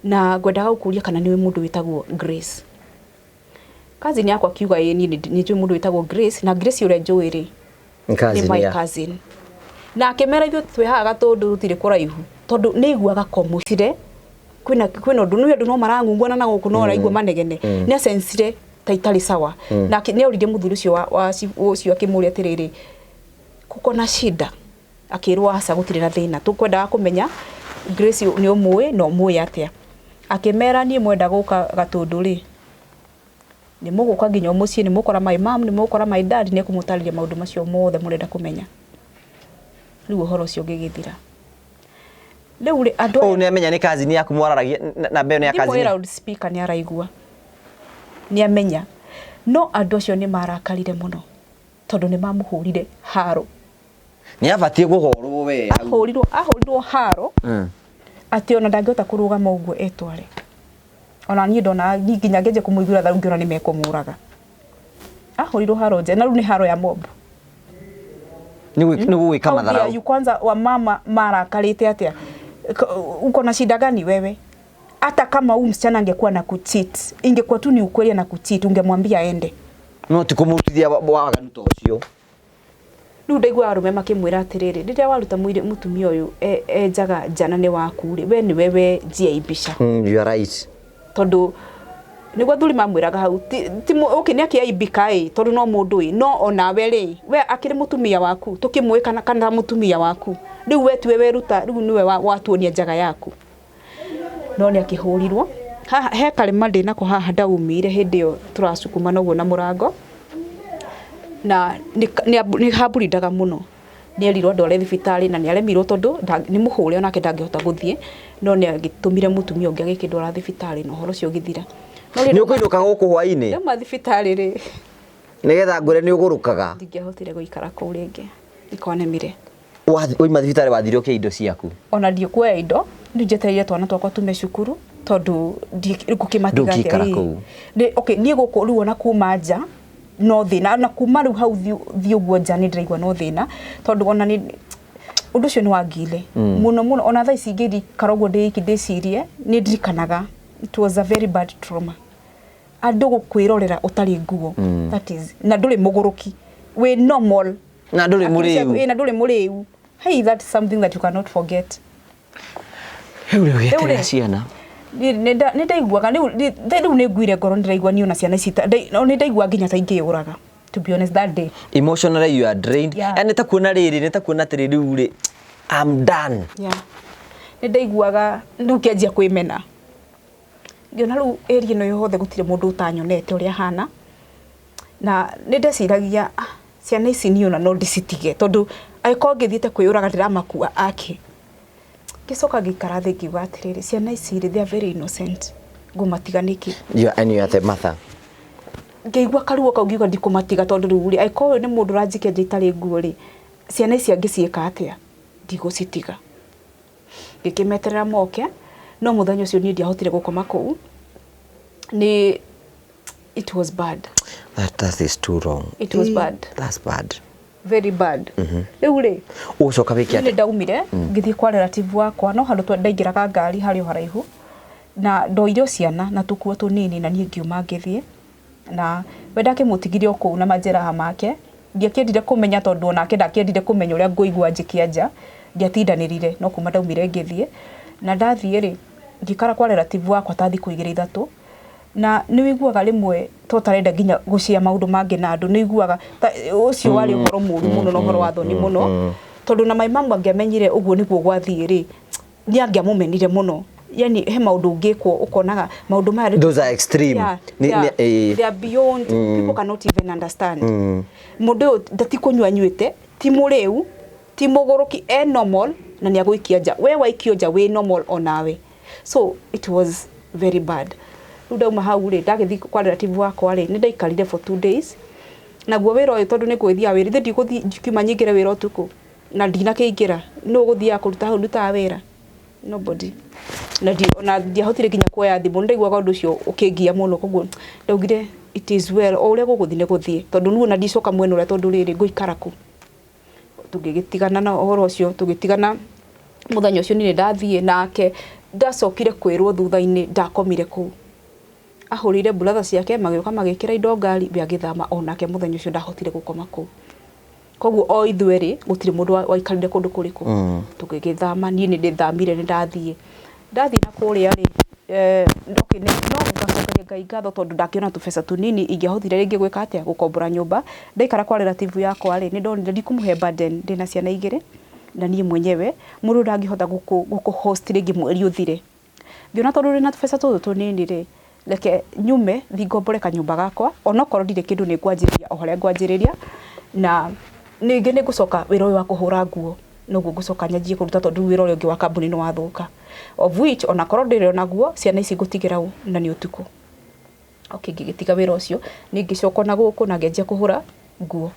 na ngwendaga gũkũria kana nĩũĩ mũndũ wĩtagwo Grace." Cousin yakwa akiuga, "Ĩĩ, niĩ nĩ njũĩ mũndũ wĩtagwo Grace, na Grace ũrĩa njũĩ rĩ, Nĩ nĩ cousin my ya cousin." Na akĩmera, "Ithuĩ twĩ haha Gatũndũ, tũtirĩ kũraihu," tondũ nĩ aiguaga komũcire kwĩna ũndũ, nĩ andũ no marang'ung'uana na gũkũ, no araigua manegene, nĩ acensire ta itarĩ sawa, na nĩ oririe mũthuri ũcio wa ũcio, akĩmũria atĩrĩrĩ, "Kuko na shida?" Akĩrwo, "Aca, gũtirĩ na thĩna, tũkwendaga kũmenya Grace nĩ ũmũĩ na ũmũĩ atĩa." Akĩmera, "Niĩ mwenda gũka Gatũndũ rĩ, nĩ mũgũka nginya o mũciĩ, nĩ mũgũkora my mom, nĩ mũgũkora my dad, nĩ ekũmũtarĩria maũndũ macio mothe mũrenda kũmenya." Rĩu ũhoro ũcio ũgĩgĩthira. Rĩu rĩ, andũ Ũũ aya nĩ amenya nĩ cousin yaku mwararagia namba ĩyo nĩ ya thimũ ĩ cousin. Loudspeaker, nĩ araigua, nĩ amenya. No andũ acio nĩ marakarire mũno, tondũ nĩ mamũhũrire haro. Nĩ abatiĩ kũhorwo we hau. Ahũrirwo haro atĩ ona ndangĩhota kũrũgama ũguo etware. Ona niĩ ndona niĩ nginya ngĩanjia kũmũiguĩra tha, rĩu ngĩona nĩ mekũmũraga. Ahũrirwo haro nja, na rĩu nĩ haro ya mob. Nĩ gũgwĩka How dare matharau. you? Kwanza wamama marakarĩte atĩa? Uko na shida gani wewe? Hata kama huyu msichana angekuwa na kucheat, ingekuwa tu ni ukweli na kucheat, ungemwambia aende. No ti kũmũrutithia waganu ta ũcio. Rĩu ndaigua arũme makĩmwĩra atĩrĩrĩ, "Rĩrĩa waruta mũtumia ũyũ enjaga njana nĩ waku rĩ, we nĩwe we njiaibisha." You are right. Tondũ nĩguo athuri mamwĩraga hau, ti okay, nĩ akĩaibika ĩ, tondũ no mũndũ ĩ, no onawe rĩ, we akĩrĩ mũtumia waku, tũkĩmũĩ kana mũtumia waku, rĩu we tiwe weruta, rĩu nĩwe watuonia njaga yaku. No nĩ akĩhũrirwo haha he karĩma ndĩnako haha ndaumire hĩndĩ ĩyo tũracukuma noguo na mũrango, na nĩ hamburindaga mũno. Nĩ erirwo andware thibitarĩ na nĩ aremirwo, tondũ nĩ mũhũre, onake ndangĩhota gũthiĩ, no nĩ agĩtũmire mũtumia ũngĩ agĩkĩndwara thibitarĩ na ũhoro ũcio ũgĩthira. No rĩrĩa Nĩ ũkũinũka gũkũ hwainĩ? Ndauma thibitarĩ rĩ, Nĩgetha ngwĩre nĩ ũgũrũkaga. Ndingĩahotire gũikara kũu rĩngĩ, ikwanemire. Wauma thibitarĩ wathire ũkĩoya indo ciaku? Ona ndiũkuoya indo, rĩu njetereire twana twakwa tume cukuru, tondũ ngũkĩmatiga atĩa? Ndũngĩikara Ĩ. kũu. Okay, niĩ gũkũ rĩu ona kuma nja no thĩna, na kuma rĩu hau thiĩ ũguo nja nĩ ndĩraigua no thĩna, tondũ ona nĩ ũndũ ũcio nĩ wangire mũno mũno. Ona thaa ici ingĩikara ũguo ndĩ iki ndĩcirie, nĩ ndirikanaga. It was a very bad trauma, andũ gũkwĩrorera ũtarĩ nguo, that is, na ndũrĩ mũgũrũki, wĩ normal. Na ndũrĩ mũrĩu. Ĩ, na ndũrĩ mũrĩu. Hey, that's something that you cannot forget. Rĩu rĩ, Rĩu ũgĩeterera rĩ, ciana. Nĩ ndaiguaga rĩu nĩ nguire ngoro, nĩ ndĩraigua niĩ ona ciana ici nĩ ndaigua nginya ta ingĩyũraga. To be honest, that day. Emotionally you are drained. Yeah. Nĩ ta kuona rĩrĩ, nĩ ta kuona atĩrĩ rĩu rĩ, I'm done. Yeah. Nĩ ndaiguaga rĩu ngĩanjia kwĩmena, ngĩona rĩu area ĩno yothe gũtirĩ mũndũ ũtanyonete ũrĩa hana, na nĩ ndeciragia, "Ah, ciana ici niĩ ona no ndĩcitige, tondũ angĩkorwo ngĩthiĩte kwĩyũraga ndĩramakua ake." Ngĩcoka ngĩikara thĩ ngiuga atĩrĩrĩ, ciana ici rĩ, they are very innocent, ngũmatiga nĩkĩ? And you are the mother. Ngĩigua karuo kau, ngiuga ndikũmatiga, tondũ rĩu rĩ, angĩkorwo ũyũ nĩ mũndũ ũranjikia nja itarĩ nguo rĩ, ciana ici angĩciĩka atĩa? Ndigũcitiga. Ngĩkĩmeterera moke, no mũthenya ũcio niĩ ndiahotire gũkoma kũu. Nĩ it was bad. That is too wrong. It was bad. That's bad. Very bad. Rĩu rĩ, ũgũcoka wĩke niĩ nĩ atĩa? Ndaumire ngĩthiĩ kwa relative wakwa, no handũ ndaingĩraga ngari harĩ o haraihu, na ndoire o ciana na tũkuo tũnini, na niĩ ngiuma ngĩthiĩ, na we ndakĩmũtigire o kũu na majeraha make. Ndiakĩendire kũmenya, tondũ onake ndakĩendire kũmenya ũrĩa ngũigua njĩkia nja. Ndiatindanĩrire, no kuma ndaumire ngĩthiĩ, na ndathiĩ rĩ, ngĩikara kwa relative wakwa ta thikũ 2 3, na nĩ wĩiguaga rĩmwe to ũtarenda nginya gũcia maũndũ mangĩ na andũ, nĩ ũiguaga ũcio warĩ ũhoro mũru mũno na ũhoro wa thoni mũno, tondũ na my mum angĩamenyire ũguo nĩguo gwathiĩ rĩ, nĩ angĩamũmenire mũno. Yani he maũndũ ũngĩkwo ũkonaga maũndũ maya Those are extreme. Yeah, they are beyond, people cannot even understand. Mũndũ ũyũ ndati kũnyua anyuĩte, ti mũrĩu, ti mũgũrũki, e normal, na nĩ agũikia nja. We waikio nja wĩ normal onawe. So it was very bad. Rĩu ndauma hau rĩ, ndagĩthiĩ kwa relative wakwa rĩ, nĩ ndaikarire for 2 days. Naguo wĩra ũyũ, tondũ nĩ ngũgĩthiaga wĩra, ithe ndigũthiĩ kiuma nyingĩre wĩra ũtukũ na ndinakĩingĩra, nũ ũgũthiaga kũruta hau ndutaga wĩra? Nobody. Na ona ndiahotire nginya kuoya thimũ, nĩ ndaiguaga ũndũ ũcio ũkĩngia mũno. Koguo ndaugire it is well, o ũrĩa gũgũthiĩ nĩ gũthiĩ, tondũ niĩ ona ndicoka mwena ũrĩa, tondũ rĩrĩ, ngũikara kũ? Tũgĩgĩtigana na ũhoro ũcio, tũgĩtigana mũthenya ũcio. Niĩ ndathiĩ nake, ndacokire kwĩrwo thutha-inĩ ndakomire kũu. Ahũrĩire brother ciake, magĩũka magĩkĩra indo ngari, we agĩthama onake. Mũthenya ũcio ndahotire gũkoma kũu. Koguo o ithuerĩ gũtirĩ mũndũ waikarire kũndũ kũrĩkũ. Tũgĩgĩthama. Niĩ nĩ ndĩthamire, nĩ ndathiĩ na kũrĩa rĩ, okay, no ngacokeria Ngai ngatho, tondũ ndakĩona tũbeca tũnini ingĩahotire rĩngĩ gwĩka atĩa, gũkombora nyũmba. Ndaikara kwa relative yakwa rĩ, nĩ ndonire ndikũmũhe burden, ndĩna ciana igĩrĩ na niĩ mwenyewe mũndũ ndangĩhota gũkũ host rĩngĩ mweri ũthire. Ngĩona tondũ ndĩna tũbeca tũtũ tũnini rĩ, reke nyume thiĩ ngombore kanyũmba gakwa, onokorwo ndirĩ kĩndũ, nĩ ngwanjĩrĩria o harĩa ngwanjĩrĩria, na ningĩ nĩ ngũcoka wĩra ũyũ wa kũhũra nguo, noguo ngũcoka nyanjie kũruta, tondũ rĩu wĩra ũrĩa ũngĩ wa kambuni nĩ wathũka, of which onakorwo ndĩrĩ onaguo, ciana ici ngũtigĩra ũ na nĩ ũtukũ? Okay, ngĩgĩtiga wĩra ũcio, niĩ ngĩcoka na gũkũ na ngĩanjia kũhũra nguo.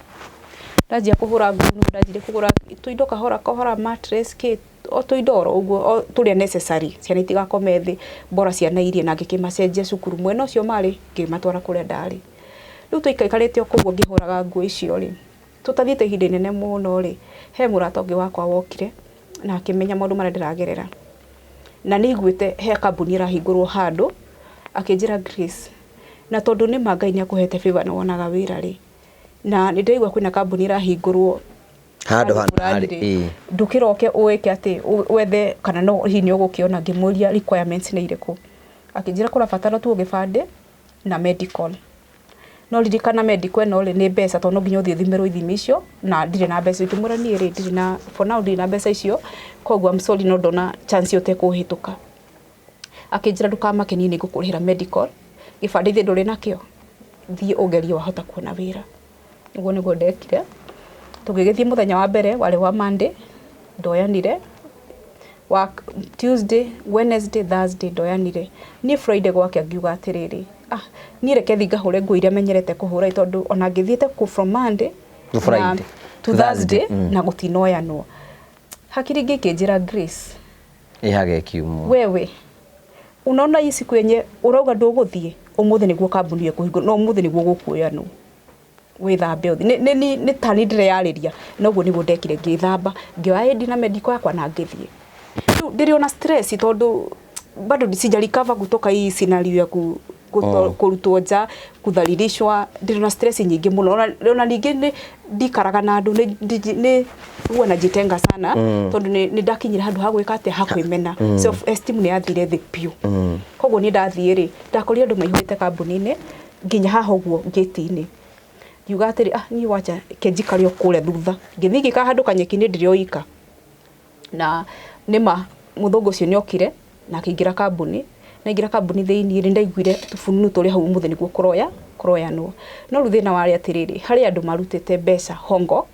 Ndanjia kũhũra nguo, nĩguo ndanjirie kũgũra tũindo kahora kahora, mattress, kĩ, o tũindo oro ũguo, o tũrĩa necessary, ciana itigakome thĩ, bora ciana irie. Na ngĩkĩmacenjia cukuru mwena ũcio marĩ, ngĩmatwara kũrĩa ndarĩ. Rĩu tũikarĩte o kũu ngĩhũraga nguo icio rĩ, tũtathiĩte ihinda inene mũno rĩ, he mũrata ũngĩ wakwa wokire na akĩmenya maũndũ marĩa ndĩragerera, na nĩ aiguĩte he kambuni ĩrahingũrwo handũ. Akĩnjĩra, "Grace, na tondũ nĩ ma Ngai nĩ akũhete favor nĩ wonaga wĩra rĩ, na nĩ ndĩraigua kwĩna kambuni ĩrahingũrwo handũ handũ fulani harĩ rĩ, ndũkĩroke ũĩke atĩ wethe kana no hihi nĩ ũgũkĩona." Ngĩmũria requirements nĩ irĩkũ. Akĩnjĩra kũrabatara tu gĩbandĩ na medical, no ririkana medical ĩno rĩ, nĩ mbeca, tondũ no nginya ũthiĩ ũthimĩrwo ithimi icio, na ndirĩ na mbeca. Ngĩmwĩra niĩ rĩ, ndirĩ na, for now ndirĩ na mbeca icio, koguo I'm sorry, no ndona chance ĩyo tekũhĩtũka. Akĩnjĩra, "Ndũkamake, niĩ nĩ ngũkũrĩhĩra medical. Gĩbandĩ ithe ndũrĩ nakĩo, thiĩ ũgerie wahota kuona wĩra." Ũguo nĩguo ndekire. Tũgĩgĩthiĩ. Mũthenya wa mbere warĩ wa Monday, ndoyanire wa Tuesday, Wednesday, Thursday ndoyanire. Niĩ Friday gwake ngiuga atĩrĩrĩ, ah, niĩ reke thiĩ ngahũre nguo iria menyerete kũhũra, tondũ ona ngĩthiĩte ku from Monday To Friday. na to Thursday, Thursday, na gũtinoyanwo. Hakiri ingĩ ikĩnjĩra, "Grace, ĩhage kiumwo. Wewe unaona hii siku yenye urauga ndũgũthiĩ, ũmũthĩ nĩguo kambuni ĩkũhingũrwo, no ũmũthĩ nĩguo gũkuoyanwo. Wĩthambe ũthiĩ." Nĩ tani ndĩreyarĩria, na ũguo nĩguo ndekire. Ngĩthamba, ngĩoya ID na medical yakwa na ngĩthiĩ. Rĩu ndĩrĩ ona stress, tondũ bado sija recover kutoka hii scenario ya kũrutwo nja, kudhalilishwa. Ndĩrĩ na stress nyingĩ mũno. Ona ningĩ nĩ ndikaraga na andũ, nĩ huwa najitenga sana, tondũ nĩ ndakinyire handũ ha gwĩka atĩa, ha kwĩmena. Self esteem nĩ yathire thĩ biũ. Koguo niĩ ndathiĩ rĩ, ndakorire andũ maihũrĩte kambuni-inĩ nginya haha ũguo gate-inĩ. Ngiuga atĩrĩ, ah, niĩ wacha ke njikare o kũrĩa thutha. Ngĩthiĩ ngĩikara handũ kanyeki-inĩ ndĩrĩ o ika. Na nĩma mũthũngũ ũcio nĩ okire na akĩingĩra kambuni. Na aingĩra kambuni thĩiniĩ nĩ ndaiguire tũbununu tũrĩa hau ũmũthĩ nĩguo kũroya kũroyanwo. No rĩu thĩna warĩ atĩrĩrĩ, harĩ andũ marutĩte mbeca hongo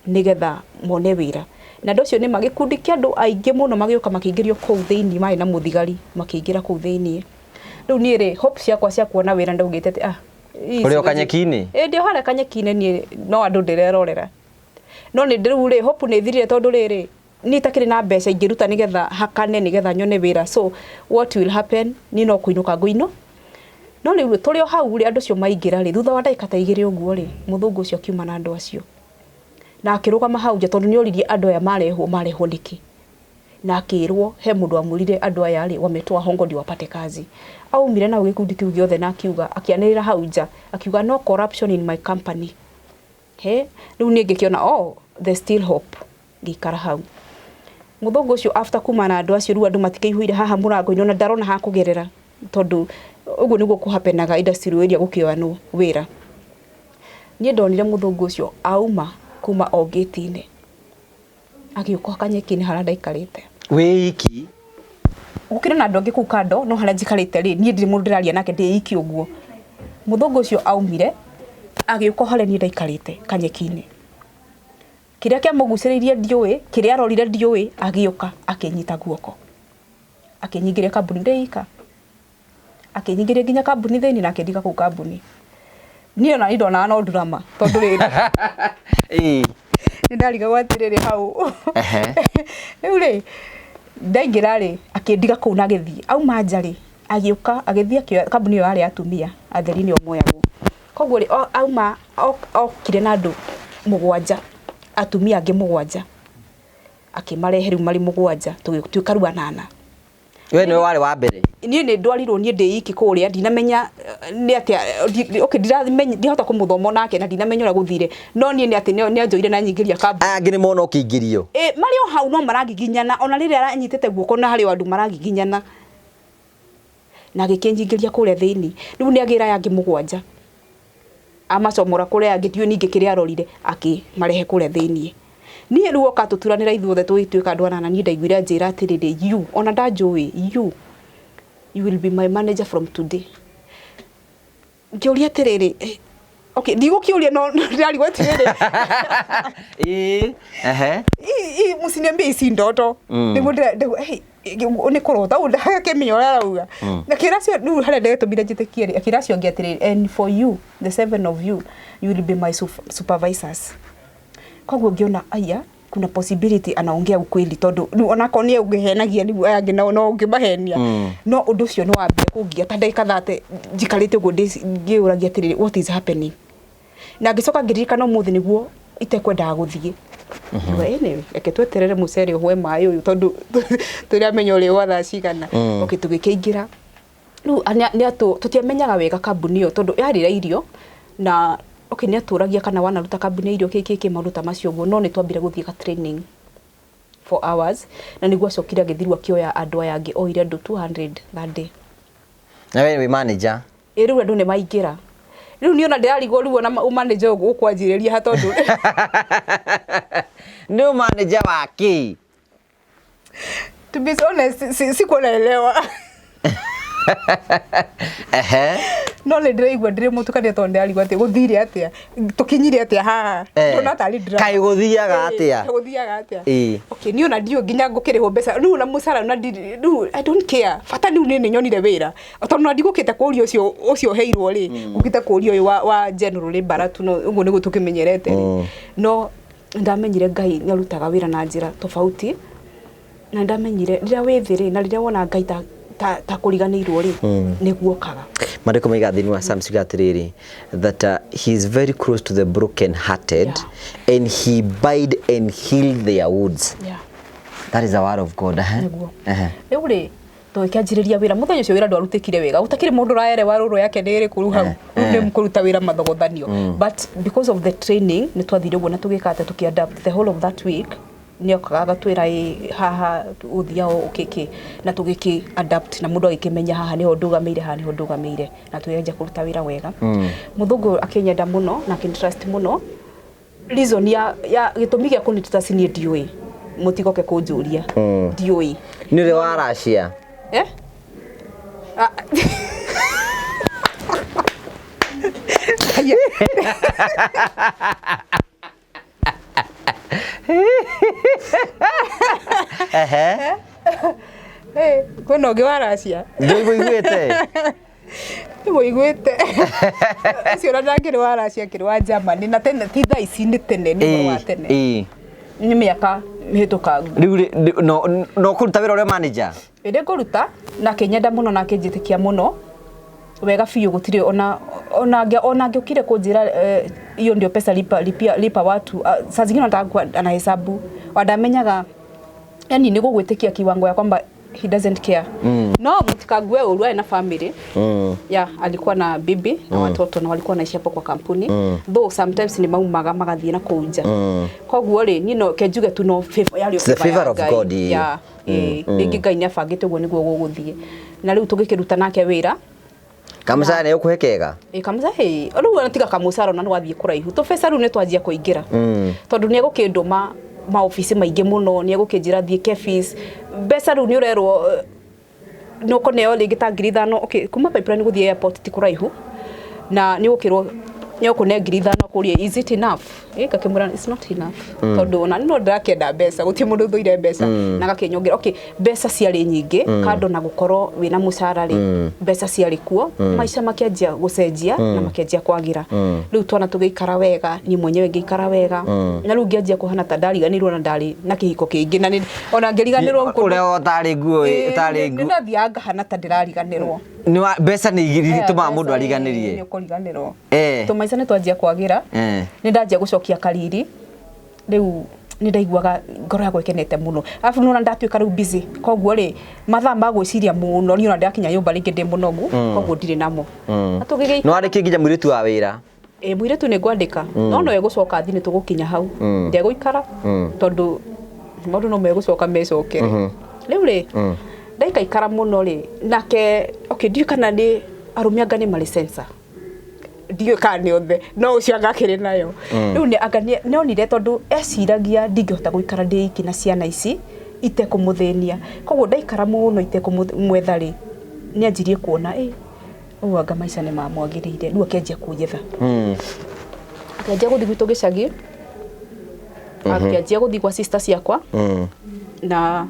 nĩgetha mone wĩra. Na andũ acio nĩma gĩkundi kĩa andũ aingĩ mũno magĩũka makĩingĩrio kũu thĩiniĩ marĩ na mũthigari makĩingĩra kũu thĩiniĩ. Rĩu niĩ rĩ, hope ciakwa cia kuona wĩra ndaugĩte atĩ ah, Ũrĩ o kanyeki-inĩ? Ĩĩ ndĩ o harĩa kanyeki-inĩ niĩ no andũ ndĩrerorera. No nĩ rĩu rĩ, hope nĩ ĩthirire tondũ rĩrĩ, niĩ itakĩrĩ na mbeca ingĩruta nĩgetha hakane nĩgetha nyone wĩra, so what will happen, niĩ no kũinũka ngũinũ. No rĩu tũrĩ o hau rĩ, andũ acio maingĩra rĩ, thutha wa ndagĩka ta igĩrĩ ũguo rĩ, mũthũngũ ũcio akiuma na andũ acio. Na akĩrũgama hau nja tondũ nĩ oririe andũ aya marehwo marehwo nĩkĩ. Na akĩrwo he mũndũ wamwĩrire andũ aya rĩ, wametoa hongo ndio wapate kazi. Aumire nao gĩkundi kĩu gĩothe na akiuga, akĩanĩrĩra hau nja, akiuga no corruption in my company. He, rĩu niĩ ngĩkĩona oh, there's still hope. Ngĩikara hau. Mũthũngũ ũcio after kuma na andũ acio rĩu andũ matikĩihũire haha mũrango-inĩ ona ndarona ha kũgerera tondũ ũguo nĩguo kũhapenaga industrial area gũkĩoyanwo wĩra. Niĩ ndonire mũthũngũ ũcio auma kuma o gate-inĩ agĩũka kanyeki-inĩ harĩa ndaikarĩte. Wĩ iki? Gũkĩrĩ na andũ angĩ kũu kando no harĩa njikarĩte rĩ, niĩ ndirĩ mũndũ ndĩraria nake ndĩ iki ũguo. Mũthũngũ ũcio aumire agĩũka harĩa niĩ ndaikarĩte kanyeki-inĩ. Kĩrĩa kĩamũgucĩrĩirie ndiũĩ, kĩrĩa arorire ndiũĩ, agĩũka akĩnyita guoko. Akĩnyingĩria kambuni ndĩ ika. Akĩnyingĩria nginya kambuni thĩinĩ na akĩndiga kũu kambuni. Niĩ ona niĩ ndonaga no drama tondũ rĩrĩ nĩ ndarigagwo atĩrĩrĩ hau. Rĩu rĩ, ndaingĩra rĩ, akĩndiga kũu na agĩthiĩ. Auma nja rĩ, agĩũka agĩthiĩ akĩoya, kambuni ĩyo yarĩ ya atumia, atheri nĩo moyagwo. Koguo rĩ, auma okire na andũ mũgwanja, atumia angĩ mũgwanja, akĩmarehe rĩu marĩ mũgwanja, tũgĩtuĩka rĩu anana. We nĩwe warĩ wa mbere? Niĩ nĩ ndwarirwo niĩ ndĩ iki kũrĩa, ndinamenya nĩ atĩa, okay, ndiramenya, ndihota kũmũthoma onake na ndinamenya ũrĩa gũthire, no niĩ nĩ atĩ nĩ anjoire na anyingĩria kambuni. Aya angĩ nĩ mona ũkĩingĩrio? Ĩ, marĩ o hau no maragiginyana, ona rĩrĩa aranyitĩte guoko na harĩ o andũ maragiginyana. Na agĩkĩnyingĩria kũrĩa thĩinĩ. Rĩu nĩ agĩra aya angĩ mũgwanja. Amacomora kũrĩa angĩ ndiũĩ ningĩ kĩrĩa arorire akĩmarehe kũrĩa thĩinĩ. Niĩ rĩu oka tũturanĩra ithuothe tũgĩtuĩka andũ anana niĩ ndaiguire anjĩra atĩrĩrĩ, you, ona ndanjũĩ, you, you will be my manager from today. Ngĩũria atĩrĩrĩ, okay, ndigũkĩũria no ndĩrarigwo atĩrĩrĩ. Ĩĩ, ehe. Msiniambie ici ndoto. Nĩguo ndĩra, nĩ kũrota ũguo ndakĩmenya ũrĩa arauga. Akĩra acio rĩu harĩa ndetũmire njĩtĩkie rĩ, akĩra acio angĩ atĩrĩrĩ, and for you, the seven of you, you will be my supervisors. Koguo ngĩona aya, kuna possibility anaongea ukweli tondũ rĩu onakorwo nĩ ũngĩhenagia rĩu aya angĩ nao no ũngĩmahenia. No ũndũ ũcio nĩ wambire kũngia ta ndagĩka 30 njikarĩte ũguo ngĩyũragia atĩrĩrĩ, what is happening? Na ngĩcoka ngĩririkana ũmũthĩ nĩguo itekwendaga gũthiĩ. Ngiuga anyway, reke tweterere mũcere ũhũe maĩ ũyũ tondũ tũramenya ũrĩa wa thaa cigana. Okay, tũgĩkĩingĩra. Rĩu tũtiamenyaga wega kambuni ĩyo tondũ yarĩ ya irio na okay nĩ atũragia kana wanaruta kambuni ya irio kĩ kĩ kĩ maũndũ ta macio ũguo no nĩ twambire gũthiĩ ga training for hours na nĩguo acokire agĩthiĩ rĩu akĩoya andũ aya angĩ oire andũ 200 that day. Na we wĩ manager? Ĩ rĩu andũ nĩ maingĩra. Rĩu niĩ ona ndĩrarigwo rĩu ona manager ũyũ ũkwanjĩrĩria ha tondũ Nĩ manager wa kĩ? To be honest, sikuwa naelewa. Ehe. No nĩ ndĩraigua ndĩrĩ mũtukanie tondũ ndĩrarigwo atĩ gũthire atĩa, tũkinyire atĩa haha. Ndona tarĩ drama. Kaĩ gũthiaga atĩa? Kaĩ gũthiaga atĩa? Ĩĩ. Okay, niĩ ona ndiũĩ nginya ngũkĩrĩhwo mbeca. Rĩu ona mũcara ona ndirĩ, rĩu I don't care. Bata rĩu niĩ nĩ nyonire wĩra. Tondũ ona ndigũkĩte kũria ũcio ũcio heirwo rĩ, ngũkĩte kũria ũyũ wa general labour tu no ũguo nĩguo tũkĩmenyerete rĩ. No ndamenyire Ngai nĩ arutaga wĩra na njĩra tofauti na ndamenyire rĩrĩa wĩ thĩ rĩ na rĩrĩa wona Ngai ta kũriganĩirwo rĩ, nĩguo okaga. Maandĩko maiga thĩinĩ wa Psalms yuga atĩrĩrĩ, that he is very close to the broken hearted and he bind and heal their wounds. That is the word of God. Nĩguo. Rĩu rĩ, tũgĩkĩanjĩrĩria wĩra mũthenya ũcio wĩra ndwarutĩkire wega gũtakĩrĩ mũndũ ũraerewa rũrũ yake nĩ ĩrĩkũ rĩu hau rĩu nĩ kũruta wĩra mathogothanio, but because of the training nĩ twathire ũguo na tũgĩka atĩ tũkĩ adapt the whole of that week. Nĩokaga agatwĩra ĩ haha ũthiao ũkĩkĩ na tũgĩkĩ adapt na mũndũ agĩkĩmenya haha nĩho ndũgamĩire, haha nĩho ndũgamĩire, na tũgĩanjia kũruta wĩra wega. Mũthũngũ akĩnyenda mũno na akĩntrust mũno. Reason ya gĩtũmi gĩa kũni trust niĩ ndiũĩ, mũtigoke kũnjũria, ndiũĩ. Nĩ ũrĩa wa Russia? Eh? Ah. Ehe. Eh, kwĩna ũngĩ wa Russia? Ndũiguĩte? Nĩmũiguĩte ũcio ona ndangĩrĩ wa Russia, akĩrĩ wa Germany, na tene, ti thaa ici, nĩ tene, nĩ ũhoro wa tene, nĩ mĩaka mĩhĩtũkangu. Rĩu rĩ, no kũruta wĩra ũrĩa manager? Ĩndĩ ngũruta na akĩnyenda mũno na akĩnjĩtĩkia mũno wega biũ. Gũtirĩ ona angĩũkire kũnjĩra hiyo ndio pesa lipa, lipia, lipa watu. Saa zingine nataka kuwa anahesabu wandamenyaga, yani nĩ gũgwĩtĩkia kiwango ya kwamba he doesn't care. No mũtikangue ũru, arĩ na family. Yeah, alikuwa na bibi na watoto na walikuwa wanaishi hapo kwa kampuni, though sometimes ni maumaga magathiĩ na kũu nja. Koguo rĩ, niĩ no ke njuge tu no favor yarĩ o It's the favor ya favor of Ngai. God, Yeah, rĩngĩ Ngai nĩ abangĩte ũguo nĩguo gũgũthiĩ, na rĩu tũgĩkĩruta nake wĩra. Kamũcara nĩ ũkũhe kega? Ĩ kamũcara, ĩ rĩu ona tiga kamũcara, ona nĩ wathiĩ kũraihu, tũbeca rĩu nĩ twanjia kũingĩra, tondũ nĩ egũkĩndũma maobici maingĩ mũno, nĩ egũkĩnjĩra thiĩ Kefis. Mbeca rĩu nĩ ũrerwo nĩ ũkũneo rĩngĩ ta 5,000. Okay, kuma Pipeline gũthiĩ airport ti kũraihu, na nĩ ũgũkĩrwo nĩ ũkũne 5,000, kũria, "Is it enough?" Ĩ ngakĩmwĩra, "It's not enough," tondũ ona no ndĩrakĩenda mbeca, gũtirĩ mũndũ ũthũire mbeca. Na agakĩnyongera, okay, mbeca ciarĩ nyingĩ kando na gũkorwo wĩna mũcara rĩ, mbeca ciarĩ kuo. Maica makĩanjia gũcenjia na makĩanjia kwagĩra. Rĩu twana tũgĩikara wega, niĩ mwenyewe ngĩikara wega, na rĩu ngĩanjia kũhana ta ndariganĩirwo na ndarĩ na kĩhiko kĩngĩ, na ona ngĩriganĩrwo Ũrĩa ũtarĩ nguo ũtarĩ nĩ nguo. Ndathiaga ngahana ta ndĩrariganĩrwo. Nĩ wa mbeca nĩ itũmaga mũndũ ariganĩrie. Nĩ ũkũriganĩrwo. Eh. Tũmaica nĩ twanjia kwagĩra. Nĩ ndanjia gũcokia kariri, rĩu nĩ ndaiguaga ngoro yakwa ĩkenete mũno, arabu nĩwona ndatuĩka rĩu busy, koguo rĩ, mathaa ma gwĩciria mũno niĩ ona ndakinya nyũmba rĩngĩ ndĩ mũnogu, koguo ndirĩ namo. Na tũgĩgĩikara. Nĩ warĩkia nginya mũirĩtu wa wĩra? Ĩ, mũirĩtu nĩ ngwandĩka, no egũcoka thiĩ, nĩ tũgũkinya hau. Ndegũikara tondũ maũndũ no megũcoka mecokere. Rĩu rĩ, ndaikaikara mũno rĩ, nake, okay, ndiũĩ kana nĩ arũme anga nĩ marĩ sensor, ndiũĩ kana nĩ othe, no ũcio anga akĩrĩ nayo. Rĩu nĩ anga nĩonire tondũ eciragia ndingĩhota gũikara ndĩ iki na ciana ici itekũmũthĩnia, koguo ndaikara mũno itekũmwetha rĩ, nĩ anjirie kuona ĩ ũguo anga maica nĩ mamwagĩrĩire. Rĩu akĩanjia kũnjetha, akĩanjia gũthiĩ gwitũ gĩcagi, akĩanjia gũthiĩ gwa sister ciakwa. Na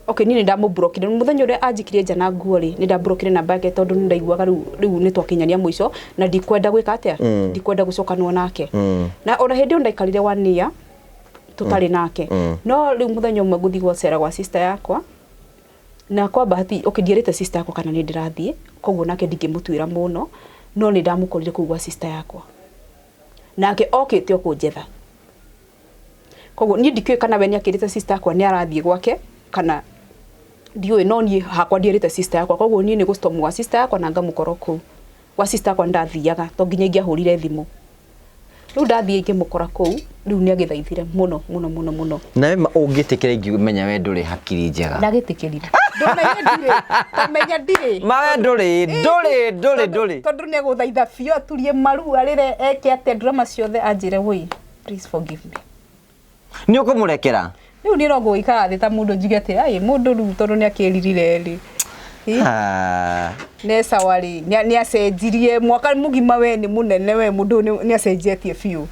okay, niĩ nĩ ndamũblokire mũthenya ũrĩa anjikirie nja na nguo rĩ, nĩ ndamblokire namba yake, tondũ nĩ ndaiguaga rĩu nĩ twakinyania mũico na ndikwenda gwĩka atĩa, ndikwenda gũcokanwo nake. Na ona hĩndĩ ĩyo ndaikarire one year tũtarĩ nake. No rĩu mũthenya ũmwe ngũthiĩ gwacera gwa sister yakwa, na kwa bahati, okay, ndierĩte sister yakwa kana nĩ ndĩrathiĩ, koguo nake ndingĩmũtuĩra mũno, no nĩ ndamũkorire kũu gwa sister yakwa, nake okĩte o kũnjetha. Koguo niĩ ndikĩũĩ kana we nĩ akĩrĩte sister yakwa nĩ arathiĩ gwake kana ndiũĩ, no niĩ hakwa ndierĩte sister yakwa. Koguo niĩ nĩ gũstorm gwa sister yakwa na ngamũkora kũu gwa sister yakwa. Nĩ ndathiaga to nginya ingĩahũrire thimũ. Rĩu ndathiĩ ngĩmũkora kũu, rĩu nĩ agĩthaithire mũno mũno mũno mũno. Na we ũngĩtĩkĩra ingĩmenya we ndũrĩ hakiri njega? Ndagĩtĩkĩrire, ndũmenye ndirĩ, tamenya ndirĩ. Ma we ndũrĩ ndũrĩ ndũrĩ ndũrĩ. Tondũ nĩ egũthaitha biũ, aturie maru, arĩre, eke atĩa, drama ciothe, anjĩre, "Woi, please forgive me." Nĩ ũkũmũrekera? Rĩu niĩ no ngũgĩikara thĩ ta mũndũ njuge atĩ ai mũndũ rĩu tondũ nĩ akĩririre rĩ. Ah. Nĩ sawa rĩ, nĩ acenjirie mwaka mũgima, we nĩ mũnene, we mũndũ ũyũ nĩ acenjetie biũ.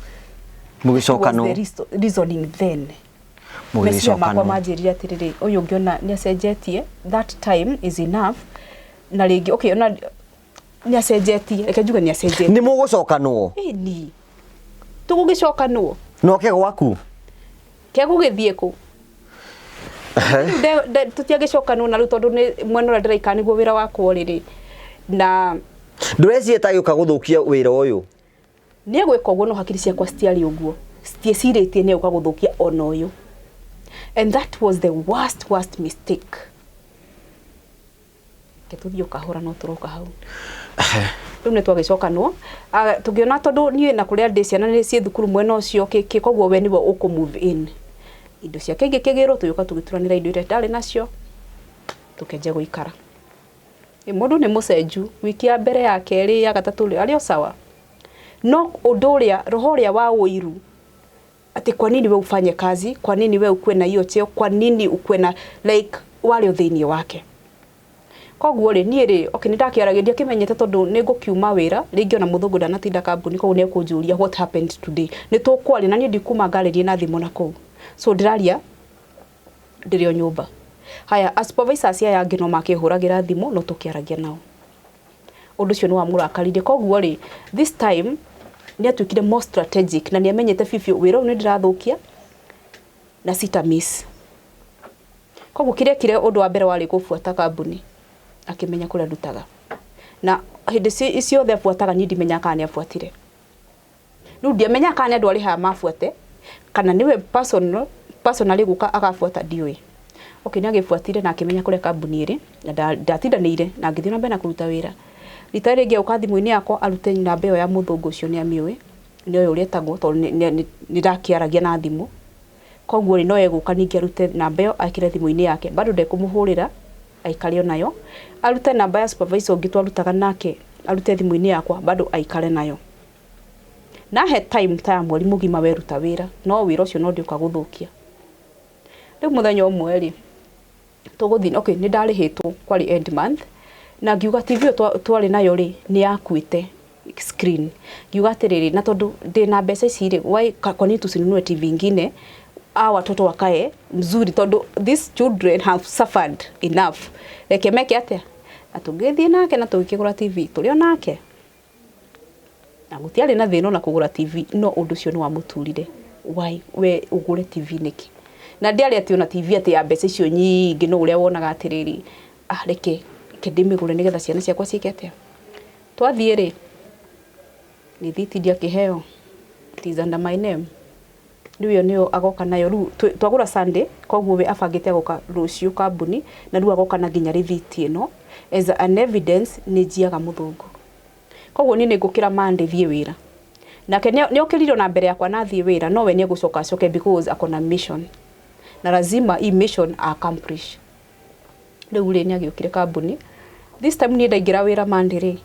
Mũgĩcokanwo. Was the reasoning then, meciria makwa Mũgĩcokanwo. Manjĩrire atĩrĩrĩ, ũyũ ngĩona nĩ acenjetie, that time is enough. Na rĩngĩ, okay, ona nĩ acenjetie, reke njuge nĩ acenjetie. Nĩ mũgũcokanwo? Ĩni, tũgũgĩcokanwo. Na oke gwaku? Kegũgĩthiĩ kũ? Rĩu tũtiagĩcokanwo na rĩu, tondũ nĩ mwena ũrĩa ndĩraikara nĩguo wĩra wakwa ũrĩ rĩ, na Ndũreciria ta gĩũka gũthũkia wĩra ũyũ? Nĩ egwĩka ũguo, no hakiri ciakwa citiarĩ ũguo, citiecirĩtie nĩ egũka gũthũkia ona ũyũ, and that was the worst, worst mistake. Reke tũthiĩ o kahora, no tũroka hau. Rĩu nĩ twagĩcokanwo. Ah, tũngĩona tondũ niĩ na kũrĩa ndĩ ciana nĩ ciĩ thukuru mwena ũcio kĩkĩ, koguo we nĩwe ũkũ move in. Indo ciake ingĩkĩgĩrwo, tũgĩũka tũgĩturanĩra indo iria ndarĩ nacio, tũkĩanjia gũikara. Ĩ mũndũ nĩ mũcenju, wiki ya mbere, ya kerĩ, ya gatatũ rĩ, arĩ o sawa, no ũndũ ũrĩa roho ũrĩa wa ũiru atĩ kwa nini we ufanye kazi, kwa nini we ukuwe na hiyo cheo, kwa nini ukuwe na like warĩ o thĩinĩ wake. Koguo rĩ, niĩ rĩ, okay, nĩ ndakĩaragia, ndiakĩmenyete tondũ nĩ ngũkiuma wĩra rĩngĩ, ona mũthũngũ ndanatinda kambuni, koguo nĩ ekũnjũria what happened today, nĩ tũkwaria, na niĩ ndikuma ngarĩrie na thimũ na kũu, so ndĩraria ndĩrĩ o nyũmba. Haya, a supervisors aya angĩ no makĩhũragĩra thimũ, no tũkĩaragia nao. Ũndũ ũcio nĩ wamũrakaririe. Koguo rĩ, this time nĩ atuĩkire more strategic na nĩ amenyete biũ biũ wĩra ũyũ nĩ ndĩrathũkia na sita miss. Koguo kĩrĩa ekire, ũndũ wa mbere warĩ gũbuata kambuni, akĩmenya kũrĩa ndutaga, na hĩndĩ ciothe abuataga niĩ ndimenyaga kana nĩ abuatire. Rĩu ndiamenyaga kana nĩ andũ arĩ haha mabuate kana nĩwe personally gũka agabuata, ndiũĩ. Okay, nĩ agĩbuatire na akĩmenya kũrĩa kambuni ĩrĩ, na ndatindanĩire na ngĩthiĩ na mbere na kũruta wĩra. Rita rĩrĩ rĩngĩ agũka thimũ-inĩ yakwa arute namba ĩyo ya mũthũngũ ũcio, nĩ amĩũĩ, nĩ oĩ ũrĩa etagwo tondũ nĩ ndakĩaragia na thimũ. Koguo rĩ, no egũka ningĩ arute namba ĩyo ekĩre thimũ-inĩ yake, bado ndekũmũhũrĩra, aikare onayo. Arute namba ya supervisor ũngĩ twarutaga nake, arute thimũ-inĩ yakwa, bado aikare nayo. Nahe time ta ya mweri mũgima weruta wĩra, no wĩra ũcio no ndĩũka gũthũkia. Rĩu mũthenya ũmwe rĩ, tũgũthiĩ, okay, nĩ ndarĩhĩtwo, kwarĩ end month, na ngiuga TV ĩyo twarĩ nayo rĩ, nĩ yakuĩte screen. Ngiuga atĩrĩrĩ, na tondũ ndĩna mbeca ici rĩ, why kwa nini tusinunue TV ingine, hawa watoto wakae mzuri, tondũ these children have suffered enough, reke meke atĩa. Na tũgĩthiĩ nake na tũgĩkĩgũra TV tũrĩ o nake, na gũtiarĩ na thĩna ona kũgũra TV, no ũndũ ũcio nĩ wamũturire. Why we ũgũre TV nĩkĩ? Na ndiarĩ atĩ ona TV atĩ ya mbeca icio nyingĩ, no ũrĩa wonaga atĩrĩrĩ, ah, reke ndĩmĩgũre nĩgetha ciana ciakwa ciĩke atĩa. Twathiĩ rĩ, rĩthiti ndiakĩheo, it is under my name. Rĩu ĩyo nĩyo agoka nayo. Rĩu twagũra Sunday, koguo we abangĩte agoka rũciũ kambuni, na rĩu agoka na nginya rĩthiti ĩno as an evidence nĩ njiaga mũthũngũ. Koguo niĩ nĩ ngũkĩra Monday thiĩ wĩra, nake nĩ okĩrire ona mbere yakwa na athiĩ wĩra, no we nĩ egũcoka acoke because akona mission na lazima hii mission accomplish. Rĩu rĩ, nĩ agĩũkire kambuni. This time niĩ ndaingĩra wĩra Monday rĩ,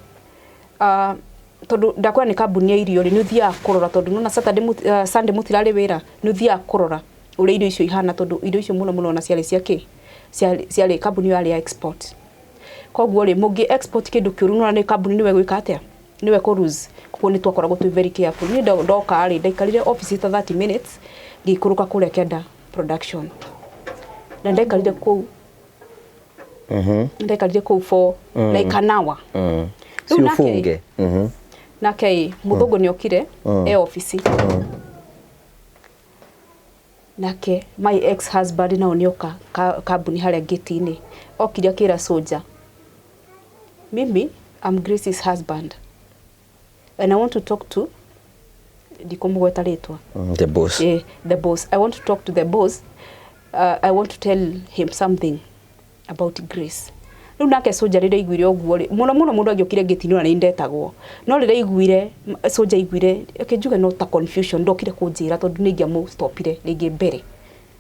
tondũ ndakwĩra nĩ kambuni ya irio rĩ, nĩ ũthiaga kũrora, tondũ nona Saturday, Sunday mũtirarĩ wĩra, nĩ ũthiaga kũrora ũrĩa irio icio ihana, tondũ irio icio mũno mũno ona ciarĩ cia kĩ, ciarĩ kambuni ĩyo yarĩ ya export. Koguo rĩ, mũngĩ export kĩndũ kĩũru, nona nĩ kambuni nĩwe gwĩka atĩa, nĩwe kũ lose. Koguo nĩ twakoragwo twĩ very careful. Niĩ ndoka rĩ, ndaikarire office ta 30 minutes, ngĩikũrũka kũrĩa kĩanda production, na ndaikarire kũu, ndaikarire kũu for like an hour. Si Rĩu nake- ufunge. Nake ĩ, mũthũngũ nĩ okire e ofici, nake my ex husband nao nĩoka kambuni harĩa gate-inĩ. Okire akĩra soldier, "Mimi I'm Grace's husband and I want to talk to," ndikũmũgweta rĩtwa. The boss. Eh, the boss. "I want to talk to the boss. I want to tell him something about Grace." Rĩu nake soja rĩrĩa aiguire ũguo rĩ, mũno mũno mũndũ angĩokire ngĩti-inĩ ona nĩ ndetagwo, no rĩrĩa aiguire soja aiguire, reke njuge no ta confusion, ndokire kũnjĩra tondũ nĩ ingĩamũstopire rĩngĩ mbere,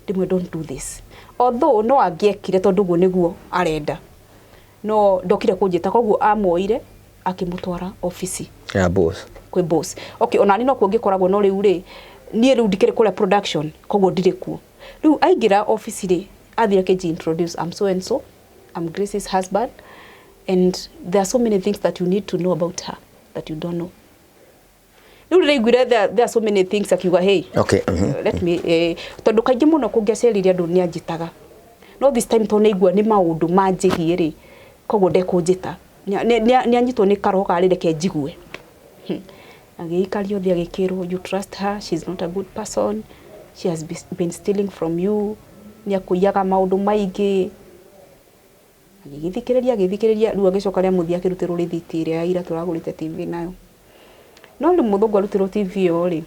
ndĩmwe, "Don't do this," although no angĩekire tondũ ũguo nĩguo arenda, no ndokire kũnjĩta. Koguo amuoire akĩmũtwara ofici ya boss. Kwĩ boss. Okay, ona ni no kuo ngĩkoragwo, no rĩu rĩ, niĩ rĩu ndikĩrĩ kũrĩa production, koguo ndirĩ kuo. Rĩu aingĩra office rĩ, athiĩ akĩnji introduce, "I'm so and so, I'm Grace's husband, and there are so many things that you need to know about her that you don't know." Rĩu rĩrĩa aiguire there are so many things, akiuga, "Hey, let me," tondũ kaingĩ mũno kũngĩacerire andũ nĩ anjĩtaga, no this time tondũ nĩaigua nĩ maũndũ manjĩgiĩ rĩ, koguo ndekũnjĩta. Nĩ anyitwo nĩ karoho karĩ reke njigue. Agĩikario thĩ agĩkĩrwo, "You trust her, she's not a good person, she has been stealing from you, nĩ akũiyaga maũndũ maingĩ." Agĩgĩthikĩrĩria, agĩthikĩrĩria, rĩu agĩcoka rĩa mũthia akĩrutĩrwo rĩthiti ĩrĩa ya ira tũragũrĩte TV nayo. No rĩu mũthũngũ arutĩrwo TV ĩyo rĩ,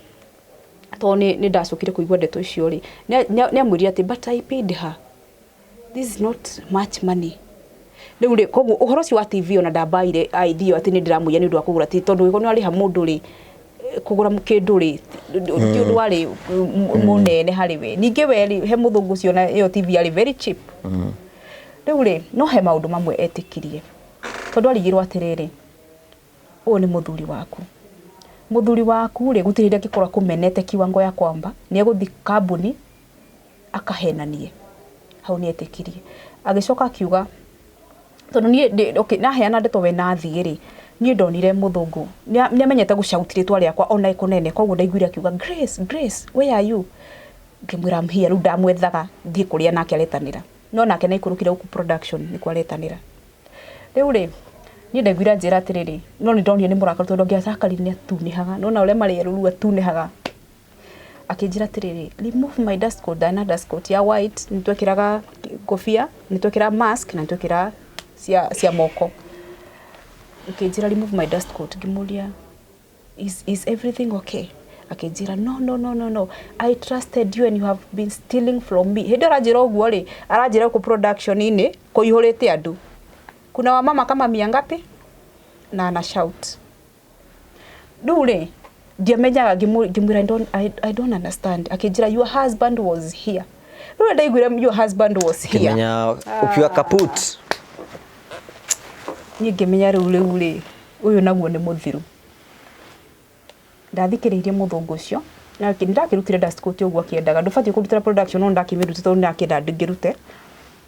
tondũ nĩ ndacokire kũigua ndeto icio rĩ, nĩ amwĩrire atĩ, "But I paid her, this is not much money." Rĩu rĩ, koguo ũhoro ũcio wa TV ona ndambaire idea atĩ nĩ ndĩramũiya nĩ ũndũ wa kũgũra TV, tondũ gĩko nĩ warĩha mũndũ rĩ, Kũgũra kĩndũ rĩ, ti ũndũ warĩ mũnene harĩ we. Ningĩ we rĩ, he mũthũngũ ũcio na ĩyo TV yarĩ very cheap. Rĩu rĩ, no he maũndũ mamwe etĩkirie, tondũ arigirwo atĩrĩrĩ, ũyũ nĩ mũthuri waku. Mũthuri waku rĩ, gũtirĩ hĩndĩ angĩkorwo akũmenete kiwango ya kwamba nĩ egũthiĩ kambuni akahenanie. Hau nĩ etĩkirie. Agĩcoka akiuga, tondũ niĩ, okay, naheana ndeto we nathiĩ rĩ, niĩ ndonire mũthũngũ nĩ amenyete gũshout rĩtwa rĩakwa ona ĩkũnene, koguo ndaiguire akiuga, "Grace, Grace, where are you?" Ngĩmwĩra, "I'm here." Rĩu ndamwethaga thiĩ kũrĩa nake aretanĩra, no nake nĩaikũrũkire gũkũ production nĩkuo aretanĩra. Rĩu rĩ, niĩ ndaiguire anjĩra atĩrĩrĩ, no nĩ ndonire nĩ mũrakaru, tondũ angĩarakarire nĩ atunĩhaga, nĩwona ũrĩa marĩ erũ rĩu atunĩhaga. Akĩnjĩra atĩrĩrĩ, "Remove my dust coat." Ndarĩ na dust coat ya white, nĩ twekĩraga ngobia, nĩ twekĩraga mask na nĩ twekĩraga cia moko. Akĩnjĩra, "Remove my dust coat." Ngĩmũria, Is everything okay?" Akĩnjĩra, "No, no, no, no, no, I trusted you and you have been stealing from me." Hĩndĩ ĩyo aranjĩra ũguo rĩ, aranjĩra gũkũ production-inĩ kũihũrĩte andũ, kuna wamama kama mia ngapi, na ana shout. Rĩu rĩ, ndiamenyaga. Ngĩmwĩra, I don't understand." Akĩnjĩra, "Your husband was here." Rĩu ndaiguire "your husband was here", Kĩmenya ukiwa kaput. Niĩ ngĩmenya rĩu rĩ, ũyũ naguo nĩ mũthiru. Ndathikĩrĩirie mũthũngũ ũcio na ndakĩrutire dust coat ũguo akĩendaga. Ndũbatiĩ kũrutĩra production, no ndakĩmĩrutire tondũ ndakĩenda ndingĩrute.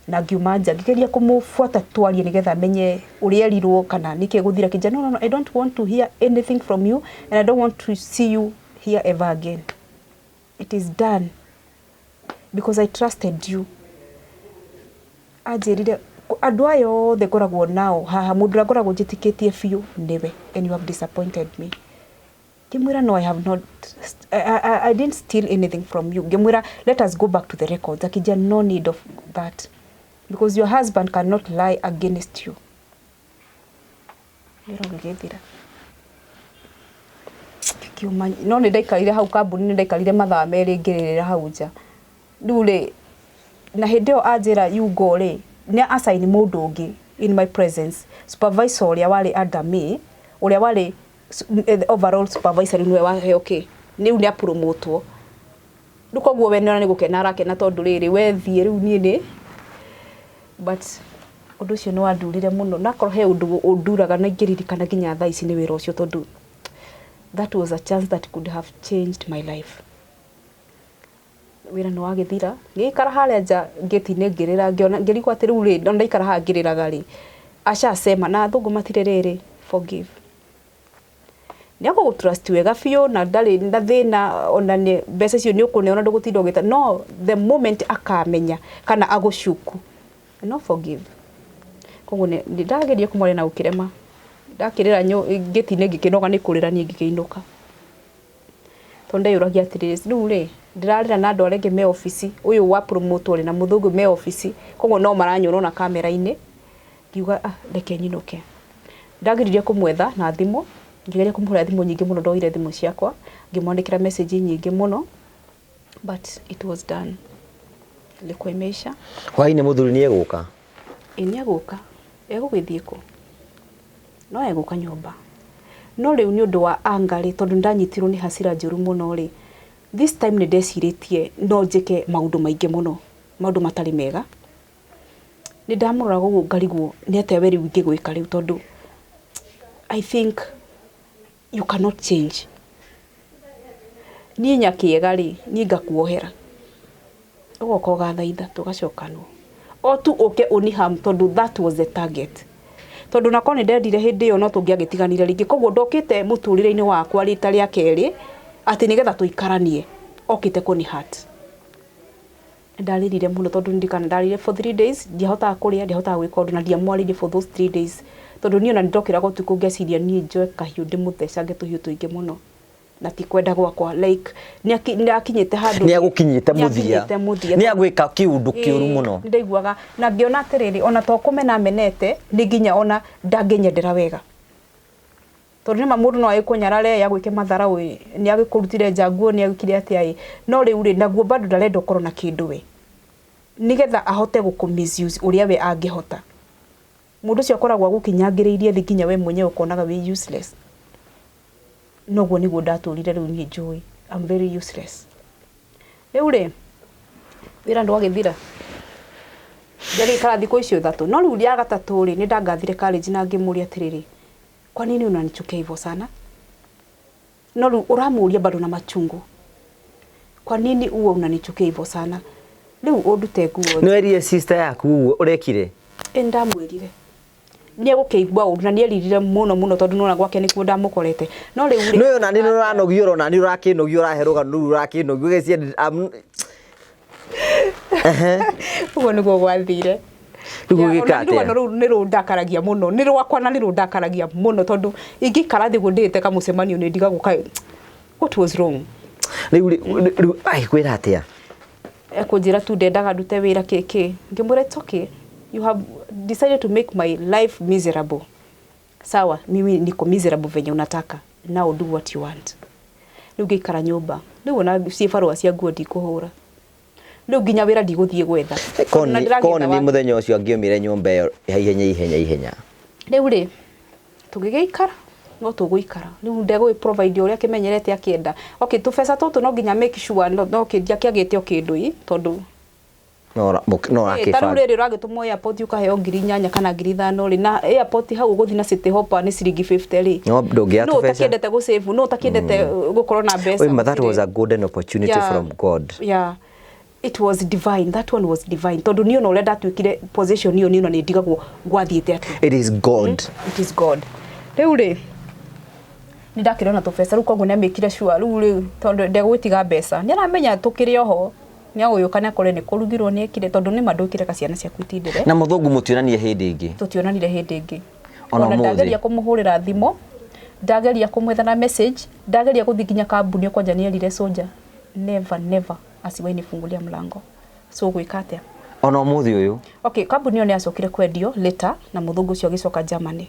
Na ngiuma nja, ngĩgeria kũmũbuata twarie nĩgetha menye ũrĩa erirwo kana nĩkĩ gũthira. Akĩnjĩra, "No, no, no, I don't want to hear anything from you and I don't want to see you here ever again. It is done because I trusted you." Anjĩrire, "Andũ aya othe ngoragwo nao haha, mũndũ ũrĩa ngoragwo njĩtĩkĩtie biũ nĩwe, and you have disappointed me." Ngĩmwĩra, "No, I have not, I didn't steal anything from you." Ngĩmwĩra, "Let us go back to the records." Akĩnjĩra, "No need of that because your husband cannot lie against you." Wĩra ũgĩgĩthira, ngĩkiuma. No nĩ ndaikarire hau kambuni, nĩ ndaikarire mathaa 2 ngĩrĩrĩra hau nja. Rĩu rĩ, na hĩndĩ ĩyo anjĩra, "You go" rĩ, nĩ assign mũndũ ũngĩ in my presence, supervisor ũrĩa warĩ under me, ũrĩa warĩ overall supervisor. Rĩu nĩwe waheo kĩ, rĩu nĩ apromotwo. Rĩu koguo we nĩona nĩ gũkena arakena, tondũ rĩrĩ, we thiĩ, rĩu niĩ nĩ, but ũndũ ũcio nĩ wandurire mũno. Nakorwo he ũndũ ũnduraga na ingĩririkana nginya thaa ici, nĩ wĩra ũcio, tondũ that was a chance that could have changed my life. Wĩra nĩ wagĩthira, ngĩikara harĩa nja ngĩti-inĩ ngĩrĩra, ngĩona, ngĩrigwo atĩ rĩu rĩ, ndaikara haha ngĩrĩraga rĩ, ashasema na athũngũ matirĩ rĩrĩ forgive. Nĩ agũgũ wega biũ na ndarĩ na thĩna, ona nĩ mbeca icio nĩ ũkũneo na ndũgũtinda ũgĩta. No the moment akamenya kana agũcuku, no forgive. Koguo nĩ ndageria kũmwaria na gũkĩrema. Ndakĩrĩra ngĩti-inĩ, ngĩkĩnoga nĩ kũrĩra niĩ, ngĩkĩinũka, tondũ ndeyũragia atĩrĩrĩ, rĩu rĩ, ndĩrarĩra na andũ arĩa angĩ me obici, ũyũ wa promote rĩ na mũthũngũ me obici, koguo no maranyona ona kamera-inĩ. Ngiuga, "Ah, reke nyinũke." Ndageririe kũmwetha na thimũ, ngĩgeria kũmũhũrĩra thimũ nyingĩ mũno, ndoire thimũ ciakwa ngĩmwandĩkĩra message nyingĩ mũno, but it was done, ilikuwa imeisha. Hwainĩ mũthuri nĩ egũka? Ĩ, nĩ egũka. Egũgĩthiĩ kũ? No egũka nyũmba. No rĩu nĩ ũndũ wa anga rĩ, tondũ ndanyitirwo nĩ hasira njũru mũno rĩ, this time nĩ ndecirĩtie no njĩke maũndũ maingĩ mũno, maũndũ matarĩ mega. Nĩ ndamũroraga ũguo ngarigwo nĩ atĩa we rĩu ingĩgwĩka rĩu, tondũ I think you cannot change. Niĩ nyakĩega rĩ, niĩ ngakuohera, ũgoka ũgathaitha tũgacokanwo, o tu ũke ũniham, tondũ that was the target. Tondũ nakorwo nĩ ndendire hĩndĩ ĩyo, no tũngĩagĩtiganire rĩngĩ. Koguo ndokĩte mũtũrĩre-inĩ wakwa rita rĩa kerĩ atĩ nĩgetha tũikaranie, okĩte kũni hurt. Ndarĩrire mũno, tondũ ndirikana ndarĩrire for 3 days. Ndiahotaga kũrĩa, ndiahotaga gwĩka ũndũ, na ndiamwarĩirie for those 3 days, tondũ niĩ ona nĩndokĩraga ũtukũ ngeciria niĩ njoe kahiũ ndĩmũthecange tũhiũ tũingĩ mũno, na ti kwenda gwakwa, like nĩ akinyĩte handũ. Nĩ agũkinyĩte mũthia. Nĩ akinyĩte mũthia. Nĩ agwĩka kĩũndũ kĩũru mũno. Nĩ ndaiguaga na ngĩona atĩrĩrĩ, ona to kũmena menete, nĩ nginya ona ndangĩnyendera wega, tondũ nĩma mũndũ no agĩkũnyarare, agwĩke matharaũ ĩ, nĩ agĩkũrutire nja nguo, nĩ agĩkire atĩa ĩ, no rĩu rĩ, naguo bado ndarenda ũkorwo na kĩndũ we, nĩgetha ahote gũkũ misuse ũrĩa we angĩhota. Mũndũ ũcio akoragwo agũkinyangĩrĩirie thĩ nginya we mwenyewe ũkonaga wĩ useless. Noguo nĩguo ndatũrire. Rĩu niĩ njũĩ I'm very useless. Rĩu rĩ, wĩra ndwagĩthira, ngagĩikara thikũ icio 3. No rĩu rĩa gatatũ rĩ, nĩ ndangathire college na ngĩmũria atĩrĩrĩ, "Kwa nini unanichukia hivyo sana?" No rĩu ũramũria bado na machungu, "Kwa nini uwe unanichukia hivyo sana?" Rĩu ũndute nguo. Nĩ werire sister yaku ũguo ũrekire? Ĩ, ndamwĩrire. Nĩ egũkĩigua ũru na nĩ eririre mũno mũno, tondũ nona gwake nĩkuo ndamũkorete. No rĩu rĩ, Nĩ ona nĩ ũranogio, ona nĩ ũrakĩnogio, ũrahe rũgano rũu ũrakĩnogio ũgeciria Ũguo nĩguo gwathire. Rĩu Yeah, ũgĩka ona nĩ atĩa? rũgano rũu nĩ rũndakaragia mũno, nĩ rwakwa na nĩ rũndakaragia mũno, tondũ ingĩikara thĩ guo ndĩĩte kamũcemanio nĩ ndigagwo kaĩ what was wrong. Rĩu agĩkwĩra atĩa? Ekũnjĩra tu ndendaga ndute wĩra kĩkĩ. Ngĩmwĩra, "It's okay, you have decided to make my life miserable. Sawa, mimi niko miserable venye unataka. Now do what you want." Rĩu ngĩikara nyũmba. Rĩu ona ciĩ barũa cia nguo ndikũhũra, rĩu nginya wĩra ndigũthiĩ gwetha. Tondũ na ndĩragĩetha Koni nĩ mũthenya ũcio angĩomire nyũmba ĩyo ihenya ihenya ihenya. Rĩu rĩ, tũgĩgĩikara, no tũgũikara rĩu ndegũgĩ provide ũrĩa akĩmenyerete akĩenda. Okay, tũbeca tũtũ no nginya make sure no ndiakĩagĩte o kĩndũ ĩ, tondũ no no Ta rĩu ũrakĩbanga. Rĩrĩ ũragĩtũmwo airport ũkaheo 8,000 kana 5,000 rĩ, na airport hau ũgũthiĩ na City Hopper nĩ ciringi 50 rĩ. No ndũngĩoya No tũbeca. ũtakĩendete gũ save, no ũtakĩendete gũkorwo na mbeca. Oi, but that gũtirĩ. was a golden opportunity from God. Yeah, it was divine. That one was divine, tondũ niĩ ona ũrĩa ndatuĩkire position ĩyo, niĩ ona nĩ ndigagwo gwathiĩte atĩa. It is God. It is God. Rĩu rĩ, nĩ ndakĩrĩ ona tũbeca rĩu, koguo nĩ amĩkire sure rĩu rĩ, tondũ ndegũgĩtiga mbeca, nĩ aramenya tũkĩrĩ oho, nĩ agũgĩũka nĩ akore nĩ kũrugirwo, nĩ ekire, tondũ nĩ ma ndũkĩreka ciana ciaku itindĩre. Na mũthũngũ mũtionanie hĩndĩ ĩngĩ? Tũtionanire hĩndĩ ĩngĩ. Ona Ona ũmũthĩ? ndageria kũmũhũrĩra thimũ, ndageria kũmwetha na message, ndageria gũthiĩ nginya kambuni kwanja, nĩ erire soja never never asiwahi nifungulia mlango. So gwĩka atĩa? Ona ũmũthĩ ũyũ? Okay, kambuni ĩyo nĩ yacokire kwendio later na mũthũngũ ũcio agĩcoka Germany.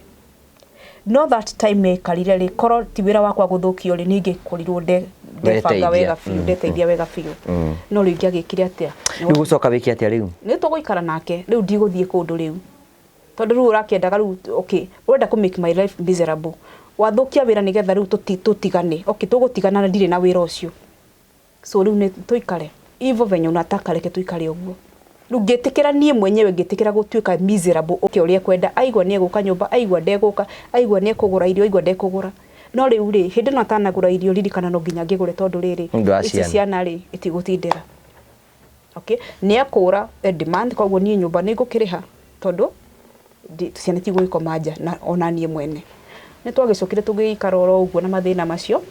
No that time yaikarire rĩ, korwo ti wĩra wakwa gũthũkio rĩ, niĩ ingĩkorirwo ndebanga Weteithia. wega biũ, ndeteithia wega biũ. No rĩu ingĩagĩkire atĩa? Rĩu gũcoka wĩke atĩa rĩu? Nĩ tũgũikara nake rĩu, ndigũthiĩ kũndũ rĩu, tondũ rĩu ũrakĩendaga rĩu, okay, ũrenda kũ make my life miserable, wathũkia wĩra nĩgetha rĩu tũtigane. Okay, tũgũtigana na ndirĩ na wĩra ũcio, so rĩu nĩ tũikare hivyo venye unataka, reke tũikare ũguo. Rĩu ngĩtĩkĩra niĩ mwenyewe, ngĩtĩkĩra gũtuĩka miserable. Okay, ũrĩa ekwenda, aigua nĩ egũka nyũmba, aigua ndegũka, aigua nĩ ekũgũra irio, aigua ndekũgũra. No rĩu rĩ, hĩndĩ ĩno atanagũra irio, ririkana no nginya ngĩgũre, tondũ rĩrĩ, Nĩ ũndũ wa ici ciana. Ciana rĩ, itigũtindĩra. Okay, nĩ ekũra demand, koguo niĩ nyũmba nĩ ngũkĩrĩha, tondũ ciana itigũgĩkoma nja. Na ona niĩ mwene nĩ twagĩcokire tũgĩikara oro ũguo na mathĩna macio,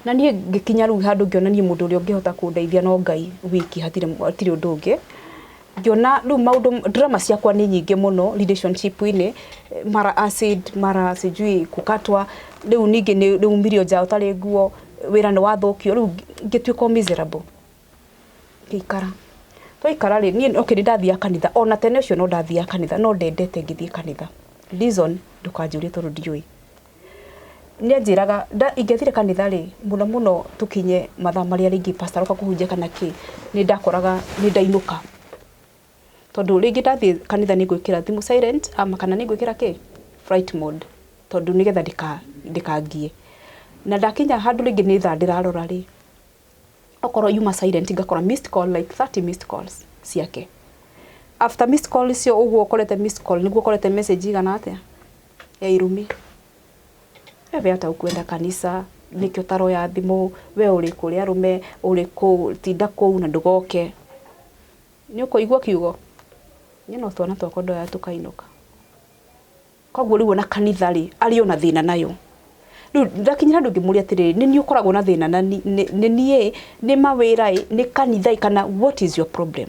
na niĩ ngĩkinya rĩu handũ ngĩona niĩ mũndũ ũrĩa ũngĩhota kũndeithia no Ngai wiki, hatirĩ ũndũ ũngĩ. Ngĩona rĩu maũndũ, drama ciakwa nĩ nyingĩ mũno relationship-inĩ, mara acid, mara sijui kukatwa, rĩu ningĩ nĩ rĩu umirio nja ũtarĩ nguo, wĩra nĩ wathũkio. Rĩu ngĩtuĩka o miserable, ngĩikara. Twaikara rĩ, niĩ okay, nĩ ndathiaga kanitha ona tene ũcio, no ndathiaga kanitha, no ndendete ngĩthiĩ kanitha. Reason ndũkanjũrie, tondũ ndiũĩ. Nĩ anjĩraga ingĩathire kanitha rĩ, mũno mũno tũkinye mathaa marĩa rĩngĩ pastor aroka kũhunjia kana kĩ, nĩ ndakoraga nĩ ndainũka, tondũ rĩngĩ ndathiĩ kanitha nĩ ngwĩkĩra thimũ silent ama kana nĩ ngwĩkĩra kĩ flight mode, tondũ nĩgetha ndĩkangie. Na ndakinya handũ rĩngĩ nĩ thaa ndĩrarora rĩ, okorwo yuma silent, ngakora missed call like 30 missed calls ciake. After missed call icio ũguo ũkorete missed call, nĩguo ũkorete message igana atĩa ya irumi: "Wewe hata ukwenda kanisa, nĩkĩo ũtaroya thimũ, we ũrĩ kũrĩa arũme, ũrĩ kũ, tinda kũu na ndũgoke." Nĩ ũkũigua kiugo niĩ no twana twakwa ndoya tũkainũka. Koguo rĩu ona kanitha rĩ, arĩ ona thĩna nayo. Rĩu ndakinyĩra handũ ngĩmũria atĩrĩrĩ, nĩ niĩ ũkoragwo na thĩna na nĩ niĩ, nĩ mawĩra ĩ, nĩ kanitha ĩ, kana what is your problem?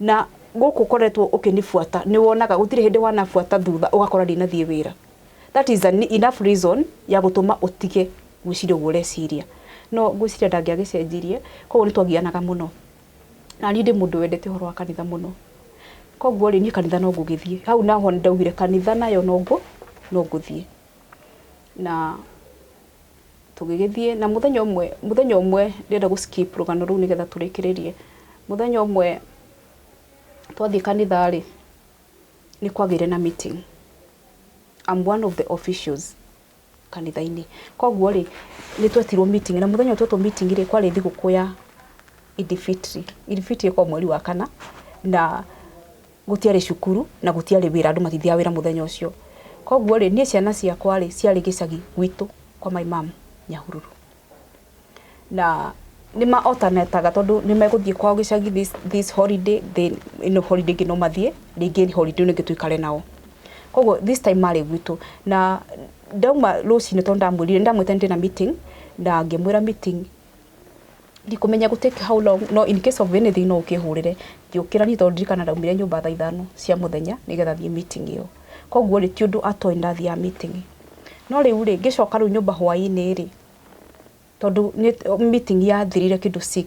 Na gũkũ ũkoretwo ũkĩnibuata, nĩ wonaga gũtirĩ hĩndĩ wanabuata thutha ũgakora ndinathiĩ wĩra. That is an enough reason ya gũtũma ũtige gwĩciria ũguo ũreciria. No ngwĩciria ndangĩagĩcenjirie. Koguo nĩ twagianaga mũno, na niĩ ndĩ mũndũ wendete ũhoro wa kanitha mũno. Koguo rĩ, niĩ kanitha no ngũgĩthiĩ hau, naho nĩ ndaugire kanitha nayo no ngũthiĩ. Na tũgĩgĩthiĩ, na mũthenya ũmwe ndĩrenda gũ skip rũgano rũu nĩgetha tũrĩkĩrĩrie. Mũthenya ũmwe twathiĩ kanitha rĩ, nĩ kwagĩire na meeting. I'm one of the officials. Kanitha-inĩ. Koguo rĩ, nĩ twetirwo meeting, na mũthenya ũyũ twetwo meeting rĩ, kwarĩ thigũkũ ya Idil-Fitri. Idil-Fitri ĩkoragwo mweri wa kana, na gũtiarĩ cukuru na gũtiarĩ wĩra, andũ matithiaga wĩra mũthenya ũcio. Koguo rĩ, niĩ ciana ciakwa rĩ, ciarĩ gĩcagi gwitũ kwa my mum Nyahururu. Na nĩ ma alternate-aga tondũ nĩ megũthiĩ kwao gĩcagi this holiday, then ĩno holiday ĩngĩ no mathiĩ, rĩngĩ holiday ĩno ĩngĩ tũikare nao. Koguo this time marĩ gwitũ, na ndauma rũcinĩ tondũ ndamwĩrire, nĩndamwĩtire ndĩna meeting, na ngĩmwĩra meeting ndikũmenya gũ take how long, no in case of anything no ũkĩhũrĩre. Ngĩũkĩra niĩ tondũ ndirikana ndaumire nyũmba thaa 5 cia mũthenya nĩgetha thiĩ meeting ĩyo. Koguo rĩ, ti ũndũ atoĩ ndathiaga meeting. No rĩu rĩ, ngĩcoka rĩu nyũmba hwaĩ-inĩ rĩ, tondũ meeting yathirire kĩndũ 6,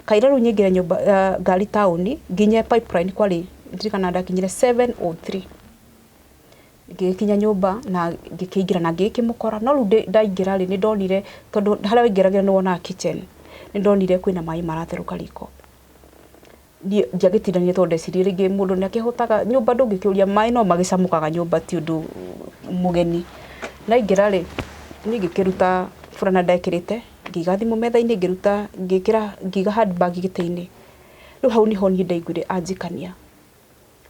kaira rĩu nyingĩre nyũmba, ngari taũni nginye Pipeline kwarĩ, ndirikana ndakinyire 7:03. Ngĩgĩkinya nyũmba na ngĩkĩingĩra na ngĩgĩkĩmũkora, no rĩu ndaingĩra rĩ, nĩ ndonire, tondũ harĩa waingĩragĩra nĩ wonaga kitchen, nĩ ndonire kwĩna maĩ maratherũka riko. Niĩ ndiagĩtindanire tondũ ndecirie rĩngĩ mũndũ nĩ akĩhũtaga nyũmba, ndũngĩkĩũria, maĩ no magĩcamũkaga nyũmba, ti ũndũ mũgeni. Ndaingĩra rĩ, niĩ ngĩkĩruta burana ndekĩrĩte, ngĩiga thimũ metha-inĩ, ngĩruta, ngĩkĩra, ngĩiga handbag gĩtĩ-inĩ. Rĩu hau nĩho niĩ ndaiguire anjikania.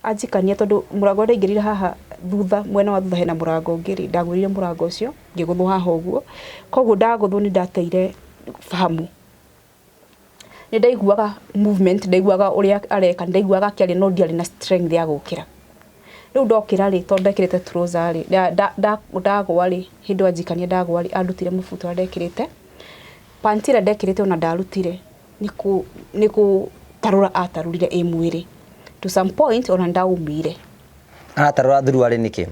Anjikania tondũ mũrango ũrĩa ndaingĩrire haha thutha, mwena wa thutha hena mũrango ũngĩ rĩ, ndagũrire mũrango ũcio, ngĩgũthwo haha ũguo. Koguo ndagũthwo nĩ ndateire fahamu. Nĩ ndaiguaga movement, ndaiguaga ũrĩa areka, ndaiguaga akĩaria, no ndiarĩ na strength ya gũkĩra. Rĩu ndokĩra rĩ, tondũ ndekĩrĩte trouser rĩ, ndagwa rĩ, hĩndĩ ĩyo anjikania ndagwa rĩ, andutire mũbuto ũrĩa ndekĩrĩte. Panty ĩrĩa ndekĩrĩte ona ndarutire, nĩ kũtarũra atarũrire ĩ mwĩrĩ. To some point ona ndaumire. Aratarũra thuruarĩ nĩkĩ?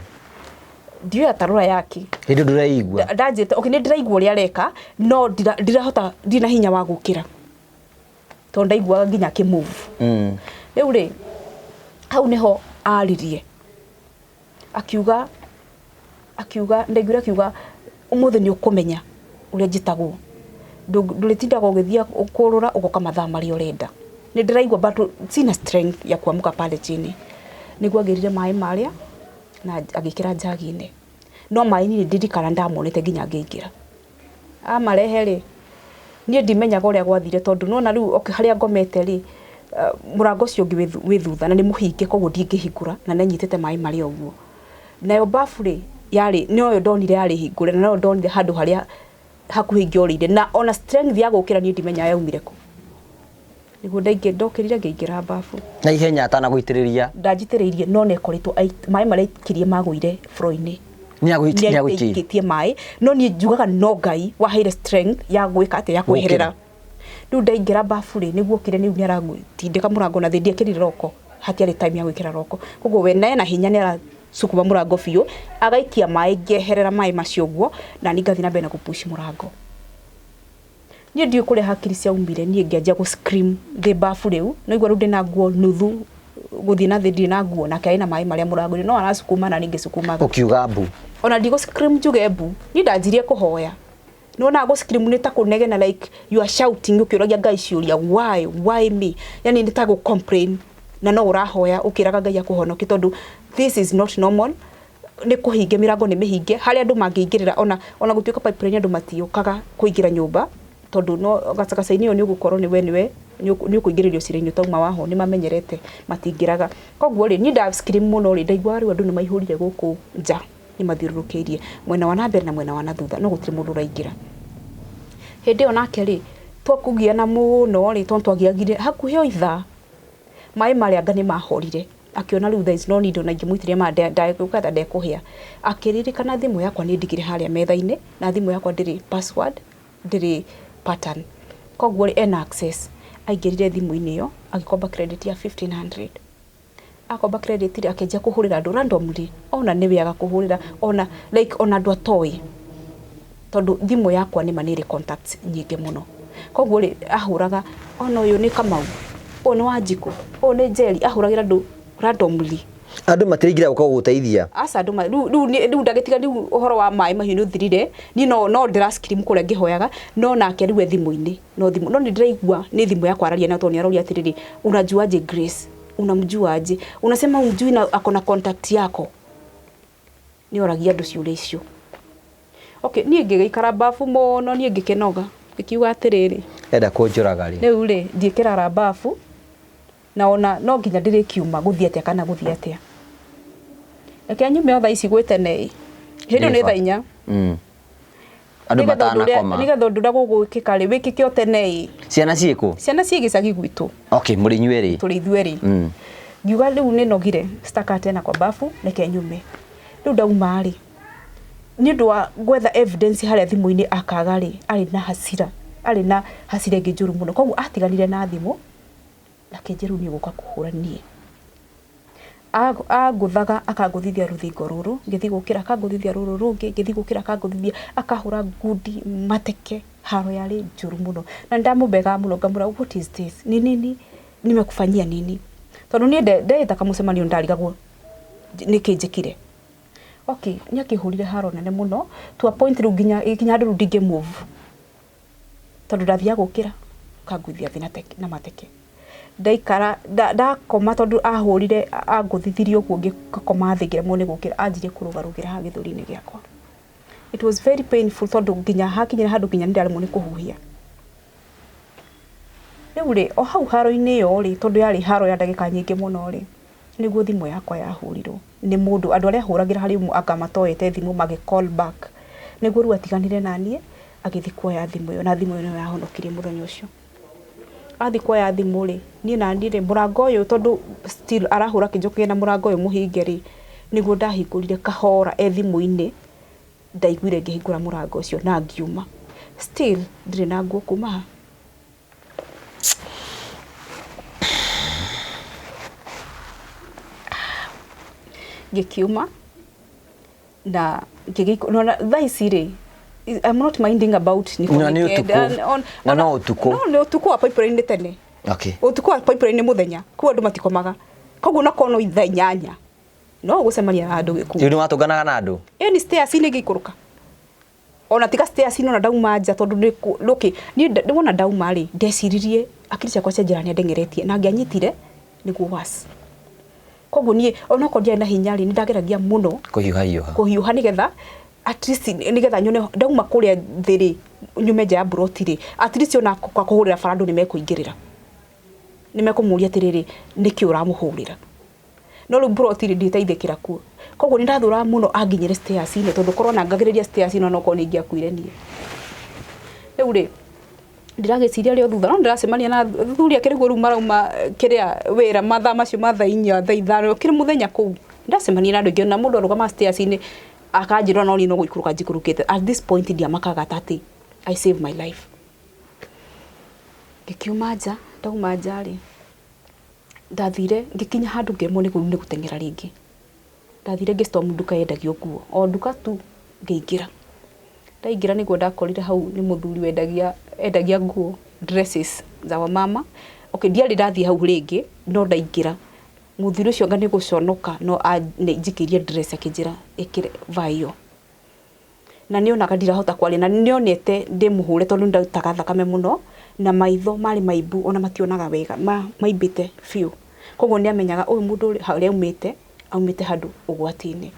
Ndiũĩ atarũra yake. Hĩndĩ ndũreigua? Ndanjĩte, okay, nĩ ndĩraigua ũrĩa areka, no ndirahota, ndirĩ na hinya wa gũkĩra. Tondũ ndaiguaga nginya akĩmove. Rĩu rĩ, hau nĩho aririe. Akiuga, ndaiguire akiuga, ũmũthĩ nĩ ũkũmenya ũrĩa njĩtagwo. Ndũrĩtindaga ũgĩthiĩ kũrũra ũgoka mathaa marĩa ũrenda. Nĩ ndĩraigua but sina strength ya kuamka pale chini. Nĩguo agĩrire maĩ marĩa na agĩkĩra njagi-inĩ. No maĩ niĩ ndirikana ndamonete nginya ngĩingĩra. Amarehe rĩ, niĩ ndimenyaga ũrĩa gwathire tondũ nĩwona rĩu, okay, harĩa ngomete rĩ, mũrango ũcio ũngĩ wĩ thutha na nĩ mũhinge, koguo ndingĩhingũra na nĩanyitĩte maĩ marĩa ũguo. Nayo bafu rĩ, yarĩ noyo ndonire yarĩ hingũre, na noyo ndonire handũ harĩa hakuhĩ ingĩorĩire, na ona strength ya gũkĩra niĩ ndimenyaga yaumire kũ. Nĩguo ndokĩrire ngĩingĩra bafu. Na ihenya atanagũitĩrĩria? Ndanjitĩrĩirie, no nĩ ekoretwo maĩ marĩa aikirie magũire floor-inĩ. Nĩ agũikĩirie? Nĩ aikĩtie maĩ, no niĩ njugaga no Ngai waheire strength ya gwĩka atĩa, ya kweherera. Rĩu ndaingĩra bafu rĩ, nĩguo okire rĩu nĩ aragũtindĩka mũrango na thĩ, ndiekĩrire roko, hatiarĩ time ya gwĩkĩra roko. Koguo we na ena hinya nĩ aracukuma mũrango biũ, agaikia maĩ, ngeherera maĩ macio ũguo, na niĩ ngathiĩ na mbere na gũpush mũrango. Niĩ ndiũĩ kũrĩa hakiri ciaumire, niĩ ngĩanjia gũ scream ndĩ bafu rĩu, no igua rĩu ndĩna nguo nuthu, gũthiĩ na thĩ ndirĩ na nguo, nake arĩ na maĩ marĩa mũrango-inĩ, no aracukuma na niĩ ngĩcukumaga. Ũkiuga mbu? Ona ndigũ scream njuge mbu, niĩ ndanjirie kũhoya. Nĩwonaga gũ scream nĩ ta kũnegena, like you are shouting ũkĩũragia Ngai ciũria, why me? Yani nĩ ta gũ complain, na no ũrahoya ũkĩraga Ngai akũhonokie tondũ this is not normal. Nĩ kũhinge mĩrango nĩ mĩhinge, harĩa andũ mangĩingĩrĩra, ona gũtuĩka Pipeline andũ matiũkaga kũingĩra nyũmba, tondũ no gacagaca-inĩ ĩyo nĩ ũgũkorwo nĩ we nĩwe nĩ ũkũingĩrĩrio cira-inĩ ũtauma waho, nĩ mamenyerete matingĩraga. Koguo rĩ, niĩ nda scream mũno rĩ, ndaiguaga rĩu andũ nĩ maihũrire gũkũ nja, nĩ mathiũrũrũkĩirie mwena wa na mbere na mwena wa na thutha, no gũtirĩ mũndũ ũraingĩra. Hĩndĩ ĩyo nake rĩ, twakũgiana mũno rĩ, tondũ twagiagire hakuhĩ o ithaa, maĩ marĩa anga nĩ mahorire. Akiona rĩu there is no need ona ingĩmũitĩrĩria maĩ ndegũka ta ndekũhĩa. Akĩririkana thimũ yakwa nĩ ndigire harĩa metha-inĩ, na thimũ yakwa ndĩrĩ password, ndĩrĩ pattern. Koguo rĩ, ena access. Aingĩrire thimũ-inĩ ĩyo, agĩkomba credit ya 1500. Akomba credit rĩ, akĩanjia kũhũrĩra andũ randomly. Ona nĩwe agakũhũrĩra, ona like ona andũ atoĩ. Tondũ thimũ yakwa nĩma nĩ ĩrĩ contacts nyingĩ mũno. Koguo rĩ, ahũraga, ona ũyũ nĩ Kamau, ũyũ nĩ Wanjikũ, ũyũ nĩ Njeri, ahũragĩra andũ randomly. Andũ matiraingĩra gũka gũgũteithia? Aca, andũ rĩu ndagĩtiga rĩu ũhoro wa maĩ mahiũ nĩ ũthirire. Niĩ no ndĩra scream kũrĩa ngĩhoyaga, no nake rĩu e thimũ-inĩ, no thimũ, no nĩ ndĩraigua nĩ thimũ yakwa araria nayo, tondũ nĩ aroria atĩrĩrĩ, unajuaje Grace? Unamjua aje? Unasema humjui na ako na contact yako. Nĩ oragia andũ ciũria icio. Okay, niĩ ngĩgĩikara bafu mũno, niĩ ngĩkĩnoga, ngĩkiuga atĩrĩrĩ, Enda kũnjũraga rĩ. Rĩu rĩ, ndiĩkĩrara bafu na ona no nginya ndĩrĩkiuma gũthiĩ atĩa kana gũthiĩ atĩa. Reke nyume o thaa ici gwĩ tene ĩ. Hĩndĩ ĩyo nĩ thaa 4. Andũ Nĩgetha ũndũ ũrĩa- matanakoma. Nĩgetha ũndũ ũrĩa gũgwĩkĩka rĩ, wĩkĩke o tene ĩ. Ciana ciĩkũ? Ciana ciĩ gĩcagi gwitũ. Okay, mũrĩ inyuĩ erĩ. Tũrĩ ithuĩ erĩ. Ngiuga rĩu nĩ nogire, sitakaa tena kwa bafu, reke nyume. Rĩu ndauma rĩ, nĩ ũndũ wa gwetha evidence harĩa thimũ-inĩ akaga rĩ, arĩ na hasira, arĩ na hasira ĩngĩ njũru mũno. Koguo atiganire na thimũ, akĩnjĩra rĩu niĩ gũka kũhũra niĩ. Angũthaga akangũthithia rũthingo rũrũ, ngĩthiĩ gũkĩra akangũthithia rũrũ rũngĩ, ngĩthiĩ gũkĩra akangũthithia, akahũra ngundi mateke, haro yarĩ njũru mũno. Na nĩndamũbegaga mũno ngamwĩra what is this? Ni nini? Nimekufanyia nini? Tondũ niĩ ndeĩtaga mũcemanio ndarigagwo nĩkĩ njĩkire. Okay, nĩakĩhũrire haro nene mũno to a point rĩu nginya ĩkinya handũ rĩu ndingĩ move. Tondũ ndathiaga gũkĩra akangũithia thĩ na mateke. Ndaikara ndakoma tondũ ahũrire angũthithirie ũguo ngĩkoma thĩ ngĩremwo nĩ gũkĩra, anjirie kũrũgarũgĩra haha gĩthũri-inĩ gĩakwa. It was very painful tondũ nginya hakinyire handũ nginya nĩndaremwo nĩ kũhuhia. Rĩu rĩ, o hau haro-inĩ ĩyo rĩ, tondũ yarĩ haro ya ndagĩka nyingĩ mũno rĩ, nĩguo thimũ yakwa yahũrirwo nĩ mũndũ, andũ arĩa ahũragĩra harĩ ũmwe anga matoete thimũ magĩ call back. Nĩguo rĩu atiganire naniĩ, agĩthiĩ kuoya thimũ ĩyo, na thimũ ĩyo nĩyo yahonokirie mũthenya ũcio. Athiĩ kuoya thimũ rĩ, niĩ naniĩ rĩ, mũrango ũyũ tondũ still arahũra akĩnjokeria na mũrango ũyũ mũhinge rĩ, nĩguo ndahingũrire kahora e thimũ-inĩ, ndaiguire ngĩhingũra mũrango ũcio na ngiuma. Still ndirĩ na nguo kuma haha. Ngĩkiuma na ngĩgĩikũ, thaa ici rĩ, I'm not minding about nĩ Na nĩ ũtukũ. Na no ũtukũ. No nĩ ũtukũ wa pipeline nĩ tene. Okay. Ũtukũ wa pipeline nĩ mũthenya, koguo andũ matikomaga. Koguo onakorwo no thaa 8 no ũgũcemania na andũ gĩkuũ. Rĩu nĩ watũnganaga na andũ? Ĩyo nĩ stairs-inĩ ngĩikũrũka. Ona tiga stairs-inĩ ona ndauma nja tondũ nĩ kũ, okay, niĩ wona ndauma rĩ, ndeciririe akiri ciakwa cia njĩra nĩ andengeretie na angĩanyitire nĩguo worse. Koguo niĩ onokorwo ndiarĩ na hinya rĩ, nĩ ndageragia mũno kũhiũha hiũha. Kũhiũha nĩgetha at least nĩgetha nyone ndauma kũrĩa thĩ rĩ, nyume nja ya mburoti rĩ, at least ona kũhũrĩra bara andũ nĩ mekũingĩrĩra. Nĩ mekũmũria atĩrĩrĩ, nĩkĩ ũramũhũrĩra? No rĩu mburoti rĩ, nditeithĩkĩra kuo. Koguo nĩ ndathũraga mũno anginyĩre stairs-inĩ tondũ korwo ona ngagĩrĩria stairs-inĩ onokorwo nĩ ingĩakuire niĩ. Rĩu rĩ, ndĩragĩciria rĩo thutha, no ndĩracemania na athuri ake nĩguo rĩu marauma kĩrĩa wĩra mathaa macio ma thaa 4, thaa 5, kĩrĩ mũthenya kũu. Ndacemania na andũ aingĩ na mũndũ arũgama stairs-inĩ akanjĩra no niĩ no gũikũrũka njikũrũkĩte. At this point ndiamakaga ta atĩ I save my life. Ngĩkiuma nja, ndauma nja rĩ, ndathire ngĩkinya handũ ngĩremwo nĩ gũteng'era rĩngĩ. Ndathire ngĩ-storm nduka yendagio nguo, o nduka tu ngĩingĩra. Ndaingĩra nĩguo ndakorire hau nĩ mũthuri wendagia endagia nguo dresses za wamama. Okay, ndiarĩ ndathiĩ hau rĩngĩ no ndaingĩra. Mũthuri ũcio anga nĩ gũconoka no anjikĩirie dress akĩnjĩra ĩkĩre vaa ĩyo. Na nĩonaga ndirahota kwaria na nĩonete ndĩmũhũre tondũ nĩndarutaga thakame mũno na maitho marĩ maimbu ona mationaga wega, maimbĩte biũ. Koguo nĩamenyaga ũyũ mũndũ harĩa aumĩte, aumĩte handũ ũgwati-inĩ.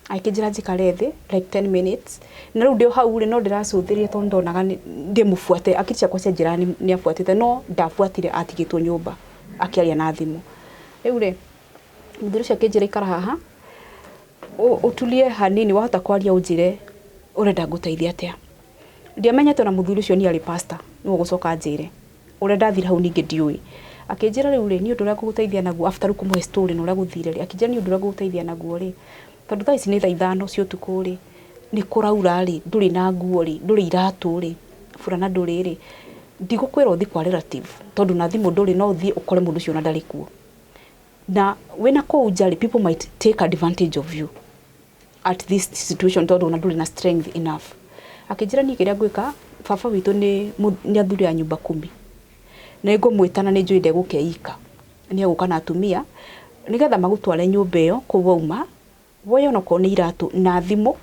Akĩnjĩra njikare thĩ like 10 minutes. Na rĩu ndĩ o hau rĩ, no ndĩracũthĩrĩria tondũ ndonaga ndĩmũbuate, akiri ciakwa cianjĩraga nĩ abuatĩte no ndabuatire atigĩtwo nyũmba akĩaria na thimũ. Rĩu rĩ, mũthuri ũcio akĩnjĩra ikara haha, ũtulie hanini, wahota kwaria ũnjĩre ũrenda ngũteithie atĩa. Ndiamenyete ona mũthuri ũcio nĩ arĩ pastor, nĩwe ũgũcoka anjĩre. Ũrĩa ndathire hau ningĩ ndiũĩ. Akĩnjĩra rĩu rĩ, niĩ ũndũ ũrĩa ngũgũteithia naguo after rĩu kũmũhe story na ũrĩa gũthire rĩ, akĩnjĩra niĩ ũndũ ũrĩa ngũgũteithia naguo rĩ, tondũ thaa ici nĩ thaa 5 cia ũtukũ rĩ, nĩ kũraura rĩ, ndũrĩ na nguo rĩ, ndũrĩ iratũ rĩ, burana ndũrĩ rĩ, ndigũkwĩra ũthiĩ kwa relative, tondũ na thimũ ndũrĩ, no ũthiĩ ũkore mũndũ ũcio ona ndarĩ kuo. Na wĩna kũu nja rĩ, people might take advantage of you at this situation tondũ ona ndũrĩ na strength enough. Akĩnjĩra niĩ kĩrĩa ngwĩka, baba witũ nĩ athuri a nyũmba 10. Na nĩngũmwĩta na nĩnjũĩ ndegũka ika. Nĩ egũka na atumia nĩgetha magũtware nyũmba ĩyo kũu wauma, woye onokorwo nĩ iratũ na thimũ.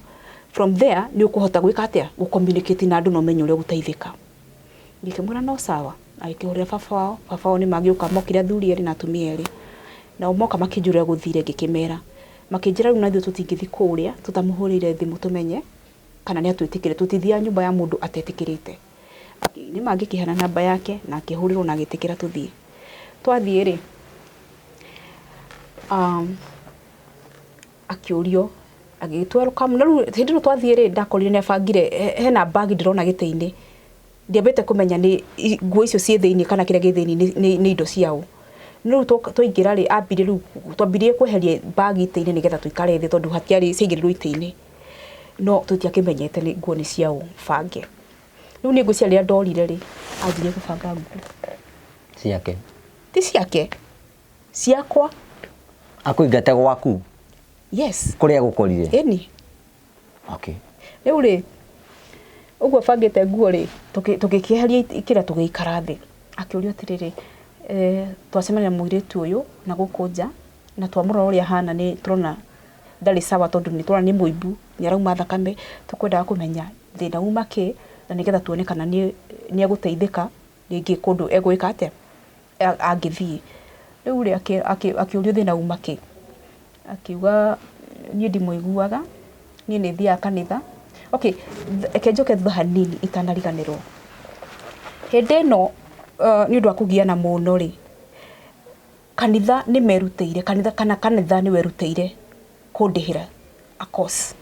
From there nĩ ũkũhota gwĩka atĩa? Gũ-communicate na andũ na ũmenye ũrĩa ũgũteithĩka. Ngĩkĩmwĩra no sawa. Agĩkĩhũrĩra baba wao, baba wao nĩ magĩũka, mokire athuri erĩ na atumia erĩ. Nao moka makĩnjũria gũthire ngĩkĩmera. Makĩnjĩra rĩu na ithuĩ tũtingĩthiĩ kũrĩa tũtamũhũrĩire thimũ tũmenye Kana nĩ atwĩtĩkĩre, tũtithiaga nyũmba ya mũndũ atetĩkĩrĩte. Nĩ mangĩkĩheana namba yake na akĩhũrĩrwo na agĩtĩkĩra tũthiĩ. Twathiĩ rĩ, akĩũrio agĩtwelcome. Na rĩu hĩndĩ ĩno twathiĩ rĩ, ndakorire nĩ abangire hena bag ndĩrona gĩtĩ-inĩ. Ndiambĩte kũmenya nĩ nguo icio ciĩ thĩiniĩ kana kĩrĩa gĩ thĩiniĩ nĩ indo ciaũ. Rĩu twaingĩra rĩ, ambire rĩu twambirie kweheria bag itĩ-inĩ nĩgetha tũikare thĩ, tondũ hatiarĩ ciaigĩrĩrwo itĩ-inĩ, no tũtiakĩmenyete nĩ nguo nĩ ciaũ bange. Rĩu niĩ ngwĩciria rĩrĩa ndorire rĩ, anjirie gũbanga nguo ciake. Ti ciake, ciakwa. Akũingate gwaku? Yes. Kũrĩa gũkorire? Ĩni. Okay. Rĩu rĩ, ũguo bangĩte nguo rĩ, tũgĩkĩeheria kĩrĩa, tũgĩikara thĩ. Akĩũrio atĩrĩrĩ, twacemania na mũirĩtu ũyũ na gũkũ nja, na twamũrora ũrĩa ahana nĩ tũrona ndarĩ sawa, tondũ nĩ tũrona nĩ mũimbu, nĩ arauma thakame. Tũkwendaga kũmenya thĩna uma kĩ, na nĩgetha tuone kana nĩ egũteithĩka rĩngĩ, kũndũ egwĩka atĩa angĩthiĩ. Rĩu rĩ, akĩũrio thĩna uma kĩ, akiuga niĩ ndimũiguaga, niĩ nĩ thiaga kanitha. Okay, reke njoke thutha hanini itanariganĩrwo. Hĩndĩ ĩno, nĩ ũndũ wa kũgiana mũno rĩ, kanitha nĩ merutĩire, kanitha kana kanitha nĩ werutĩire kũndĩhĩra a course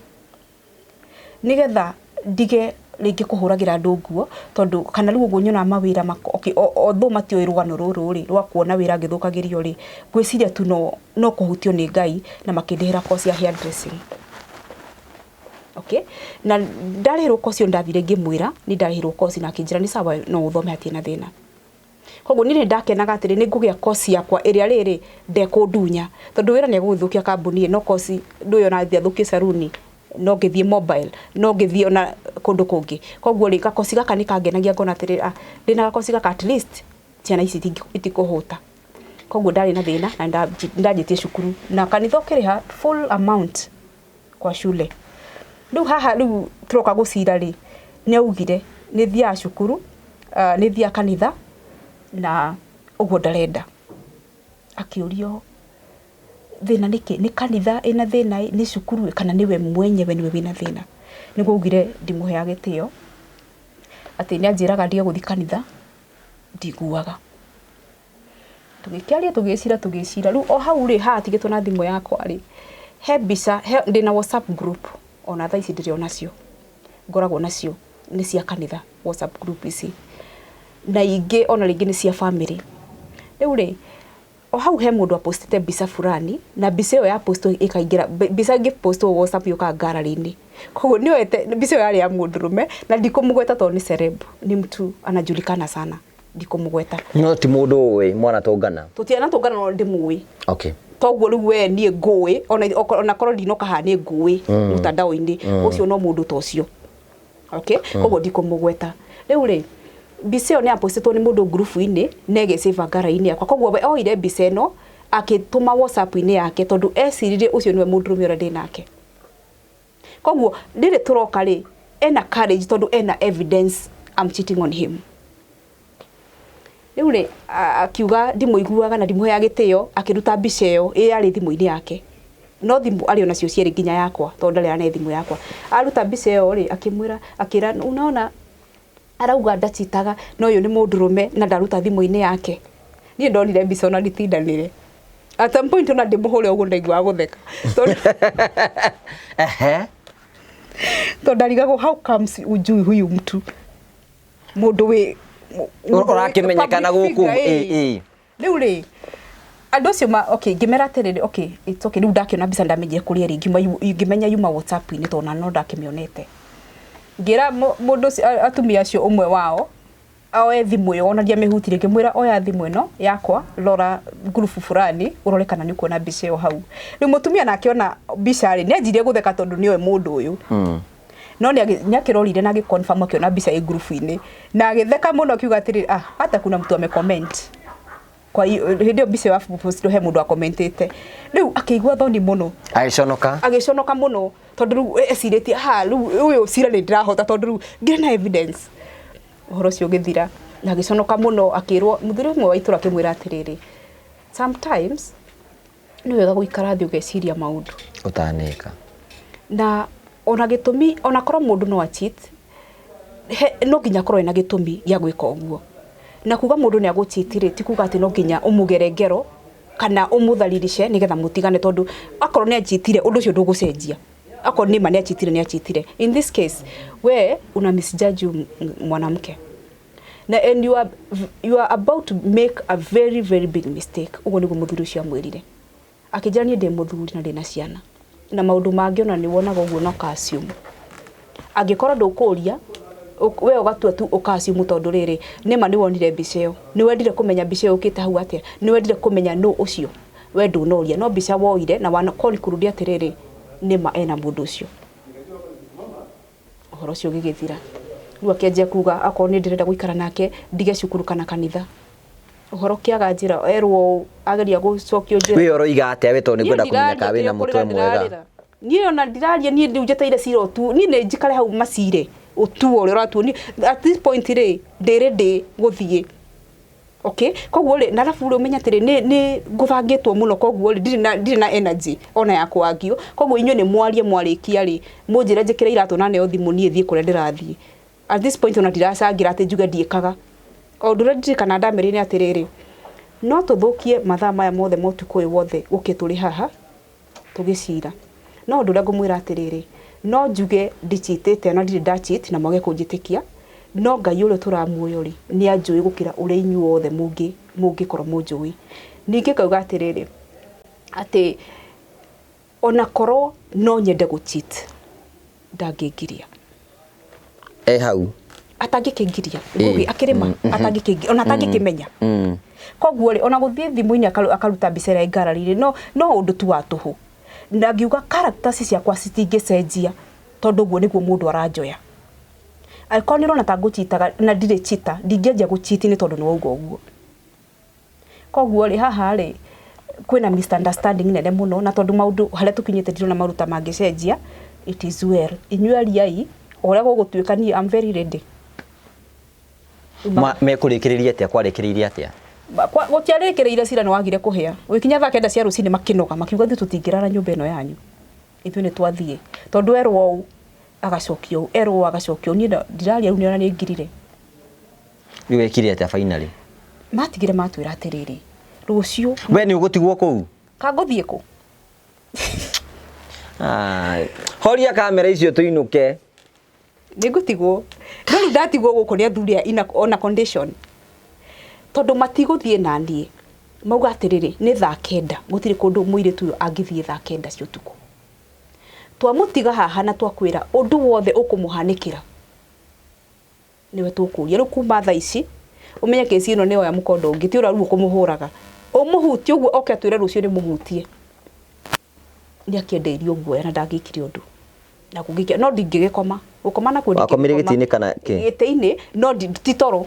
nĩgetha ndige rĩngĩ kũhũragĩra andũ nguo, tondũ kana rĩu ũguo nyonaga mawĩra okay, although matiũĩ rũgano rũrũ rĩ, rwa kuona wĩra ngĩthũkagĩrio rĩ, ngwĩciria tu no kũhutio nĩ Ngai na makĩndĩhĩra course ya hair dressing. Okay, na ndarĩhĩrwo course ĩyo, ndathire ngĩmwĩra nĩ ndarĩhĩrwo course, na akĩnjĩra nĩ sawa, no ũthome, hatirĩ na thĩna. Koguo niĩ nĩ ndakenaga atĩrĩ, nĩ ngũgĩa course yakwa ĩrĩa rĩrĩ ndekũndunya, tondũ wĩra nĩ egũgĩthũkia kambuni, no course ndũĩ ona athiĩ athũkie saruni, no ngĩthiĩ mobile, no ngĩthiĩ ona kũndũ kũngĩ. Koguo rĩ, gakoci gaka nĩ kangenagia, ngona atĩrĩ, ah, ndĩna gakoci gaka, at least ciana ici itikũhũta. Koguo ndarĩ na thĩna na ndanjĩtie cukuru na kanitha ũkĩrĩha full amount kwa shule. Rĩu haha rĩu tũroka gũcira rĩ, nĩ augire nĩ thiaga cukuru, nĩ thiaga kanitha na ũguo ndarenda. Akĩũrio thĩna nĩkĩ, nĩ kanitha ĩna thĩna, nĩ cukuru, kana nĩwe mwenyewe nĩwe wĩna thĩna. Nĩguo augire ndimũheaga gĩtĩo, atĩ nĩ anjĩraga ndige gũthiĩ kanitha, ndiguaga. Tũgĩkĩaria, tũgĩcira, tũgĩcira. Rĩu o hau rĩ, haha tigĩtwo na thimũ yakwa rĩ, he mbica he, ndĩna WhatsApp group, ona thaa ici ndĩrĩ onacio, ngoragwo nacio nĩ cia kanitha, WhatsApp group ici, na ingĩ ona rĩngĩ nĩ cia family. Rĩu rĩ, o hau he mũndũ apostĩte mbica fulani, na mbica ĩyo ya postwo ĩkaingĩra, mbica ĩngĩpostwo WhatsApp yũkaga gallery-inĩ. Koguo nĩoete mbica ĩyo yarĩ ya mũndũrũme, na ndikũmũgweta tondũ nĩ celeb, ni mtu anajulikana sana, ndikũmũgweta. No ti mũndũ ũĩ mwana tũngana? Tũtiana tũngana, no ndĩmũĩ. Okay. Toguo rĩu we niĩ ngũĩ ona korwo ndinoka haha nĩ ngũĩ mtandao-inĩ ũcio, no mũndũ ta ũcio. Okay, koguo ndikũmũgweta. Rĩu rĩ, mbica ĩyo nĩ yapostĩtwo nĩ mũndũ ngurubu-inĩ na ĩgĩcĩva gallery-inĩ yakwa. Koguo we oire mbica ĩno akĩtũma WhatsApp-inĩ yake, tondũ eciririe ũcio nĩwe mũndũrũme ũrĩa ndĩ nake. Koguo rĩrĩ tũroka rĩ, ena courage tondũ ena evidence I'm cheating on him. Rĩu rĩ, akiuga ndimũiguaga na ndimũheaga gĩtĩo, akĩruta mbica ĩyo ĩ yarĩ thimũ-inĩ yake, no thimũ arĩ onacio cierĩ nginya yakwa, tondũ ndarĩ ane thimũ yakwa. Aruta mbica ĩyo rĩ, akĩmwĩra, akĩra, unaona arauga ndachitaga, no ũyũ nĩ mũndũrũme na ndaruta thimũ-inĩ yake. Niĩ ndonire mbica ona nditindanĩre. At some point ona ndĩmũhũre ũguo ndaiguaga gũtheka, tondũ tondũ ndarigagwo, how comes ujui huyu mtu, mũndũ wĩ Ũrakĩmenyekana public gũkũ. figure, ĩ. Ĩ. Rĩu rĩ, andũ acio ma okay, ngĩmera atĩrĩrĩ, okay, it's okay. Rĩu ndakĩona mbica, ndamenyire kũrĩa ĩrĩ, ngiuma ngĩmenya yuma WhatsApp-inĩ, tondũ ona no ndakĩmĩonete. Ngĩra mũndũ ũcio, atumia acio, ũmwe wao oe thimũ ĩyo, ona ndiamĩhutirie. Ngĩmwĩra, oya thimũ ĩno yakwa, rora ngurubu fulani, ũrore kana nĩ ũkuona mbica ĩyo hau. Rĩu mũtumia nake ona mbica rĩ, nĩ anjirie gũtheka tondũ nĩoĩ mũndũ ũyũ, no nĩ akĩrorire na agĩconfirm, akĩona mbica ĩ ngurubu-inĩ na agĩtheka mũno, akiuga atĩrĩrĩ, ah, hata kuna mtu amecomment. Kwa hiyo hĩndĩ ĩyo mbica ĩyo yapostirwo, he mũndũ akomentĩte. Rĩu akĩigua thoni mũno. Agĩconoka. Agĩconoka mũno, tondũ rĩu ecirĩtie ha rĩu ũyũ cira nĩ ndĩrahota, tondũ rĩu ngĩrĩ na evidence. Ũhoro ũcio ũgĩthira na agĩconoka mũno. Akĩrwo mũthuri ũmwe wa itũra akĩmwĩra atĩrĩrĩ, sometimes nĩ wega gũikara thĩ ũgeciria maũndũ ũtaneka na Ona gĩtũmi, ona korwo mũndũ no a cheat, no nginya akorwo ena gĩtũmi gĩa gwĩka ũguo. Na kuga mũndũ nĩ agũ cheat rĩ, ti kuga atĩ no nginya ũmũgere ngero kana ũmũtharirishe nĩgetha mũtigane, tondũ akorwo nĩ anjitire, ũndũ ũcio ndũgũcenjia. Akorwo nĩ ma nĩ anjitire, nĩ anjitire. In this case, we una misjudge mwanamke na and you are about to make a very, very big mistake. Ũguo nĩguo mũthuri ũcio amwĩrire, akĩnjĩra niĩ ndĩ mũthuri na ndĩna ciana na maũndũ mangĩ, ona nĩ wonaga ũguo na ũka-assume. Angĩkorwo ndũkũria we ũgatua tu ũka-assume, tondũ rĩrĩ, nĩma nĩ wonire mbica ĩyo, nĩ wendire kũmenya mbica ĩyo ũkĩte hau atĩa, nĩ wendire kũmenya nũ ũcio, we ndũnoria, no mbica woire na wana conclude atĩrĩrĩ, nĩma ena mũndũ ũcio. Ũhoro ũcio ũgĩgĩthira. Rĩu akĩanjia kuga akorwo nĩ ndĩrenda gũikara nake, ndige cukuru kana kanitha. Ũhoro kĩaga njĩra, erwo ũũ, ageria gũcokio njĩra. We ũroiga atĩa we, tondũ nĩngwenda kũmenya kana wĩna mũtwe mwega? Niĩ ona ndiraria, niĩ rĩu njeteire cira ũtuo. Niĩ nĩ njikare hau macire ũtuo ũrĩa ũratuo. Niĩ at this point rĩ, ndĩ ready gũthiĩ, okay? Koguo rĩ, na arabu rĩ, ũmenye atĩrĩ, nĩ ngũthangĩtwo mũno, koguo rĩ, ndirĩ na energy ona ya kwangio. Koguo inyuĩ nĩ mwarie, mwarĩkia rĩ, mũnjĩre njĩkĩre iratũ na neo thimũ, niĩ thiĩ kũrĩa ndĩrathiĩ. At this point ona ndiracangĩra atĩ njuge ndiĩkaga o ũndũ. Ũrĩa ndirikana ndamerire nĩ atĩrĩrĩ, no tũthũkie mathaa maya mothe ma ũtukũ ũyũ wothe gũkĩ tũrĩ haha tũgĩcira, no ũndũ ũrĩa ngũmwĩra atĩrĩrĩ, no njuge ndichitĩte na ndirĩ ndacheat na mwage kũnjĩtĩkia, no Ngai ũrĩa tũramuoyo rĩ, nĩ anjũĩ gũkĩra ũrĩa inyuĩ othe mũngĩkorwo mũnjũĩ. Ningĩ ngauga atĩrĩrĩ, atĩ ona korwo no nyende gũcheat, ndangĩngiria. E hau. Atangĩkĩngiria ngũgĩ akĩrĩma, atangĩkĩngiria, ona atangĩkĩmenya. Koguo rĩ, ona gũthiĩ thimũ-inĩ akaruta mbica ĩrĩa ĩngarari-rĩ, no ũndũ tu wa tũhũ. Na ngiuga characters ciakwa citingĩcenjia, tondũ ũguo nĩguo mũndũ aranjoya. Angĩkorwo nĩ ũrona ta ngũchitaga na ndirĩ cheater, ndingĩanjia gũcheat nĩ tondũ nĩ wauga ũguo. Koguo rĩ, haha rĩ, kwĩna misunderstanding nene mũno, na tondũ maũndũ harĩa tũkinyĩte ndirona maũndũ ta mangĩcenjia. It is well, inyuĩ ariai o ũrĩa gũgũtuĩka, niĩ I'm very ready. Mekũrĩkĩrĩria atĩa? Kwarĩkĩrĩirie atĩa? Gũtiarĩkĩrĩire, cira nĩ wagire kũhĩa. Gũgĩkinya thaa 9 cia rũcinĩ, makĩnoga, makiuga ithuĩ tũtingĩrara nyũmba ĩno yanyu, ithuĩ nĩ twathiĩ, tondũ erwo ũũ agacokio ũũ, erwo ũũ agacokio ũũ. Niĩ ndiraria rĩu, nĩona nĩ ngirire. Rĩu wekire atĩa finally? Matigire matwĩra atĩrĩrĩ, rũciũ. We nĩ ũgũtigwo kũu? Kangũthiĩ kũ? Ai, horia kamera icio tũinũke. Nĩ ngũtigwo, no rĩu ndatigwo gũkũ nĩ athuri aya ina ona condition, tondũ matigũthiĩ na niĩ. Mauga atĩrĩrĩ, nĩ thaa 9, gũtirĩ kũndũ mũirĩtu ũyũ angĩthiĩ thaa 9 cia ũtukũ. Twamũtiga haha na twakwĩra ũndũ wothe ũkũmũhanĩkĩra nĩwe tũkũria. Rĩu kuma thaa ici, ũmenye kesi ĩno nĩyo ya mũkondo ũngĩ, ti ũrĩa rĩu ũkũmũhũraga, ũmũhutie ũguo oke atwĩre rũciũ nĩ mũhutie. Nĩ akĩendeirio guoya na ndangĩkire ũndũ na kũngĩkia, no ndingĩgĩkoma, gũkoma nakuo. Wakomire gĩtĩ-inĩ kana kĩ? Gĩtĩ-inĩ, no ti toro,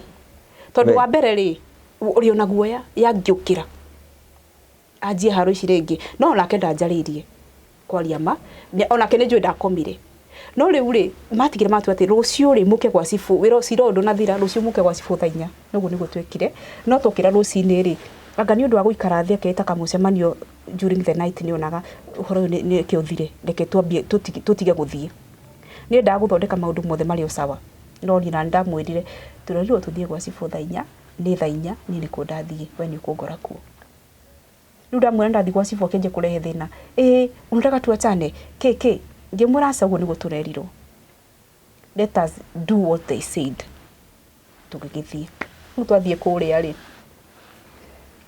tondũ wa mbere rĩ, ũrĩ ona guoya yangĩũkĩra anjie haro ici rĩngĩ. No onake ndanjarĩirie kwaria ma, onake nĩ njũĩ ndakomire. No rĩu rĩ, matigire matua atĩ rũciũ rĩ, mũke gwa cibũ, wĩra cira ũyũ ndũnathira, rũciũ mũke gwa cibũ thaa 4. Noguo nĩguo twekire. No twokĩra rũcinĩ rĩ, anga nĩ ũndũ wa gũikara thĩ akĩĩta kamũcemanio during the night, nĩ onaga ũhoro ũyũ nĩ reke ũthire, reke twambie tũtige gũthiĩ. Nĩ endaga gũthondeka maũndũ mothe marĩ o sawa, no niĩ na ndamwĩrire tũrerirwo tũthiĩ gwa cibũ thaa 4, nĩ thaa 4, niĩ nĩkuo ndathiĩ, we nĩ ũkũngora kuo. Rĩu ndamwĩra ndathiĩ gwa cibũ, akĩanjia kũrehe thĩna, ĩĩ unataka tuachane, kĩ kĩ. Ngĩmwĩra aca, ũguo nĩguo tũrerirwo, let us do what they said. Tũgĩgĩthiĩ. Rĩu twathiĩ kũrĩa rĩ,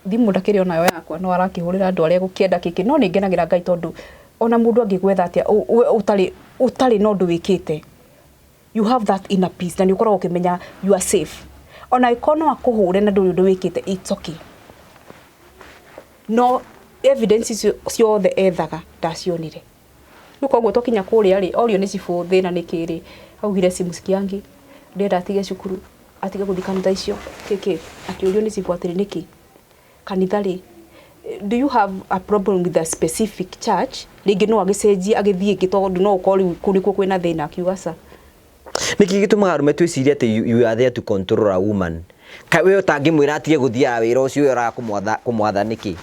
thimũ ndakĩrĩ onayo yakwa, no arakĩhũrĩra andũ arĩa egũkĩenda kĩkĩ. No nĩ ngenagĩra Ngai, tondũ ona mũndũ angĩgwetha atĩa, ũtarĩ na ũndũ wĩkĩte, you have that inner peace na nĩ ũkoragwo ũkĩmenya you are safe. Ona angĩkorwo no akũhũre na ndũrĩ ũndũ wĩkĩte, it's okay. No evidence icio ciothe ethaga ndacionire. Rĩu koguo twakinya kũrĩa rĩ, orio nĩ cibũ thĩna nĩ kĩ rĩ, augire simusikiangi, ndĩrenda atige cukuru, atige gũthiĩ kanitha icio, kĩkĩ. Akĩũrio nĩ cibũ atĩrĩ, nĩkĩ kanitha rĩ, do you have a problem with a specific church? Rĩngĩ no agĩcenjie agĩthiĩ ĩngĩ, tondũ no ũkorwo rĩu kũu nĩkuo kwĩna thĩna. Akiuga aca. Nĩkĩ gĩtũmaga arũme twĩcirie atĩ you are there to control a woman? Ka we ũtangĩmwĩra atige gũthiaga wĩra ũcio, we ũraga kũmwatha nĩkĩ?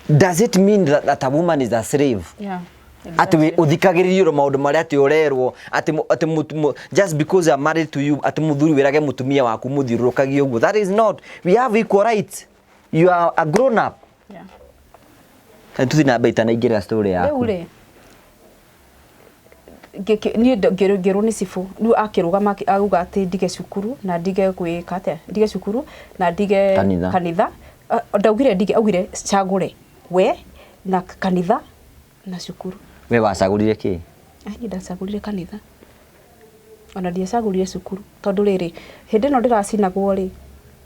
Does it mean that a woman is a slave? Yeah. Atĩ ũthikagĩrĩrio maũndũ marĩa atĩ ũrerwo atĩ just because I'm married to you, atĩ mũthuri wĩrage mũtumia waku mũthiũrũrũkagie ũguo. That is not, we have equal rights, you are a grown up. Yeah. Tuthiĩ na mbere itanaingĩrĩra story yaku. Rĩu rĩ, niĩ ngĩrwo nĩ cibũ, rĩu akĩrũgama auga atĩ ndige cukuru na ndige gwĩka atĩa, ndige cukuru na ndige Kanitha. Kanitha. Ah, ndaugire ndige, augire cagũre we na kanitha na cukuru. We wacagũrire kĩ? Ai, niĩ ndacagũrire kanitha, ona ndiacagũrire cukuru, tondũ rĩrĩ, hĩndĩ ĩno ndĩracinagwo rĩ,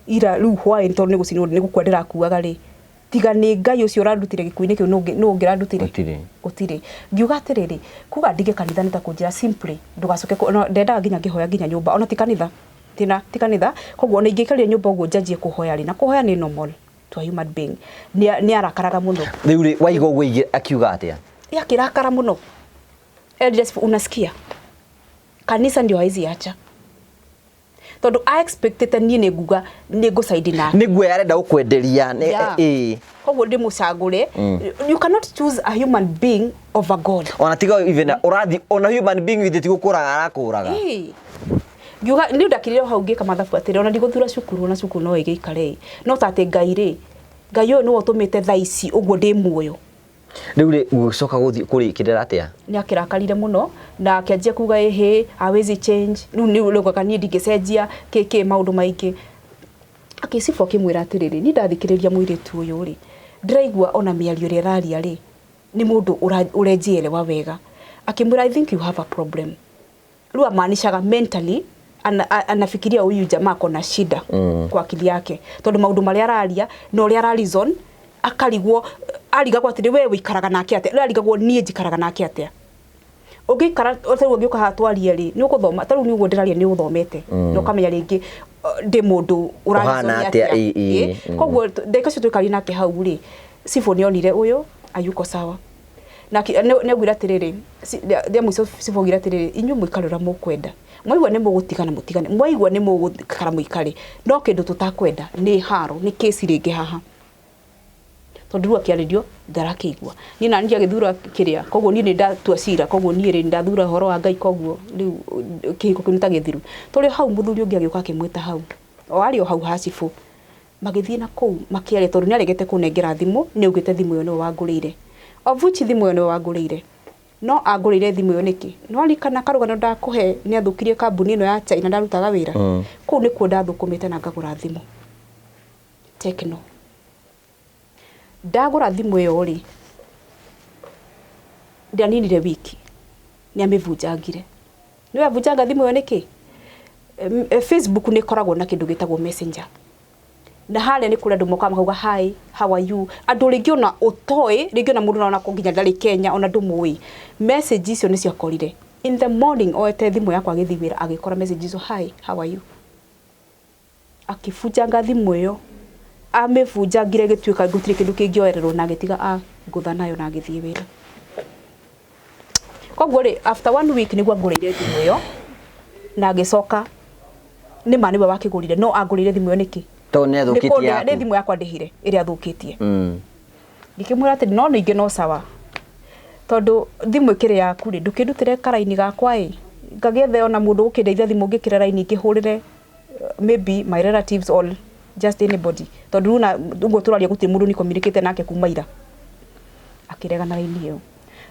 ira rĩu hwaĩ, tondũ nĩ gũcinwo, nĩ gũkua ndĩrakuaga rĩ, tiga nĩ Ngai ũcio ũrandutire gĩkuũ-inĩ kĩu, nũ ũngĩ ũrandutire? Gũtirĩ. Gũtirĩ. Ngiuga atĩrĩrĩ, kuga ndige kanitha nĩ ta kũnjĩra simply ndũgacoke no ndendaga nginya ngĩhoya nginya nyũmba, ona ti kanitha tina, ti kanitha. Koguo ona ingĩikarire nyũmba ũguo njanjie kũhoya rĩ, na kũhoya nĩ normal to a human being, nĩ arakaraga mũno. Rĩu rĩ, waiga ũguo akiuga atĩa? Ye akirakara mũno, erire cibũ, "Unasikia, kanisa ndio haizi acha," tondu I expected niĩ nĩ nguga nĩ ngũcaidi nake. Nĩ guoya arenda gũkwenderia Yeah. Koguo ndĩmũcagũre. You cannot choose a human being over God. Ona tiga even ũrathi, ona human being ithe ti gũkũraga arakũraga. Ĩĩ. Ngiuga nĩ ndakirire hau ngĩka mathabu atĩrĩ, ona ndigũthura cukuru, ona cukuru no ĩgĩikare, no ta atĩ Ngai rĩ, Ngai ũyũ nĩwe ũtũmĩte thaa ici ũguo ndĩ muoyo. Rĩu rĩ, gũcoka gũthiĩ kũrĩkĩrĩra atĩa? Nĩ akĩrakarire mũno na akĩanjia kuga ĩhĩ, hawezi change, rĩu nĩ rĩugaga niĩ ndingĩcenjia kĩ maũndũ maingĩ. Akĩcibũ akĩmwĩra atĩrĩrĩ, niĩ ndathikĩrĩria mũirĩtu ũyũ rĩ, ndĩraigua ona mĩario ĩrĩa ĩraria rĩ, nĩ mũndũ ũrenjielewa wega. Akĩmwĩra, "I think you have a problem." Rĩu amaanishaga mentally anafikiria huyu jamaa ako na shida kwa akili yake, tondũ maũndũ marĩa araria na ũrĩa ara reason, akarigwo, arigagwo atĩrĩ, we wĩikaraga nake atĩa? Rĩu arigagwo niĩ njikaraga nake atĩa? Ũngĩikara tarĩu ũngĩũka haha twarie rĩ, nĩ ũgũthoma, tarĩu nĩ ũguo ndĩraria, nĩ ũthomete na ũkamenya rĩngĩ ndĩ mũndũ Ũhana ũra atĩa, ĩ, Koguo ndagĩka icio tũikarire nake hau rĩ, cibũ nĩ onire ũyũ ayuko sawa na nĩ augire atĩrĩrĩ, rĩa mũico cibũ augire atĩrĩrĩ, "Inyuĩ mũikare ũrĩa mũkwenda, mwaigua nĩ mũgũtigana mũtigane, mwaigua nĩ mũgũikara mũikare, no kĩndũ tũtakwenda nĩ haro, nĩ kĩci rĩngĩ haha," tondũ rĩu akĩarĩrio ndarakĩigua. Niĩ nani ndiagĩthura kĩrĩa, koguo niĩ nĩ ndatua cira, koguo niĩ rĩ, ndathura ũhoro wa Ngai, koguo rĩu kĩhiko kĩu nĩ ta gĩthiru. Tũrĩ o hau, mũthuri ũngĩ agĩũka akĩmwĩta hau, o arĩ o hau ha cibũ, magĩthiĩ na kũu makĩaria, tondũ nĩ aregete kũnengera thimũ, nĩ augĩte thimũ ĩyo nĩwe wangũrĩire, of which thimũ ĩyo nĩwe wangũrĩire, no angũrĩire thimũ ĩyo nĩkĩ? No arikana karũgano ndakũhe, nĩ athũkirie kambuni ĩno ya China ndarutaga wĩra. Kũu nĩkuo ndathũkũmĩte na ngagũra thimũ Tecno. Ndagũra thimũ ĩyo rĩ, ndianinire wiki, nĩ amĩbunjangire. Nĩ abunjanga thimũ ĩyo nĩkĩ? Facebook nĩ ĩkoragwo na kĩndũ gĩtagwo Messenger, na harĩa nĩ kũrĩa andũ mokaga makauga, "Hi, how are you?" Andũ rĩngĩ ona ũtoĩ, rĩngĩ ona mũndũ ona nginya ndarĩ Kenya, ona ndũmũĩ. Message icio nĩ ciakorire in the morning, oete thimũ yakwa agĩthiĩ wĩra, agĩkora message icio, "Hi, how are you?" Akĩbunjanga thimũ ĩyo, amĩbunjangire ĩgĩtuĩka gũtirĩ kĩndũ kĩngĩoererwo, na agĩtiga angũtha nayo na agĩthiĩ wĩra. Koguo rĩ, after one week nĩguo angũrĩire thimũ ĩyo, na agĩcoka nĩ ma nĩwe wakĩgũrire, no angũrĩire thimũ ĩyo nĩkĩ? Tondũ nĩ athũkĩtie Nĩ yaku. Thimũ yakwa ndĩhire ĩrĩa athũkĩtie. Ngĩkĩmwĩra atĩ no ningĩ no sawa, tondũ thimũ ĩkĩrĩ yaku rĩ, ndũkĩndutĩre karaini gakwa ĩ, ngagĩethe ona mũndũ ũkĩndeithia thimũ, ngĩkĩre raini ngĩhũrĩre maybe my relatives or just anybody, tondũ rĩu na ũguo tũraria gũtirĩ mũndũ ni communicate nake kuma ira. Akĩrega na raini ĩyo.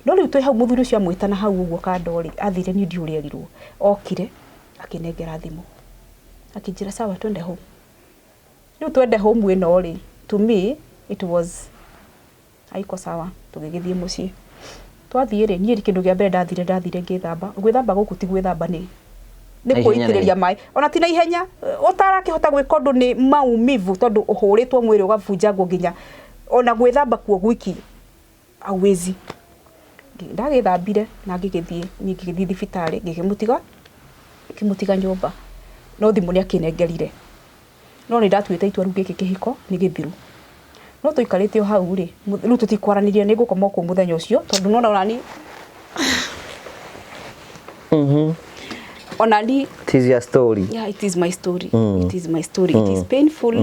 No rĩu twĩ hau, mũthuri ũcio amwĩta na hau ũguo kando rĩ, athire, niĩ ndiũĩ ũrĩa erirwo, okire akĩnengera thimũ, akĩnjĩra, "Sawa, twende home rĩu, twende home ĩno rĩ." To me it was haiko sawa. Tũgĩgĩthiĩ mũciĩ. Twathiĩ rĩ, niĩ kĩndũ kĩa mbere ndathire ngĩthamba. Gwĩthamba gũkũ ti gwĩthamba, nĩ Na ihenya. Kwĩitĩrĩria maĩ, ona ti na ihenya, ũtarakĩhota gwĩka ũndũ, nĩ maumivu, tondũ ũhũrĩtwo mwĩrĩ ũgabunjangwo, nginya ona gwĩthamba kuo gwiki hauwezi. Ndagĩthambire na ngĩgĩthiĩ, niĩ ngĩgĩthiĩ thibitarĩ, ngĩkĩmũtiga, ngĩmũtiga nyũmba, no thimũ nĩ akĩnengerire. No nĩ ndatuĩte itua rĩu gĩkĩ kĩhiko nĩ gĩthiru. No tũikarĩte o hau rĩ, rĩu tũtikwaranĩria, nĩ ngũkoma o kũu mũthenya ũcio, tondũ nona onani onani It is your story. Yeah, it is my story. It is my story. It is painful.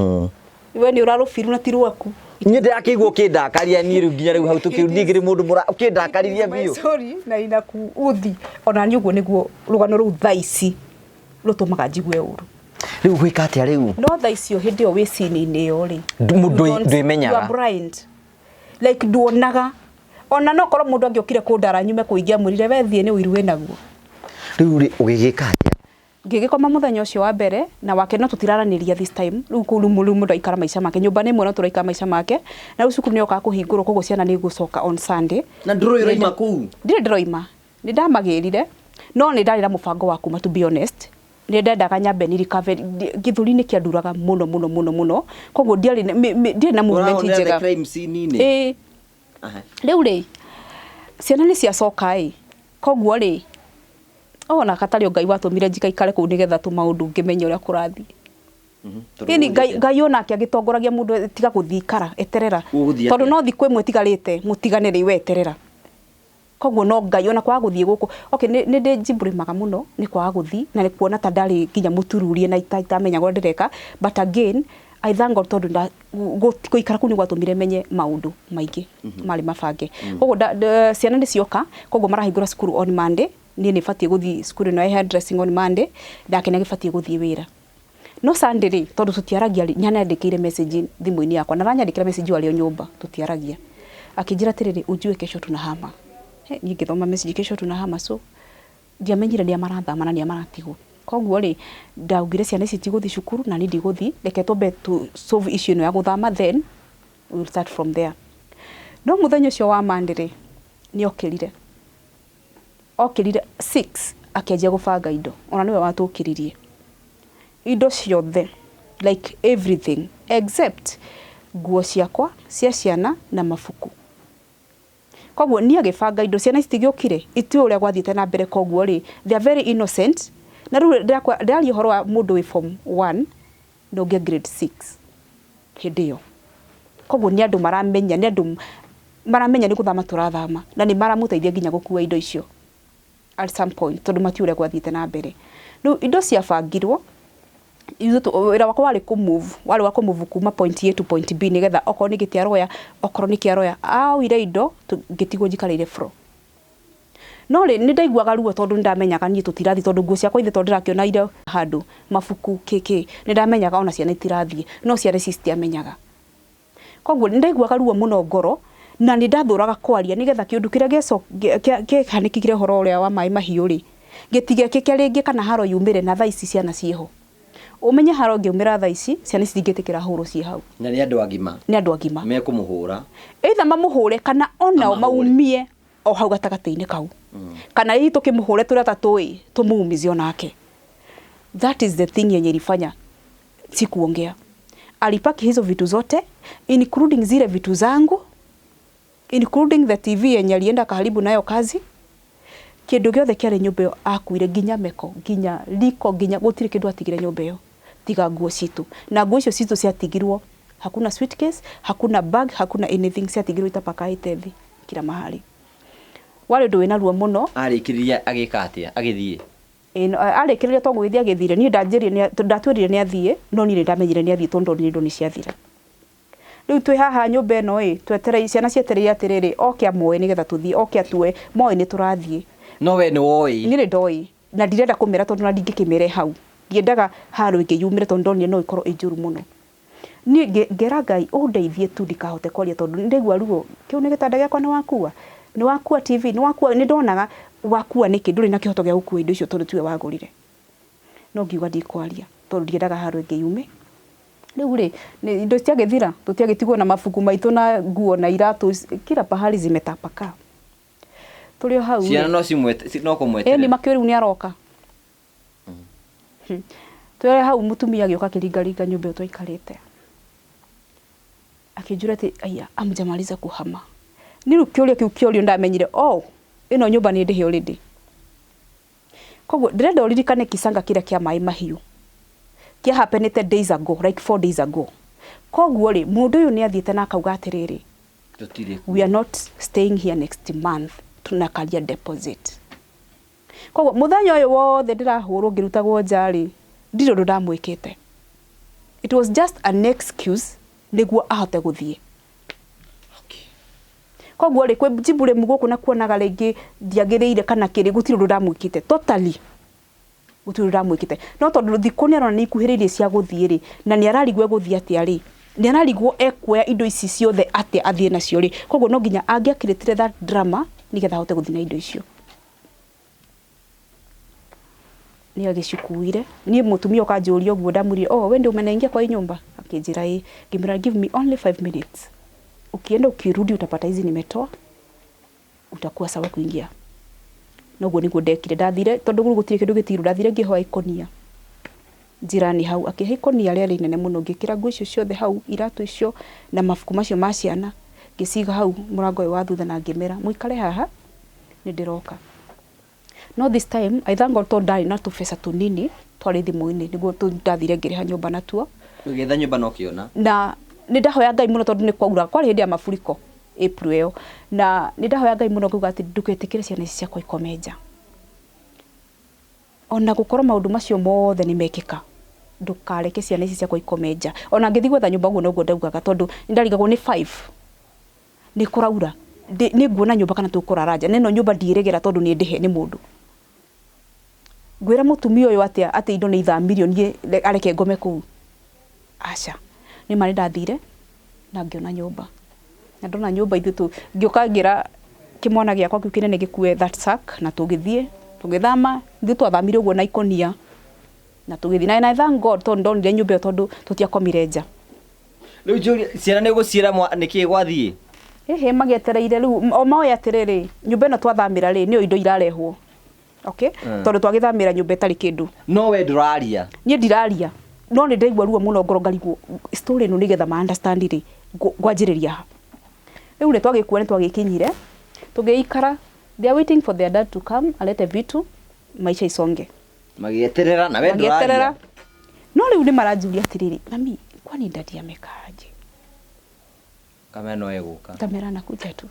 We nĩ ũrarũbiru na ti rwaku. Niĩ ndĩrakĩigua ũkĩndakaria niĩ rĩu nginya rĩu hau tũkĩ niĩ ngĩrĩ mũndũ mũra ũkĩndakaririe biũ. Sorry na inakuudhi. Ona niĩ ũguo nĩguo rũgano rũu thaa ici rũtũmaga njigue ũru. Rĩu gwĩka atĩa rĩu? No thaa icio hĩndĩ ĩyo wĩ scene-inĩ ĩyo rĩ, ndwĩmenyaga. You are blind. Like nduonaga. Ona no korwo mũndũ angĩokire kũndara nyume kũu ingĩamwĩrire we thiĩ nĩ ũiru wĩnaguo. Rĩu rĩ ũgĩgĩka atĩa? Ngĩgĩkoma mũthenya ũcio wa mbere na wake no tũtiraranĩria this time rĩu kũu rĩu mũndũ aikara maica make nyũmba nĩ ĩmwe no tũraikara maica make na rĩu cukuru nĩ yokaga kũhingũrwo koguo ciana nĩ igũcoka on Sunday. Na ndũrũĩ ũraima kũu? Ndirĩ ndĩroima. Nĩ ndamagĩrire no nĩ ndarĩ na mũbango wa kuma to be honest. Nĩ ndendaga nyambe ni recover gĩthũri nĩ kĩanduraga mũno mũno mũno mũno koguo ndiarĩ ndiarĩ na movement njega. Crime scene-inĩ? Ĩĩ. Rĩu rĩ ciana nĩ ciacoka ĩ koguo rĩ ona gatarĩ o Ngai watũmire njikaikare kũu nĩgetha tũmaũndũ ngĩmenye ũrĩa kũrathiĩ. Ĩni Ngai Ngai onake agĩtongoragia mũndũ tiga gũthiĩ ikara eterera tondũ no thikũ ĩmwe ĩtigarĩte mũtigane rĩu eterera. Koguo no Ngai ona kwaga gũthiĩ gũkũ okay nĩ ndĩ njimburĩmaga mũno nĩ kwaga gũthiĩ na nĩ kuona ta ndarĩ nginya mũtururie na itamenyaga ũrĩa ndĩreka but again I thank God tondũ gũikara kũu nĩ gwatũmire menye maũndũ maingĩ marĩ mabange. Koguo ciana nĩ cioka koguo marahingũra cukuru on Monday niĩ nĩ batiĩ gũthiĩ cukuru ĩno ya hairdressing on Monday nake nĩ agĩbatiĩ gũthiĩ wĩra. No Sunday rĩ tondũ tũtiaragia rĩ nĩanyandĩkĩire message thimũ-inĩ yakwa na aranyandĩkĩra message arĩ o nyũmba tũtiaragia. Akĩnjĩra atĩrĩrĩ ujue kesho tunahama. He niĩ ngĩthoma message kesho tunahama so ndiamenyire nĩa marathama na nĩa maratigwo. Koguo rĩ ndaugire ciana ici itigũthiĩ cukuru na niĩ ndigũthiĩ reke twambe tũ solve issue ĩno ya gũthama then we will start from there. No mũthenya ũcio wa Monday rĩ nĩ okĩrire. Okĩrire 6 akĩanjia gũbanga indo ona nĩwe watũkĩririe. Indo ciothe like everything except nguo ciakwa cia ciana na mabuku. Koguo niĩ agĩbanga indo ciana citigĩũkire itiũĩ ũrĩa gwathiĩte na mbere koguo rĩ they are very innocent na rĩu ndĩraria ũhoro wa mũndũ wĩ form 1 na ũngĩ grade 6 hĩndĩ ĩyo. Koguo nĩ andũ maramenya nĩ andũ maramenya nĩ gũthama tũrathama na nĩ maramũteithia nginya gũkua indo icio at some point tondũ matiũĩ ũrĩa gwathiĩte na mbere. Rĩu indo ciabangirwo wĩra wakwa warĩ kũ move warĩ wa kũ move kuma point A to point B nĩgetha okorwo nĩ gĩtĩ aroya okorwo nĩ kĩ aroya aoire indo ngĩtigwo njikarĩire floor. No rĩ nĩ ndaiguaga ruo tondũ nĩ ndamenyaga niĩ tũtirathiĩ tondũ nguo ciakwa ithe tondũ ndĩrakĩona irĩ handũ mabuku kĩ nĩ ndamenyaga ona ciana itirathiĩ no ciana ici citiamenyaga. Koguo nĩ ndaiguaga ruo mũno ngoro na nĩ ndathũraga kwaria nĩgetha kĩũndũ kĩrĩa kĩahanĩkire ũhoro ũrĩa wa maĩ mahiũ rĩ gĩtigekĩke rĩngĩ kana haro yumĩre na thaa ici ciana ciĩho. Ũmenye haro ĩngĩumĩra thaa ici ciana ici citingĩtĩkĩra hũrwo ciĩ hau. Na nĩ andũ agima. Nĩ andũ agima. Mekũmũhũra. Either mamũhũre kana onao maumie o hau gatagatĩ-inĩ kau. Kana hihi tũkĩmũhũre tũrĩ atatũ ĩ tũmuumize onake. That is the thing yenye ilifanya sikuongea. Alipaki hizo vitu zote including zile vitu zangu including the TV yenye alienda kaharibu nayo kazi. Kĩndũ gĩothe kĩarĩ nyũmba ĩyo akuire nginya meko nginya riko nginya gũtirĩ kĩndũ atigire nyũmba ĩyo tiga nguo citũ. Na nguo icio citũ ciatigirwo hakuna suitcase, hakuna bag, hakuna anything ciatigirwo itapakaĩte thĩ kila mahali. Warĩ ũndũ wĩna ruo mũno. Arĩkĩrĩria agĩka atĩa? Agĩthiĩ? Arĩkĩrĩria to gũgĩthiĩ agĩthire. Niĩ ndanjĩrire ndatwĩrire nĩ athiĩ no niĩ nĩ ndamenyire nĩ athiĩ tondũ ndonire indo nĩ ciathira. Rĩu twĩ haha nyũmba ĩno ĩ twetereire ciana cietereire atĩrĩrĩ oke amoe nĩgetha tũthiĩ oke atue moe nĩ tũrathiĩ. No we nĩ woĩ? Niĩ nĩ ndoĩ na ndirenda kũmera tondũ na ndingĩkĩmere hau. Ndiendaga haro ĩngĩ yumĩre tondũ ndonire no ĩkorwo ĩ njũru mũno. Niĩ ngera Ngai ũndeithie tu ndikahote kwaria tondũ nĩ ndaigua ruo. Kĩu nĩ gĩtanda gĩakwa nĩ wakua? Nĩ wakua TV? Nĩ wakua? Nĩ ndonaga wakua nĩkĩ ndũrĩ na kĩhoto gĩa gũkua indo icio tondũ tiwe wagũrire. No ngiuga ndikwaria tondũ ndiendaga haro ĩngĩ yume. Rĩu rĩ indo ciagĩthira tũtiagĩtigwo na mabuku maitũ na nguo na iratũ kila pahali zimetapakaa. Tũrĩ o hau. Ciana no cimwete no kũmweterera. Ĩni makĩũĩ rĩu nĩ aroka. Twĩ hau mũtumia agĩũka akĩringaringa nyũmba ĩyo twaikarĩte. Akĩnjũria atĩ aya amjamaliza kuhama. Niĩ rĩu kĩũria kĩu kĩorio ndamenyire oh ĩno nyũmba nĩ ndĩhe already. Koguo ndĩrenda ũririkane kisanga kĩrĩa kĩa maĩ mahiũ. Kĩa happened days ago like 4 days ago. Koguo rĩ mũndũ ũyũ nĩ athiĩte na akauga atĩrĩrĩ we are not staying here next month tunakaria deposit. Koguo mũthenya ũyũ wothe ndĩrahũrwo ngĩrutagwo nja rĩ ndirĩ ũndũ ndamwĩkĩte. It was just an excuse nĩguo ahote gũthiĩ. Koguo rĩ, kwĩ njibure gũkũ na kuonaga rĩngĩ ndiagĩrĩire kana kĩrĩ, gũtirĩ ũndũ ndamwĩkĩte totally, gũtirĩ ũndũ ndamwĩkĩte. No tondũ thikũ nĩ arona nĩ ikuhĩrĩirie cia gũthiĩ rĩ, na nĩ ararigwo egũthiĩ atĩa rĩ, nĩ ararigwo ekuoya indo ici ciothe atĩa athiĩ nacio rĩ, koguo no nginya angĩakĩrĩtire that drama nĩgetha ahote gũthiĩ na indo icio. Nĩ agĩcikuire. Niĩ mũtumia ũkanjũria ũguo, ndamwĩrire, "Oh, we ndio umeniingia kwa hii nyumba?" Akĩnjĩra ĩ. Ngĩmwĩra, "Give me only 5 minutes, ukienda ukirudi utapata hizi nimetoa, utakuwa sawa kuingia." Noguo nĩguo ndekire. Ndathire, tondũ rĩu gũtirĩ kĩndũ gĩtirwo, ndathire ngĩhoya ikũnia njirani hau, akĩhe ikũnia rĩarĩ inene mũno, ngĩkĩra nguo icio ciothe hau, iratũ icio na mabuku macio ma ciana, ngĩciga hau mũrango ũyũ wa thutha na ngĩmera mũikare haha, nĩ ndĩroka. No this time I thank God tondũ ndarĩ na tũbeca tũnini twarĩ thimũ-inĩ, nĩguo ndathire ngĩrĩha nyũmba natuo. Ũgĩetha nyũmba no kĩona. Na nĩ ndahoya Ngai mũno tondũ nĩ kwaura, kwarĩ hĩndĩ ya mafuriko April ĩyo, na nĩ ndahoya Ngai mũno ngauga atĩ ndũgetĩkĩre ciana ici ciakwa ikome nja, ona gũkorwo maũndũ macio mothe nĩ mekĩka, ndũkareke ciana ici ciakwa ikome nja. Ona ngĩthiĩ gwetha nyũmba ũguo noguo ndaugaga, tondũ nĩ ndarigagwo nĩ 5 nĩ kũraura, nĩ nguona nyũmba kana tũkũrara nja, na ĩno nyũmba ndiĩrĩgĩra tondũ nĩ ndĩhe nĩ mũndũ. Ngwĩra mũtumia ũyũ atĩa atĩ indo nĩ ithamirio, niĩ areke ngome kũu? Aca. Nĩ ma nĩ ndathire na ngĩona nyũmba, na ndona nyũmba ithuĩ ngĩũka ngĩra kĩmwana gĩakwa kĩu kĩnene gĩkue that sack, na tũgĩthiĩ tũgĩthama. Ithuĩ twathamire ũguo na ikũnia na tũgĩthiĩ, na I thank God tondũ ndonire nyũmba ĩyo, tondũ tũtiakomire nja. Rĩu njũria, ciana nĩ ũgũciĩra nĩkĩĩ gwathiĩ? Ĩhĩ, magĩetereire rĩu o moĩ atĩrĩrĩ, nyũmba ĩno twathamĩra rĩ, nĩyo indo irarehwo, okay? Tondũ twagĩthamĩra nyũmba ĩtarĩ kĩndũ. No we ndũraria? Niĩ ndiraria, no nĩ ndaigua ruo mũno ngoro, ngarigwo story ĩno nĩgetha ma understand rĩ, ngwanjĩrĩria ha. Rĩu rĩ, twagĩkua nĩ twagĩkinyire, tũgĩikara, they are waiting for their dad to come alete vitu, maisha isonge. Magĩeterera na we magĩeterera ndũraria. No rĩu nĩ maranjũria atĩrĩrĩ, "Mami, kwani daddy amekaaje?" Kamera no egũka. Kamera anakuja tu,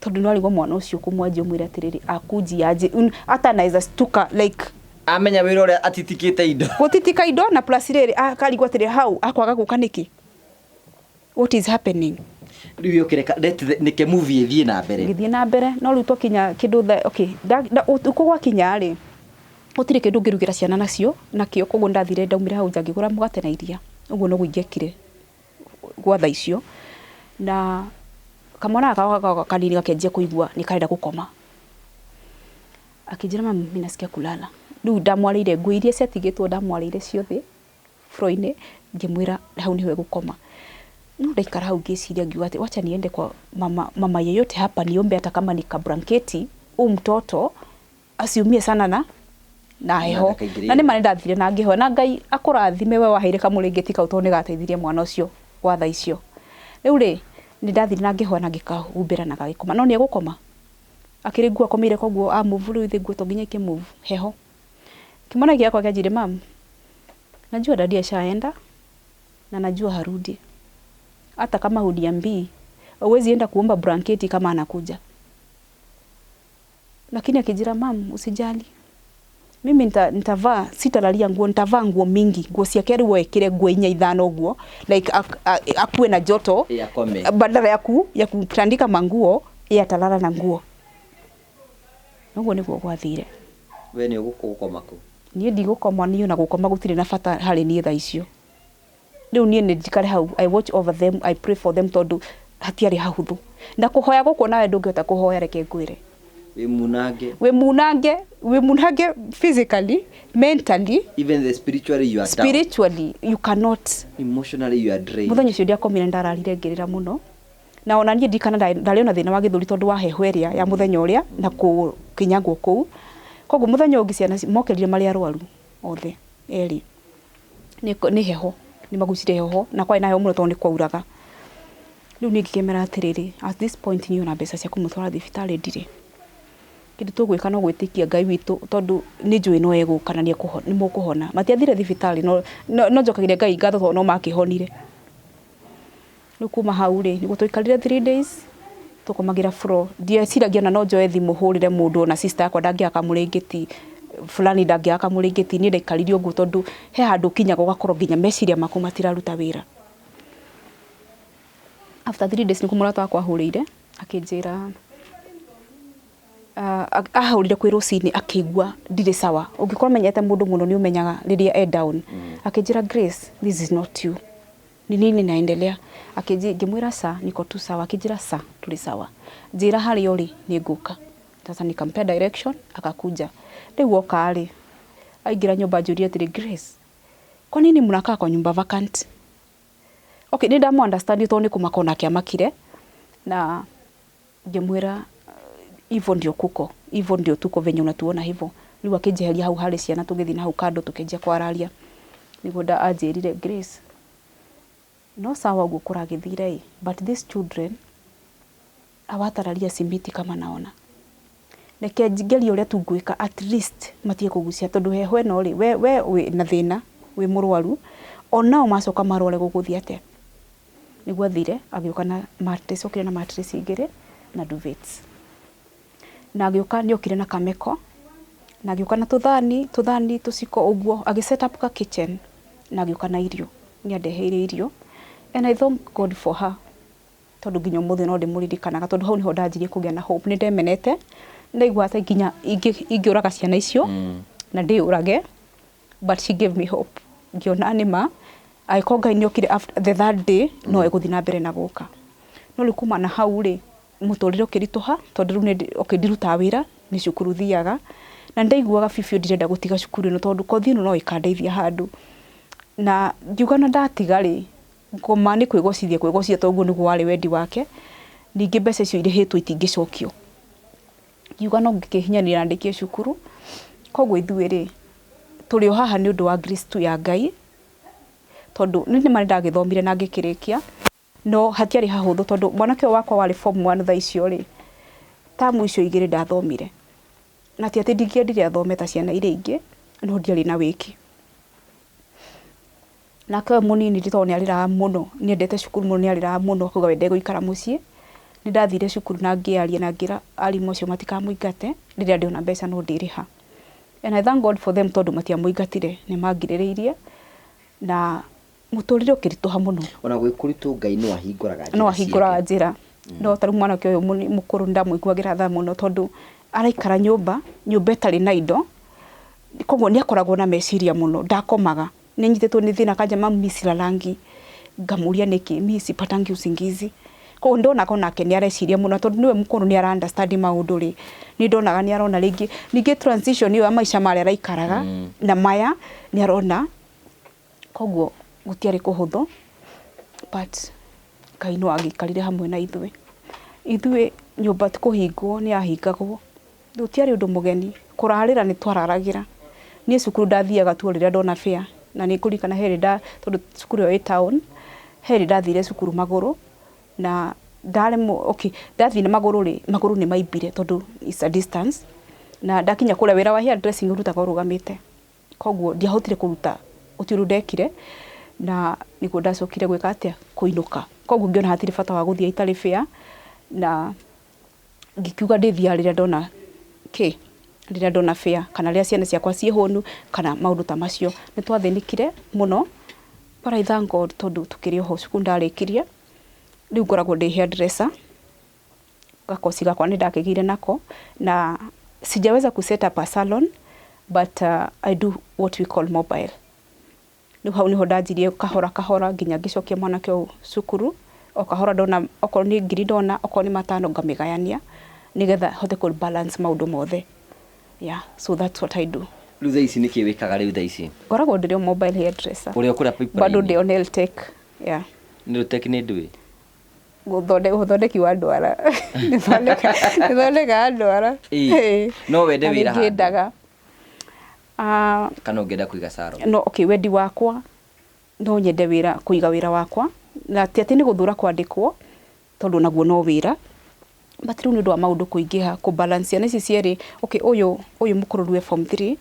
tondũ no arigwo mwana ũcio kũmwanjia ũmwĩre atĩrĩrĩ akunjia aje, hata anaweza stuka like amenya wĩra ũrĩa atitikĩte indo. Gũtitika indo na plus rĩrĩ akarigwo atĩrĩ hau akwaga gũka nĩkĩ, what is happening? Rĩu ũkĩreka nĩke movie ĩthiĩ na mbere. Gĩthiĩ na mbere, no rĩu twakinya kĩndũ okay, ũtukũ gwakinya rĩ, gũtirĩ kĩndũ ũngĩrugĩra ciana nacio nakĩo, koguo ndathire ndaumire hau nja ngĩgũra mũgate na iria, ũguo noguo ingĩekire gwa thaa icio. Na kamwana gaka gakwa kanini gakĩanjia kũigua nĩ karenda gũkoma, akĩnjĩra, "Mami, mimi nasikia kulala." Rĩu ndamwarĩire nguo iria ciatigĩtwo, ndamwarĩire ciothe floor-inĩ, ngĩmwĩra hau nĩho egũkoma. No ndaikara hau ngĩciria, ngiuga atĩ wacha niende kwa mama, mama yeyote hapa, niombe hata kama ni kablanketi, huu mtoto asiumie sana na heho. Ndakaingĩrĩre. Na nĩ ma nĩ ndathire na ngĩhoya, na Ngai akũrathime we waheire kamũrĩngĩti kau, tondũ nĩ gateithirie mwana ũcio gwa thaa icio. Rĩu rĩ, nĩ ndathire na ngĩhoya na ngĩkahumbĩra na gagĩkoma, no nĩ egũkoma akĩrĩ nguo akomeire, koguo a move rĩu ithe nguo to nginya ikĩ move heho. Kĩmwana gĩakwa kĩanjĩrire, "Mam, najua daddy ashaenda na najua harudi, hata kama huniambii huwezi enda kuomba blanketi kama anakuja." Lakini akijira, "Mam, usijali, mimi nitavaa, sitalalia nguo, nitavaa nguo mingi." Nguo ciake rĩu ekĩre nguo inya ithano ũguo, like akuwe na joto. Ĩ, akome. Badala ya kutandika manguo, yeye atalala na nguo. Ũguo nĩguo gwathire. We nĩ ũgũkoma kũ? Niĩ ndigũkoma, niĩ ona gũkoma gũtirĩ na bata harĩ niĩ thaa icio. Rĩu niĩ nĩ njikare hau, I watch over them, I pray for them, tondũ hatiarĩ hahũthũ na kũhoya gũkũ nawe ndũngĩhota kũhoya, reke ngwĩre. Wĩ munange. Wĩ munange, wĩ munange physically, mentally. Even the spiritually you are down. Spiritually you cannot. Emotionally you are drained. Mũthenya ũcio ndiakomire, ndararire ngĩrĩra mũno, na ona niĩ ndikana ndarĩ ona thĩna wa gĩthũri tondũ wa heho ĩrĩa ya mũthenya ũrĩa na kũkinyangwo kũu. Koguo mũthenya ũngĩ ciana mokĩrire marĩ arwaru othe erĩ nĩ heho, nĩ magucire heho na kwarĩ na heho mũno tondũ nĩ kwauraga. Rĩu niĩ ngĩkĩmera atĩrĩrĩ, at this point niĩ ona mbeca cia kũmũtwara thibitarĩ ndirĩ, kĩndũ tũgwĩka no gwĩtĩkia Ngai witũ, tondũ nĩ njũĩ no egũka na nĩ mũkũhona. Matiathire thibitarĩ, no njokagĩria Ngai ngatho tondũ no makĩhonire. Rĩu kuma hau rĩ, nĩguo twaikarire 3 days tũkomagĩra floor. Ndieciragia ona no njoe thimũ hũrĩre mũndũ, ona sister yakwa ndangĩaga kamũrĩngĩti fulani, ndangĩaga kamũrĩngĩti. Niĩ ndaikarire ũguo tondũ he handũ ũkinyaga ũgakorwo nginya meciria maku matiraruta wĩra. After 3 days nĩguo mũrata wakwa ahũrĩire akĩnjĩra, ahũrire kwĩ rũcinĩ akĩigua ndirĩ sawa. Ũngĩkorwo menyete mũndũ mũno, nĩ ũmenyaga rĩrĩa e down. Akĩnjĩra, "Grace, this is not you, ni nini naendelea?" Akĩnjĩ ngĩmwĩra, "Sa niko tu sawa." Akĩnjĩra, "Sa tũrĩ sawa, njĩra harĩa ũrĩ nĩ ngũka." Sasa nikampea direction, akakuja. Rĩu oka rĩ, aingĩra nyũmba anjũria atĩrĩ, "Grace, kwa nini mnakaa kwa nyumba vacant?" Okay, nĩ ndamu understand tondũ nĩ kũmaka onake amakire, na ngĩmwĩra, "Hivyo ndio kuko, hivyo ndio tuko, venye unatuona hivyo." Rĩu akĩnjeheria hau harĩ ciana, tũgĩthiĩ na hau kando, tũkĩanjia kwararia. Nĩguo nda anjĩrire, "Grace, no sawa ũguo kũragĩthire ĩ, but these children hawatararia simiti kama naona. Reke ngerie ũrĩa tu ngwĩka, at least matige kũgucia, tondũ heho ĩno rĩ, we wĩ na thĩna, wĩ mũrwaru, onao macoka marware gũgũthiĩ atĩa?" Nĩguo athire agĩũka na mattress, okire na mattress igĩrĩ na duvets, na agĩũka, nĩ okire na kameko, na agĩũka na tũthani, tũciko ũguo, agĩ set up ka kitchen, na agĩũka na irio, nĩ andeheire irio, and I thank God for her, tondũ nginya ũmũthĩ no ndĩmũririkanaga, tondũ hau nĩho ndanjirie kũgĩa na hope. Nĩ ndemenete, ndaigua atĩ nginya ingĩũraga ciana icio na ndĩyũrage, but she gave me hope. Ngĩona nĩ ma angĩkorwo Ngai nĩ okire after the third day, no egũthiĩ na mbere na gũka. No rĩu kuma na hau rĩ, mũtũrĩre ũkĩritũha, tondũ rĩu okay, ndirutaga wĩra, nĩ cukuru thiaga, na ndaiguaga biũ biũ ndirenda gũtiga cukuru ĩno, tondũ kothi ĩno no ĩkandeithia handũ, na ngiuga na ndatiga rĩ, ngoma nĩ kwĩgocithia kwĩgocithia, tondũ ũguo nĩguo warĩ wendi wake. Ningĩ mbeca icio irĩhĩtwo itingĩcokio. Ngiuga no ngĩkĩhinyanĩra ndĩkie cukuru. Koguo ithuĩ rĩ, tũrĩ o haha nĩ ũndũ wa grace tu ya Ngai, tondũ nĩ nĩma nĩndagĩthomire na ngĩkĩrĩkia, no hatiarĩ hahũthũ, tondũ mwanake ũyũ wakwa warĩ form 1 thaa icio rĩ, tamu icio igĩrĩ ndathomire, na ti atĩ ndingĩendire athome ta ciana iria ingĩ, no ndiarĩ na wĩki. Nake ũyũ mũnini, tondũ nĩ arĩraga mũno, nĩ endete cukuru mũno, nĩ arĩraga mũno akauga we ndegũikara mũciĩ. Nĩ ndathire cukuru na ngĩaria na ngĩra arimũ acio matikamũingate, rĩrĩa ndĩona mbeca no ndĩrĩha, and I thank God for them, tondũ matiamũingatire, nĩ mangirĩrĩirie na mũtũrĩre ũkĩritũha mũno. Ona gwĩ kũritũ, Ngai no ahingũraga njĩra. No ahingũraga njĩra. No ta rĩu mwanake ũyũ mũkũrũ, nĩndamũiguagĩra tha mũno, tondũ araikara nyũmba ĩtarĩ na indo, koguo nĩ akoragwo na meciria mũno, ndakomaga, nĩ anyitĩtwo nĩ thĩna. Kanja, "Mami, silalangi." Ngamuria, "Nĩkĩ?" "Mi sipatangi usingizi." Koguo ndonaga onake nĩ areciria mũno, tondũ nĩwe mũkũrũ, nĩ ara understand maũndũ rĩ, nĩ ndonaga nĩ arona rĩngĩ ningĩ transition ĩyo ya maica marĩa araikaraga na maya nĩ arona. Koguo gũtiarĩ kũhũthũ, but Ngai no agĩikarire hamwe na ithuĩ. Ithuĩ nyũmba ti kũhingwo nĩ yahingagwo, gũtiarĩ ũndũ mũgeni kũrarĩra, nĩ twararagĩra. Niĩ cukuru ndathiaga tu o rĩrĩa ndona fare, na nĩ ngũririkana he rĩ, tondũ cukuru ĩyo ĩ town, he rĩ ndathire cukuru magũrũ na ndaremwo. Okay, ndathiĩ na magũrũ rĩ, magũrũ nĩ maimbire, tondũ it's a distance, na ndakinya kũrĩa, wĩra wa hair dressing ũrutaga ũrũgamĩte, koguo ndiahotire kũruta, gũtirĩ ũndũ ndekire, na nĩguo ndacokire gwĩka atĩa, kũinũka. Koguo ngĩona hatirĩ bata wa gũthiĩ itarĩ fare, na ngĩkiuga ndĩthiaga rĩrĩa ndona kĩ, rĩrĩa ndona fare, kana rĩrĩa ciana ciakwa ciĩ hũnu, kana maũndũ ta macio. Nĩ twathĩnĩkire mũno, but I thank God, tondũ tũkĩrĩ oho. Cukuru ndarĩkirie, rĩu ngoragwo ndĩ hairdresser. Gakoci gakwa nĩ ndakĩgĩire nako, na sijaweza ku set up a salon, but I do what we call mobile. Rĩu hau nĩho ndanjirie kahora kahora, nginya ngĩcokia mwanake ũyũ cukuru o kahora. Ndona okorwo nĩ ngiri, ndona okorwo nĩ matano, ngamĩgayania nĩgetha hote kũ balance maũndũ mothe. Yeah, so that's what I do. Rĩu thaa ici nĩkĩ wĩkaga rĩu thaa ici? Ngoragwo ndĩrĩ o mobile hairdresser. Ũrĩa ũkũrĩa pipeline? Bado ndĩ on Eltech, yeah. Nĩ Eltech nĩ ndũĩ? Ũthondeki wa ndwara. Nĩthondekaga ndwara. Ĩĩ. Ĩĩ. No wende Na wĩra nĩ handũ? ngĩendaga. Ah, kana ũngĩenda kũiga salon? No, okay, wendi wakwa no nyende wĩra, kũiga wĩra wakwa, na ti atĩ nĩ gũthũra kwandĩkwo, tondũ naguo no wĩra, but rĩu nĩ ũndũ wa maũndũ kũingĩha, kũ balance ciana ici cierĩ. Okay, ũyũ mũkũrũ rĩu e form 3,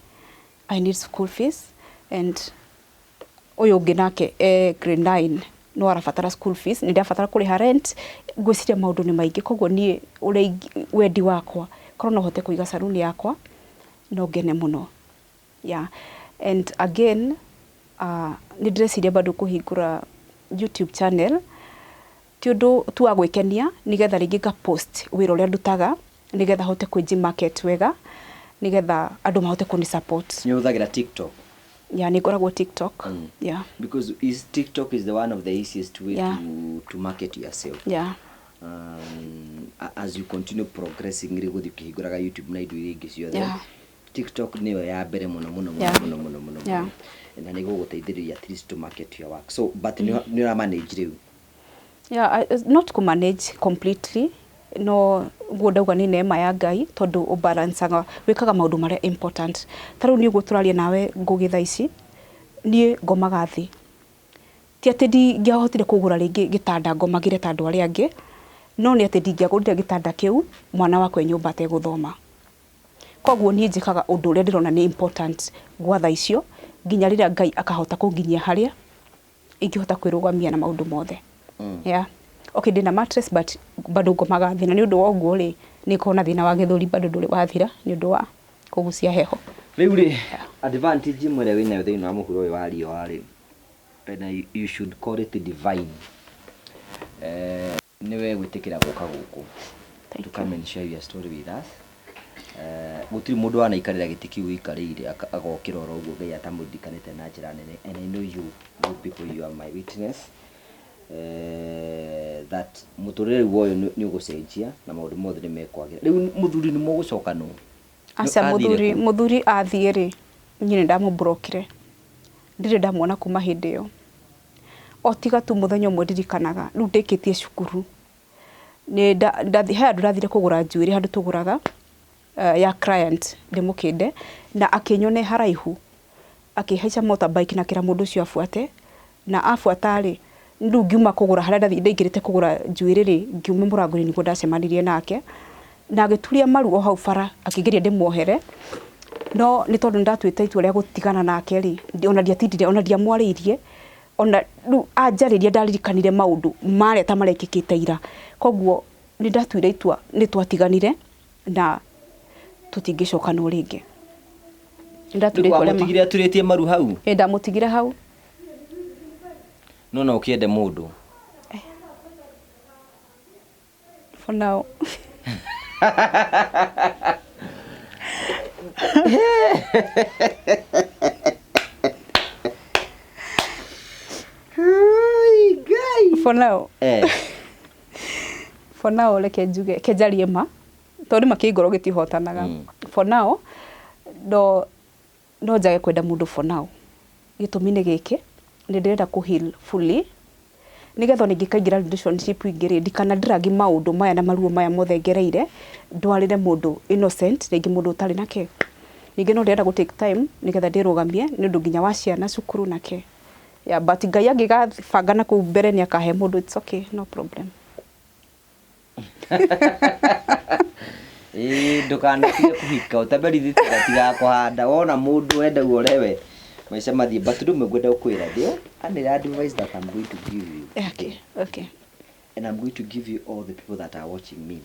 I need school fees, and ũyũ ũngĩ nake e grade 9, no arabatara school fees, nĩ ndĩrabatara kũrĩha rent. Ngwĩciria maũndũ nĩ maingĩ, koguo niĩ ũrĩa wendi wakwa, korwo no hote kũiga saluni yakwa, no ngene mũno. Yeah, and again, nĩ ndĩreciria bado kũhingũra YouTube channel. Ti ũndũ tu wa gwĩkenia, nĩgetha rĩngĩ nga post wĩra ũrĩa ndutaga, nĩgetha hote kwĩji market wega, nĩgetha andũ mahote kũni support. Nĩ ũhũthagĩra TikTok? Yeah, nĩ ngoragwo TikTok. Yeah. Because is TikTok is the one of the easiest way to market yourself. As you continue progressing rĩ, gũthiĩ ũkĩhingũraga YouTube na indo iria ingĩ ciothe, TikTok nĩyo ya mbere mũno mũno mũno mũno mũno mũno mũno, na nĩ gũgũteithĩrĩria at least to market your work. So but nĩ ũra manage rĩu? Yeah, not kũ manage completely, no guo ndauga nĩ neema ya Ngai, tondũ ũbalancaga, wĩkaga maũndũ marĩa important. Ta rĩu niĩ ũguo tũraria nawe Ngũgĩ thaa ici, niĩ ngomaga thĩ. Ti atĩ ndingĩahotire kũgũra rĩngĩ gĩtanda ngomagĩre ta andũ arĩa angĩ, no nĩ atĩ ndingĩagũrire gĩtanda kĩu mwana wakwa e nyũmba ategũthoma. Koguo niĩ njĩkaga ũndũ ũrĩa ndĩrona nĩ important gwa thaa icio, nginya rĩrĩa Ngai akahota kũnginyia harĩa ingĩhota kwĩrũgamia na maũndũ mothe. Yeah. Okay, ndĩna mattress, but bado ngomaga thĩ, na nĩ ũndũ wa ũguo rĩ, nĩ ngoragwo na thĩna wa gĩthũri, bado ndũrĩ wathira nĩ ũndũ wa kũgucia heho. Rĩu rĩ, advantage ĩmwe ĩrĩa wĩnayo thĩinĩ wa mũhuro ũyũ wa riũa rĩ, na you should call it divine, nĩwe gwĩtĩkĩra gũka gũkũ Thank to you. come and share your story with us. Gũtirĩ mũndũ wanaikarĩra gĩtĩ kĩu ũikarĩire agokĩra oro ũguo Ngai atamũririkanĩte na njĩra nene. And I know you people, you are my witness that mũtũrĩre rĩu ũyũ nĩ ũgũcenjia na maũndũ mothe nĩ mekwagĩra. Rĩu mũthuri nĩ mũgũcoka nũ? Aca. Athire Mũthuri kũ? Mũthuri athiĩ rĩ, niĩ nĩ ndamũmburokire, ndirĩ ndamuona kuma hĩndĩ ĩyo, o tiga tu mũthenya ũmwe ndirikanaga rĩu ndĩkĩtie cukuru, nĩ he handũ ndathire kũgũra njuĩrĩ, handũ tũgũraga ya client ndĩmũkĩnde, na akĩnyona e haraihu, akĩhaica motorbike na akĩra mũndũ ũcio abuate, na abuata rĩ, rĩu ngiuma kũgũra harĩa ndathiĩ ndaingĩrĩte kũgũra njuĩrĩ rĩ, ngiuma mũrango-inĩ nĩguo ndacemanirie nake, na agĩturia maru o hau bara, akĩgeria ndĩmuohere, no nĩ tondũ nĩndatuĩte itua rĩa gũtigana nake rĩ, ona ndiatindire, ona ndiamwarĩirie, ona rĩu anjarĩria ndaririkanire maũndũ marĩa ta marekĩkĩte ira. Koguo nĩ ndatuire itua, nĩ twatiganire na tũtingĩcokanwo rĩngĩ. Nĩ ndatuire Rĩu itua rĩa wamũtigire aturĩtie maru hau? Ĩ, ndamũtigire hau. No ũkĩende mũndũ? For now. For now. For now, reke njuge, ke njarie ma, tondũ nĩ makĩngoro gĩtihotanaga. For now, no njage kwenda mũndũ for now. Gĩtũmi nĩ gĩkĩ, nĩ ndĩrenda kũ heal fully, nĩgetha ona ingĩkaingĩra relationship ingĩ rĩ, ndikana drag maũndũ maya na maruo maya mothe ngereire ndwarĩre mũndũ innocent, rĩngĩ mũndũ ũtarĩ nake. Ningĩ no ndĩrenda gũ take time nĩgetha ndĩrũgamie nĩ ũndũ nginya wa ciana, cukuru nake. Yeah, but Ngai angĩgabanga na kũu mbere nĩ akahe mũndũ, it's okay, no problem. Ĩĩ, ndũkanatige kũhika ũtamerithĩtie gatigakũhanda, wona mũndũ wenda uolewe, maica mathiĩ. But rĩu ngwenda gũkwĩra the only advice that I'm going to give you and I'm going to give you all the people that are watching me,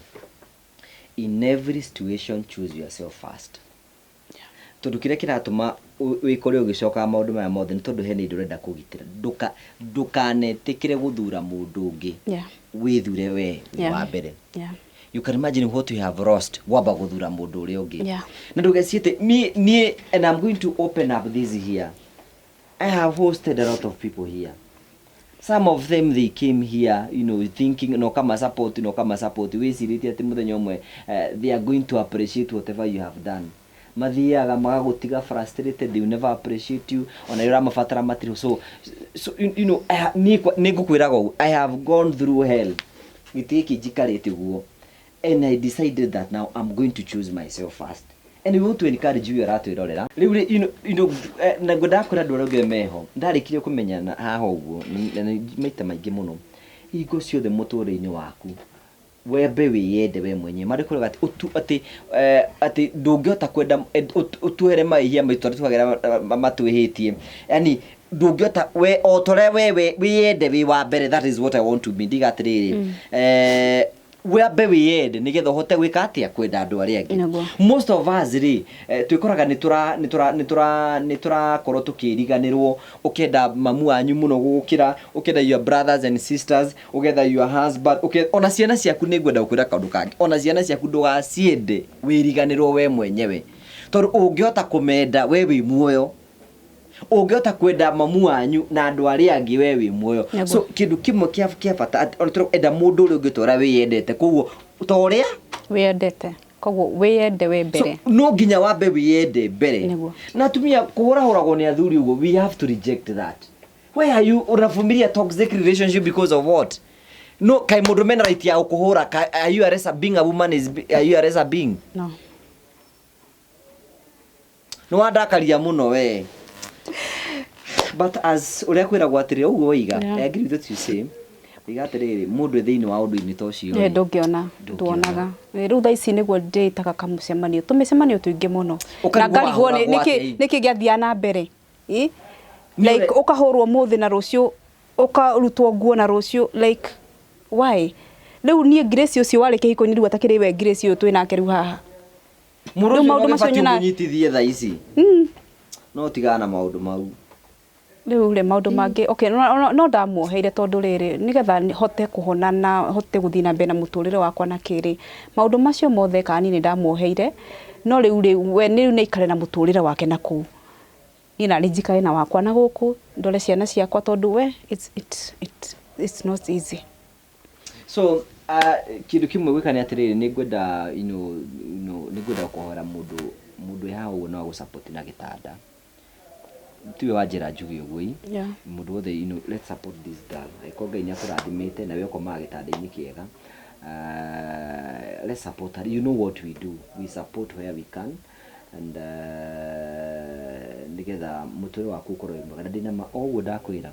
in every situation, choose yourself first, tondũ kĩrĩa kĩratũma wĩkore ũgĩcokaga maũndũ maya mothe nĩ tondũ hena indo ũrenda kũgitĩra. Ndũkanetĩkĩre gũthura mũndũ ũngĩ, wĩthure we wĩ wa mbere. You can imagine what you have lost wamba gũthura mũndũ ũrĩa ũngĩ. Na ndũgeciĩte niĩ, and I'm going to open up this here, I have hosted a lot of people here. Some of them, they came here thinking no kama support, no kama support, wĩcirĩtie atĩ mũthenya ũmwe they are going to appreciate whatever you have done. Mathiaga magagũtiga frustrated. They will never appreciate you. Ona rĩrĩa ũramabatara matirĩ. So niĩ nĩ ngũkwĩraga ũguo, I have gone through hell, gĩtĩ gĩkĩ njikarĩte ũguo, and I decided that now I'm going to choose myself first, and we want to encourage you aratwĩrorera rĩu rĩ, na ngwendaga kwĩra andũ arĩa angĩ meho ndarĩkirie kũmenyana haha ũguo na nĩ maita maingĩ mũno, hingo ciothe mũtũrĩre-inĩ waku wembe wĩyende we mwenyewe. Marĩ atĩ ũtu atĩ atĩ ndũngĩhota kwenda ũtuhere mahĩhia maitũ arĩa twagera matwĩhĩtie, yani ndũngĩhota we o ta ũrĩa we wĩyende wĩ wa mbere. That is what I want to be. Ndiga atĩrĩrĩ, Wambe wĩyende nĩgetha ũhote gwĩka atĩa? Kwenda andũ arĩa angĩ. Most of us rĩ, twĩkoraga nĩ tũrakorwo tũkĩriganĩrwo. Ũkenda mamu wanyu mũno gũgũkĩra, ũkenda your brothers and sisters, ũkenda your husband, ona ciana ciaku. Nĩ ngwenda gũkwĩra kaũndũ kangĩ, ona ciana ciaku ndũgaciende wĩriganĩrwo we mwenyewe, tondũ ũngĩhota kũmenda we wĩ muoyo, ũngĩhota kwenda mamu wanyu na andũ arĩa angĩ we wĩ muoyo. So kĩndũ kĩmwe kĩa bata atĩ ona enda mũndũ ũrĩa ũngĩ ta ũrĩa wĩyendete, koguo ta ũrĩa wĩyendete, koguo wĩyende we mbere. So, no nginya wambe wĩyende mbere. Na atumia kũhũrahũragwo nĩ athuri ũguo, we have to reject that. Why are you unavumilia toxic relationship? Because of what? No kai mũndũ mena right ya gũkũhũra? Are you a lesser being? A woman is, are you a lesser being? No. Nĩ wandakaria mũno we, but as ũrĩa kwĩragwo atĩrĩ, ũguo waiga. I agree with what you say. Waiga atĩrĩrĩ, mũndũ e thĩinĩ wa ũndũ-inĩ ta ũcio rĩ, ndũngĩona. Ndũngĩona. Nduonaga. Rĩu thaa ici nĩguo ndĩtaga kamũcemanio, tũmĩcemanio tũingĩ mũno, Ũkarigwo na ngarigwo wahũragwo nĩkĩ atĩa? Nĩkĩ gĩathiaga na mbere? Ĩ? Nĩ Like ũkahũrwo mũthĩ na rũciũ ũkarutwo nguo na rũciũ, like why? Rĩu niĩ Grace ũcio warĩ kĩhiko-inĩ rĩu atakĩrĩ we Grace ũyũ twĩ nake rĩu haha. Mũndũ Rĩu ũcio maũndũ no macio gĩbatiĩ ũmũnyitithie thaa ici, no tigana na maũndũ mau. Rĩu rĩ, maũndũ mangĩ, okay, no ndamuoheire tondũ rĩrĩ, nĩgetha hote kũhona na hote gũthiĩ na mbere na mũtũrĩre wakwa na kĩrĩ maũndũ macio mothe, kana niĩ nĩ ndamuoheire, no rĩu rĩ, we rĩu nĩ aikare na mũtũrĩre wake na kũu, niĩ nani njikare na wakwa na gũkũ, ndore ciana ciakwa, tondũ we it's not easy. So kĩndũ kĩmwe gwĩka nĩ atĩrĩrĩ, nĩ ngwenda nĩ ngwenda kũhoera mũndũ wĩ haha ũguo no agũsupport na gĩtanda, tiwe wanjĩra njuge ũguo ĩ. Mũndũ wothe, let's support this girl. Angĩkorwo Ngai nĩ akũrathimĩte na we ũkomaga gĩtanda-inĩ kĩega, let's support her. You know what we do, we support where we can, and nĩgetha mũtũrĩre waku ũkorwo wĩ mwega. Na ndĩna ma o ũguo ndakwĩra,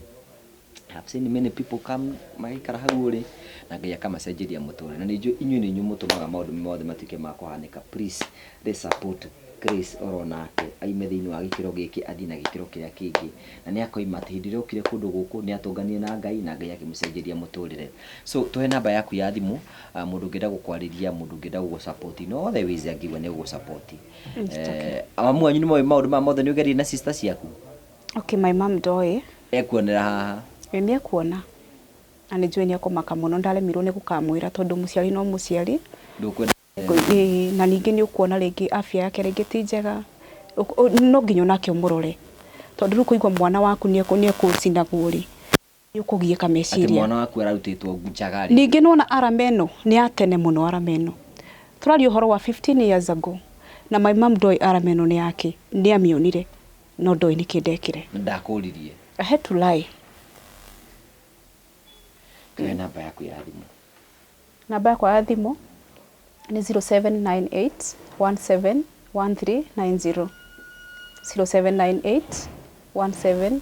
I've seen many people come magaikara hau ũrĩ na Ngai akamacenjeria mũtũrĩre, na nĩ njũĩ inyuĩ nĩ inyuĩ mũtũmaga maũndũ mothe matuĩke ma kũhanĩka. Please, let's support Grace oro nake aime thĩinĩ wa gĩkĩro gĩkĩ athiĩ na gĩkĩro kĩrĩa kĩngĩ, na nĩ akoima atĩ hĩndĩ ĩrĩa okire kũndũ gũkũ nĩ atũnganire na Ngai na Ngai akĩmũcenjeria mũtũrĩre. So tũhe namba yaku ya thimũ, mũndũ ũngĩenda gũkwarĩria, mũndũ ũngĩenda gũgũsupport, no all the ways angĩigua nĩ gũgũsupport. It's okay. Mamu wanyu nĩ moĩ maũndũ maya mothe nĩ ũgerie na sister ciaku? Okay, my mom ndoĩ. Ekuonera haha. Ĩ, nĩ ekuona na nĩ njũĩ nĩ ekũmaka mũno. Ndaremirwo nĩ gũkamwĩra tondũ mũciari no mũciari. Ndũkwenda. Ĩĩ, na ningĩ nĩ ũkuona rĩngĩ afya yake rĩngĩ ti njega. No nginya onake ũmũrore, tondũ rĩu kũigua mwana waku nĩ ekũcinagwo rĩ, nĩ ũkũgiĩka atĩ meciria. Mwana waku ararutĩtwo njaga rĩ. Ningĩ nĩwona arama ĩno nĩ ya tene mũno. Arama ĩno tũraria ũhoro wa 15 years ago, na my mom ndoĩ arama ĩno nĩ yake. Nĩ amĩonire no ndoĩ nĩkĩ ndekire. Ndakũririe. I had to lie. Tũhe namba yaku ya thimũ. Namba yakwa ya thimũ nĩ 0798 17 1390, 0798 17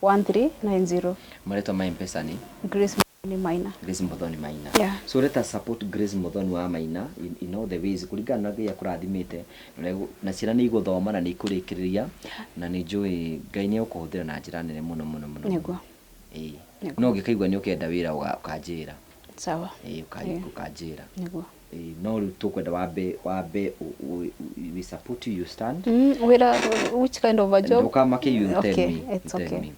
1390. Marĩtwa ma M-Pesa nĩ? Grace Muthoni Maina. Grace Muthoni Maina. Yeah. So let us support Grace Muthoni wa Maina in all the ways kũringana na Ngai akũrathimĩte na ciana nĩ igũthoma na nĩ ikũrĩkĩrĩria, na nĩ njũĩ Ngai nĩ egũkũhũthĩra na njĩra nene mũno mũno mũno. Ĩĩ. No ũngĩkaigua nĩ ũkenda wĩra, ũkanjĩra. Sawa. Ĩĩ, ũkanjĩra. Ĩĩ, no rĩu tũkwenda wambe we support you, you stand. Wĩra, which kind of a job? Ndũkamake, you tell Okay, me, you it's tell okay. me.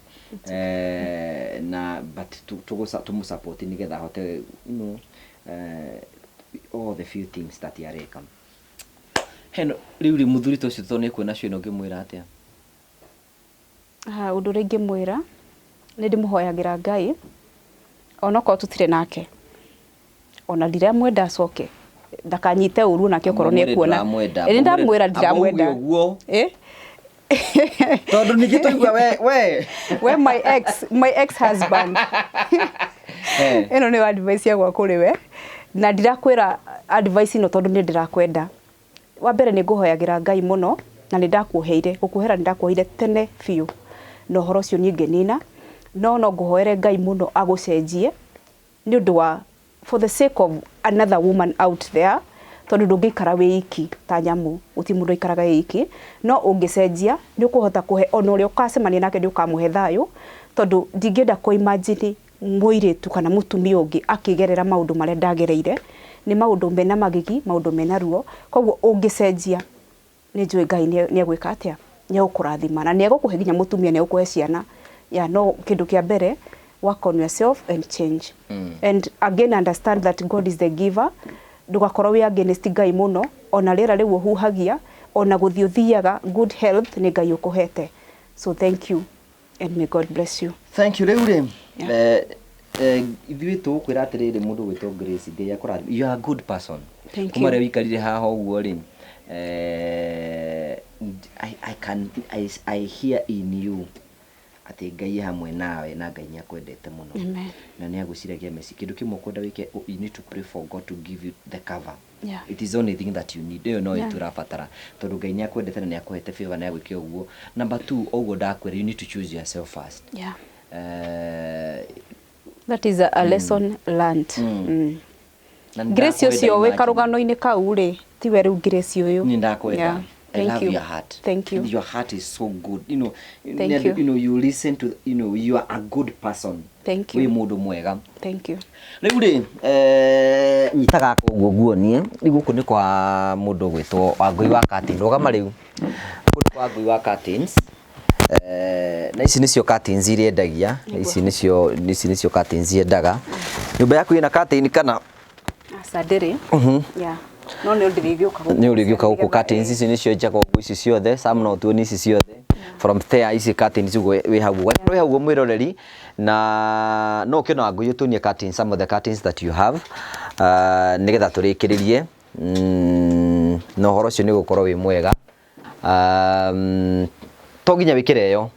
Na but tũmũsupport nĩgetha ahote all the few things that areka heno. Rĩu rĩ, mũthuri ta ũcio, tondũ nĩ ekuona cio ĩno, ũngĩmwĩra atĩa? Ah, ũndũ ũrĩa ingĩmwĩra, nĩ ndĩmũhoyagĩra Ngai onokorwo tũtirĩ nake, ona ndiramwenda acoke, ndakanyite ũru onake okorwo nĩ Mwĩre ekuona. ndũramwenda. Ĩ, nĩ ndamwĩra Amba uge ndiramwenda. ũguo. Ĩ? Tondũ ningĩ twaigua we We my ex husband, ĩno nĩyo advice yakwa kũrĩ we, na ndirakwĩra advice ĩno tondũ nĩ ndĩrakwenda. Wa mbere, nĩ ngũhoyagĩra Ngai mũno, na nĩ ndakuoheire, gũkuohera nĩ ndakuoheire tene biũ, na ũhoro ũcio niĩ ngĩnina, no ngũhoere Ngai mũno agũcenjie nĩ ũndũ wa for the sake of another woman out there, tondũ ndũngĩikara wĩ iki ta nyamũ, gũtirĩ mũndũ aikaraga wĩ iki. No ũngĩcenjia, nĩ ũkũhota kũhe ona ũrĩa ũkacemania nake, nĩ ũkamũhe thayũ, tondũ ndingĩenda kũ imagine mũirĩtu kana mũtumia ũngĩ akĩgerera maũndũ marĩa ndagereire. Nĩ maũndũ mena magigi, maũndũ mena ruo. Koguo ũngĩcenjia, nĩ njũĩ Ngai nĩ egwĩka atĩa, nĩ egũkũrathima na nĩ egũkũhe nginya mũtumia, nĩ egũkũhe ciana. Yeah, no kĩndũ kĩa mbere, work on yourself and change. And again, understand that God is the giver. Ndũgakorwo wĩ against Ngai mũno. Ona rĩera rĩu ũhuhagia, ona gũthiĩ ũthiaga, good health nĩ Ngai ũkũhete. So thank you and may God bless you. Thank you. Rĩu rĩ, Yeah. Ithuĩ tũgũkwĩra atĩrĩrĩ, mũndũ gwĩtwo Grace, Ngai akũrathime. You are a good person. Thank Kuma you. rĩrĩa ũikarire haha ũguo rĩ, I hear in you atĩ Ngai e hamwe nawe na Ngai nĩ akwendete mũno. Amen. Na nĩ agwĩciragia meci. Kĩndũ kĩmwe ũkwenda wĩke, you need to pray for God to give you the cover. It is the only thing that you need. Ĩyo no ĩtũrabatara, tondũ Ngai nĩ akwendete na nĩ akũhete favor na agwĩke ũguo. Number two, ũguo ndakwĩra, you need to choose yourself first. That is a lesson learned. Na nĩ Grace ndakwenda, ũcio wĩ imagine. karũgano-inĩ kau rĩ, tiwe rĩu Grace ũyũ. Nĩ ndakwenda. I Thank love you. your heart. Thank you. Your heart is so good. Thank you. You listen to, you are a good person. Thank Wĩ you. mũndũ mwega. Thank you. Rĩu rĩ, nyita gaka ũguo nguonie. Rĩu gũkũ nĩ kwa mũndũ ũgwĩtwo Wangũi wa curtain. Rũgama rĩu. Gũkũ nĩ kwa Wangũi wa curtains. Na ici nĩcio curtains iria endagia. Ici nĩcio curtains yendaga. Nyũmba yaku ĩna curtain kana? Aca, ndĩrĩ. Yeah. No nĩ ndĩrĩgĩũka gũkũ. Nĩ ũrĩgĩũka gũkũ. Nĩgetha, Curtains ici nĩcio njega ũguo, ici ciothe Sam, no tuone ici ciothe from there, ici curtains ũguo wĩ hau ũguo, wĩ hau ũguo mwĩroreri, na no ũkĩona Wangũi ũtuonie curtains, some of the curtains that you have, nĩgetha tũrĩkĩrĩrie na ũhoro ũcio nĩ ũgũkorwo wĩ mwega. To nginya wĩkĩre ĩyo.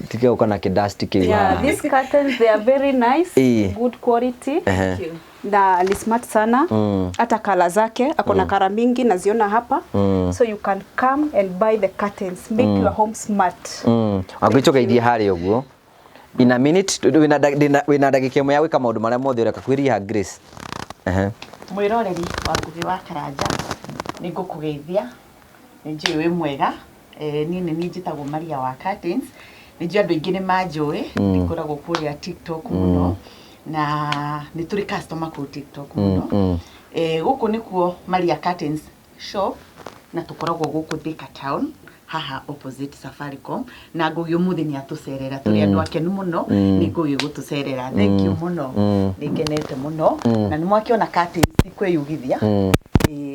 Tiga gũka na kĩdust kĩu Yeah, haha. these curtains, they are very nice, good quality. Na ni smart sana. Hata color zake, ako na color mingi naziona hapa. So you can come and buy the curtains, make your home smart. Wangũi, tũgeithie harĩa ũguo in a minute. Wĩna ndagĩka ĩmwe ya gwĩka maũndũ marĩa mothe ũreka kwĩriha Grace. Ehe. Mwĩroreri wa Ngugi wa Karanja, nĩ ngũkũgeithia, nĩ njũĩ wĩ mwega. Niĩ nĩ niĩ njĩtagwo Maria wa Curtains. Nĩ njũĩ andũ aingĩ nĩ manjũĩ, ngoragwo kũrĩa TikTok mũno na nĩ tũrĩ customer kũu TikTok mũno. Gũkũ nĩkuo Maria Curtains shop na tũkoragwo gũkũ Thika town, haha opposite Safaricom. Na Ngugi ũmũthĩ nĩ atũcerera, tũrĩ andũ akenu mũno nĩ Ngugi gũtũcerera. Thank you mũno, nĩ ngenete mũno. Na nĩ mwakĩona curtains ti kwĩyugithia.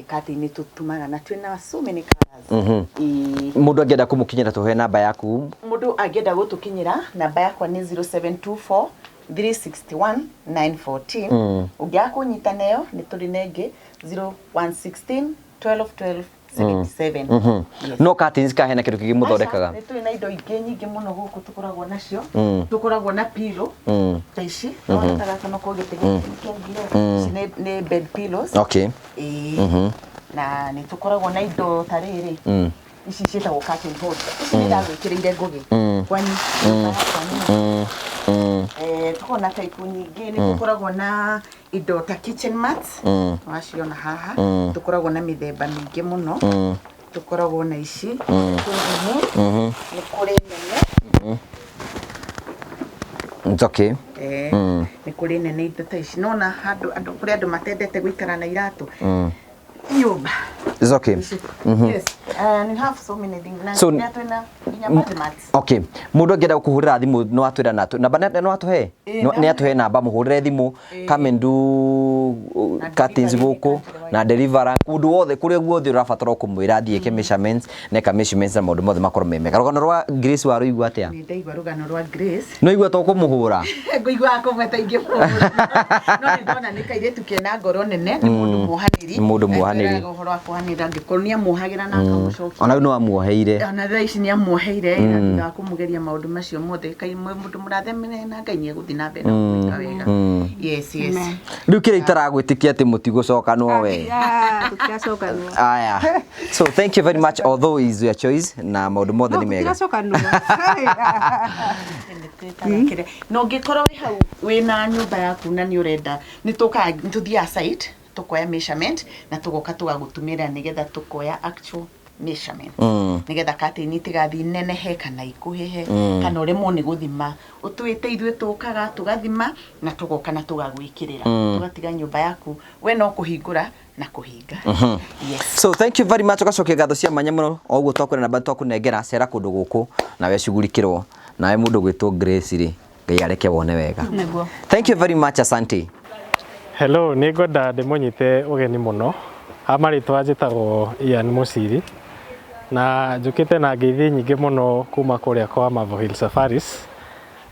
Curtain nĩ tũtumaga na twĩna so many colors. Mũndũ angĩenda kũmũkinyĩra, tũhe namba yaku. Mũndũ angĩenda gũtũkinyĩra, namba yakwa nĩ 0724 361 914. Ũngĩaga kũnyita nayo, nĩ tũrĩ na ĩngĩ, 0116 12 12 77. Yes. No curtains ka hena kĩndũ kĩngĩ mũthondekaga? Aca, nĩ tũrĩ na indo ingĩ nyingĩ mũno gũkũ tũkoragwo nacio. Tũkoragwo na pillow ta ici. Nĩwona ta gaka no gĩtĩ gĩkĩ ici nĩ bed pillows. Ĩĩ. Na nĩ tũkoragwo na indo ta rĩrĩ, ici ciĩtagwo curtain rods. Ici nĩ ndagwĩkĩrĩire, Ngũgĩ, kwanyu nyũmba yakwa nini. Tũkoragwo na type nyingĩ. Nĩ tũkoragwo na indo ta kitchen mats, waciona haha. Tũkoragwo na mĩthemba mĩingĩ mũno. Tũkoragwo na ici kwĩ ngumu, nĩ kũrĩ nene. It's okay. Nĩ kũrĩ nene, indo ta ici. Nona handũ andũ, kũrĩ andũ matendete gũikara na iratũ nyũmba. It's okay. Yes, and we have so many things na nginya twĩna nginya bed mats. Okay, mũndũ angĩenda gũkũhũrĩra thimũ, no atwĩra na namba no atũhe? Ĩĩ, Nĩ atũhe namba mũhũrĩre thimũ, come and do Na curtains delivery gũkũ nĩ countrywide. Na delivery kũndũ wothe, kũrĩa guothe ũrabatara kũmwĩra athiĩ eke measurements na eka measurements na maũndũ mothe makorwo me mega. Rũgano rwa Grace warũigua atĩa? Nĩ ndaigua rũgano rwa Grace. No igua to kũmũhũra? Ngũiguaga kũmweta ingĩmũhũra, no nĩ ndona nĩ kairĩtu kena ngoro nene, nĩ mũndũ muohanĩri. Nĩ mũndũ muohanĩri. Ekwĩraga ũhoro wa kuohanĩra, angĩkorwo nĩ amuohagĩra na akamũcokia. Ona rĩu no amuoheire. Ona thaa ici nĩ amuoheire na thutha wa kũmũgeria maũndũ macio mothe. Kai mũndũ mũrathemere na Ngai nĩ egũthiĩ na mbere na gwĩka wega. Yes. Amen. Rĩu kĩrĩa itaragwĩtĩkia atĩ mũtigũcokanwo we. Yeah, tũtiracokanwo. Aya, so thank you very much, although is your choice na maũndũ mothe No, nĩ mega. tũtiracokanwo. Nĩtwĩkaga na ũngĩkorwo wĩ hau wĩna nyũmba yaku na nĩ ũrenda, nĩ tũkaga, nĩ tũthiaga site, tũkoya measurement na tũgoka tũgagũtumĩra nĩgetha tũkoya actual Measurement nĩgetha curtain itigathiĩ nenehe kana ikuhĩhe kana ũremwo nĩ gũthima. Ũtwĩte ithuĩ, tũkaga tũgathima na tũgoka na tũgagwĩkĩrĩra, tũgatiga nyũmba yaku we no kũhingũra na kũhinga. Yes. So thank you very much. Ũgacokia ngatho cia mwanya mũno. O ũguo twakwĩra, namba twakũnengera, cera kũndũ gũkũ nawe cugurikĩrwo nawe mũndũ gwĩtwo Grace rĩ, Ngai areke wone wega. Nĩguo. Thank you very much, asante. Hello, nĩ ngwenda ndĩmũnyite ũgeni mũno. Ha marĩtwa njĩtagwo Ian Mũciri na njũkĩte na ngeithi nyingĩ mũno kuma kũrĩa kwa Marvel Hill Safaris,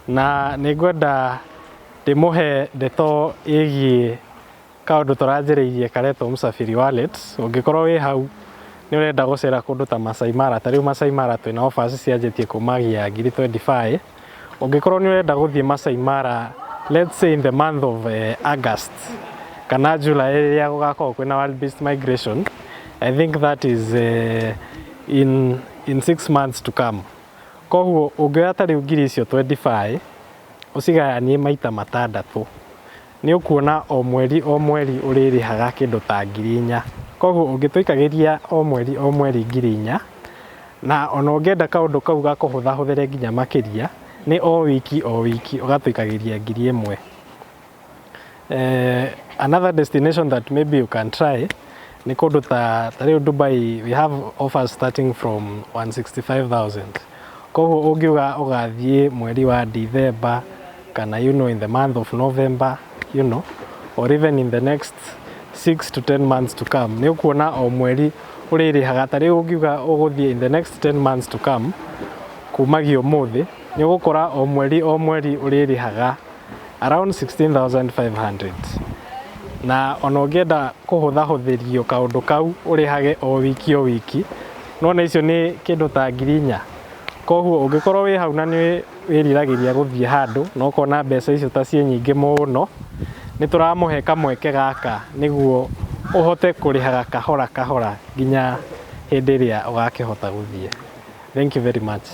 na nĩ ngwenda ndĩmũhe ndeto ĩgiĩ kaũndũ tũranjĩrĩirie karetwo Msafiri Wallet. Ũngĩkorwo wĩ hau nĩ ũrenda gũcera kũndũ ta Masai Mara, ta rĩu Masai Mara twĩna offers cianjĩtie kumagia ngiri 25. Ũngĩkorwo nĩ ũrenda gũthiĩ Masai Mara, let's say in the month of August kana July, rĩrĩa gũgakorwo kwĩna wildebeest migration, I think that is in 6 months to come. Koguo ũngĩoya ta rĩu ngiri icio 25 ũcigayanie maita matandatũ, nĩ ũkuona o mweri o mweri ũrĩrĩhaga kĩndũ ta 4,000. Koguo ũngĩtũikagĩria o mweri o mweri 4,000, na ona ũngĩenda kaũndũ kau gakũhũthahũthĩre nginya makĩria, nĩ o wiki o wiki ũgatũikagĩria 1,000. Another destination that maybe you can try nĩ kũndũ ta rĩu Dubai, we have offers starting from 165,000. Koguo ũngiuga ũgathiĩ mweri wa December kana in the month of November or even in the next 6 to 10 months to come, nĩ ũkuona o mweri ũrĩrĩhaga, ta rĩu ũngiuga ũgũthiĩ in the next 10 months to come kumagia ũmũthĩ, nĩ ũgũkora o mweri o mweri ũrĩrĩhaga around 16,500. Na ona ũngĩenda kũhũthahũthĩrio kaũndũ kau, ũrĩhage o wiki o wiki, nona icio nĩ kĩndũ ta 4,000. Koguo ũngĩkorwo wĩ hau na nĩ wĩriragĩria gũthiĩ handũ na ũkona mbeca icio ta ciĩ nyingĩ mũno, nĩ tũramũhe kamweke gaka nĩguo ũhote kũrĩhaga kahora kahora nginya hĩndĩ ĩrĩa ũgakĩhota gũthiĩ. Thank you very much.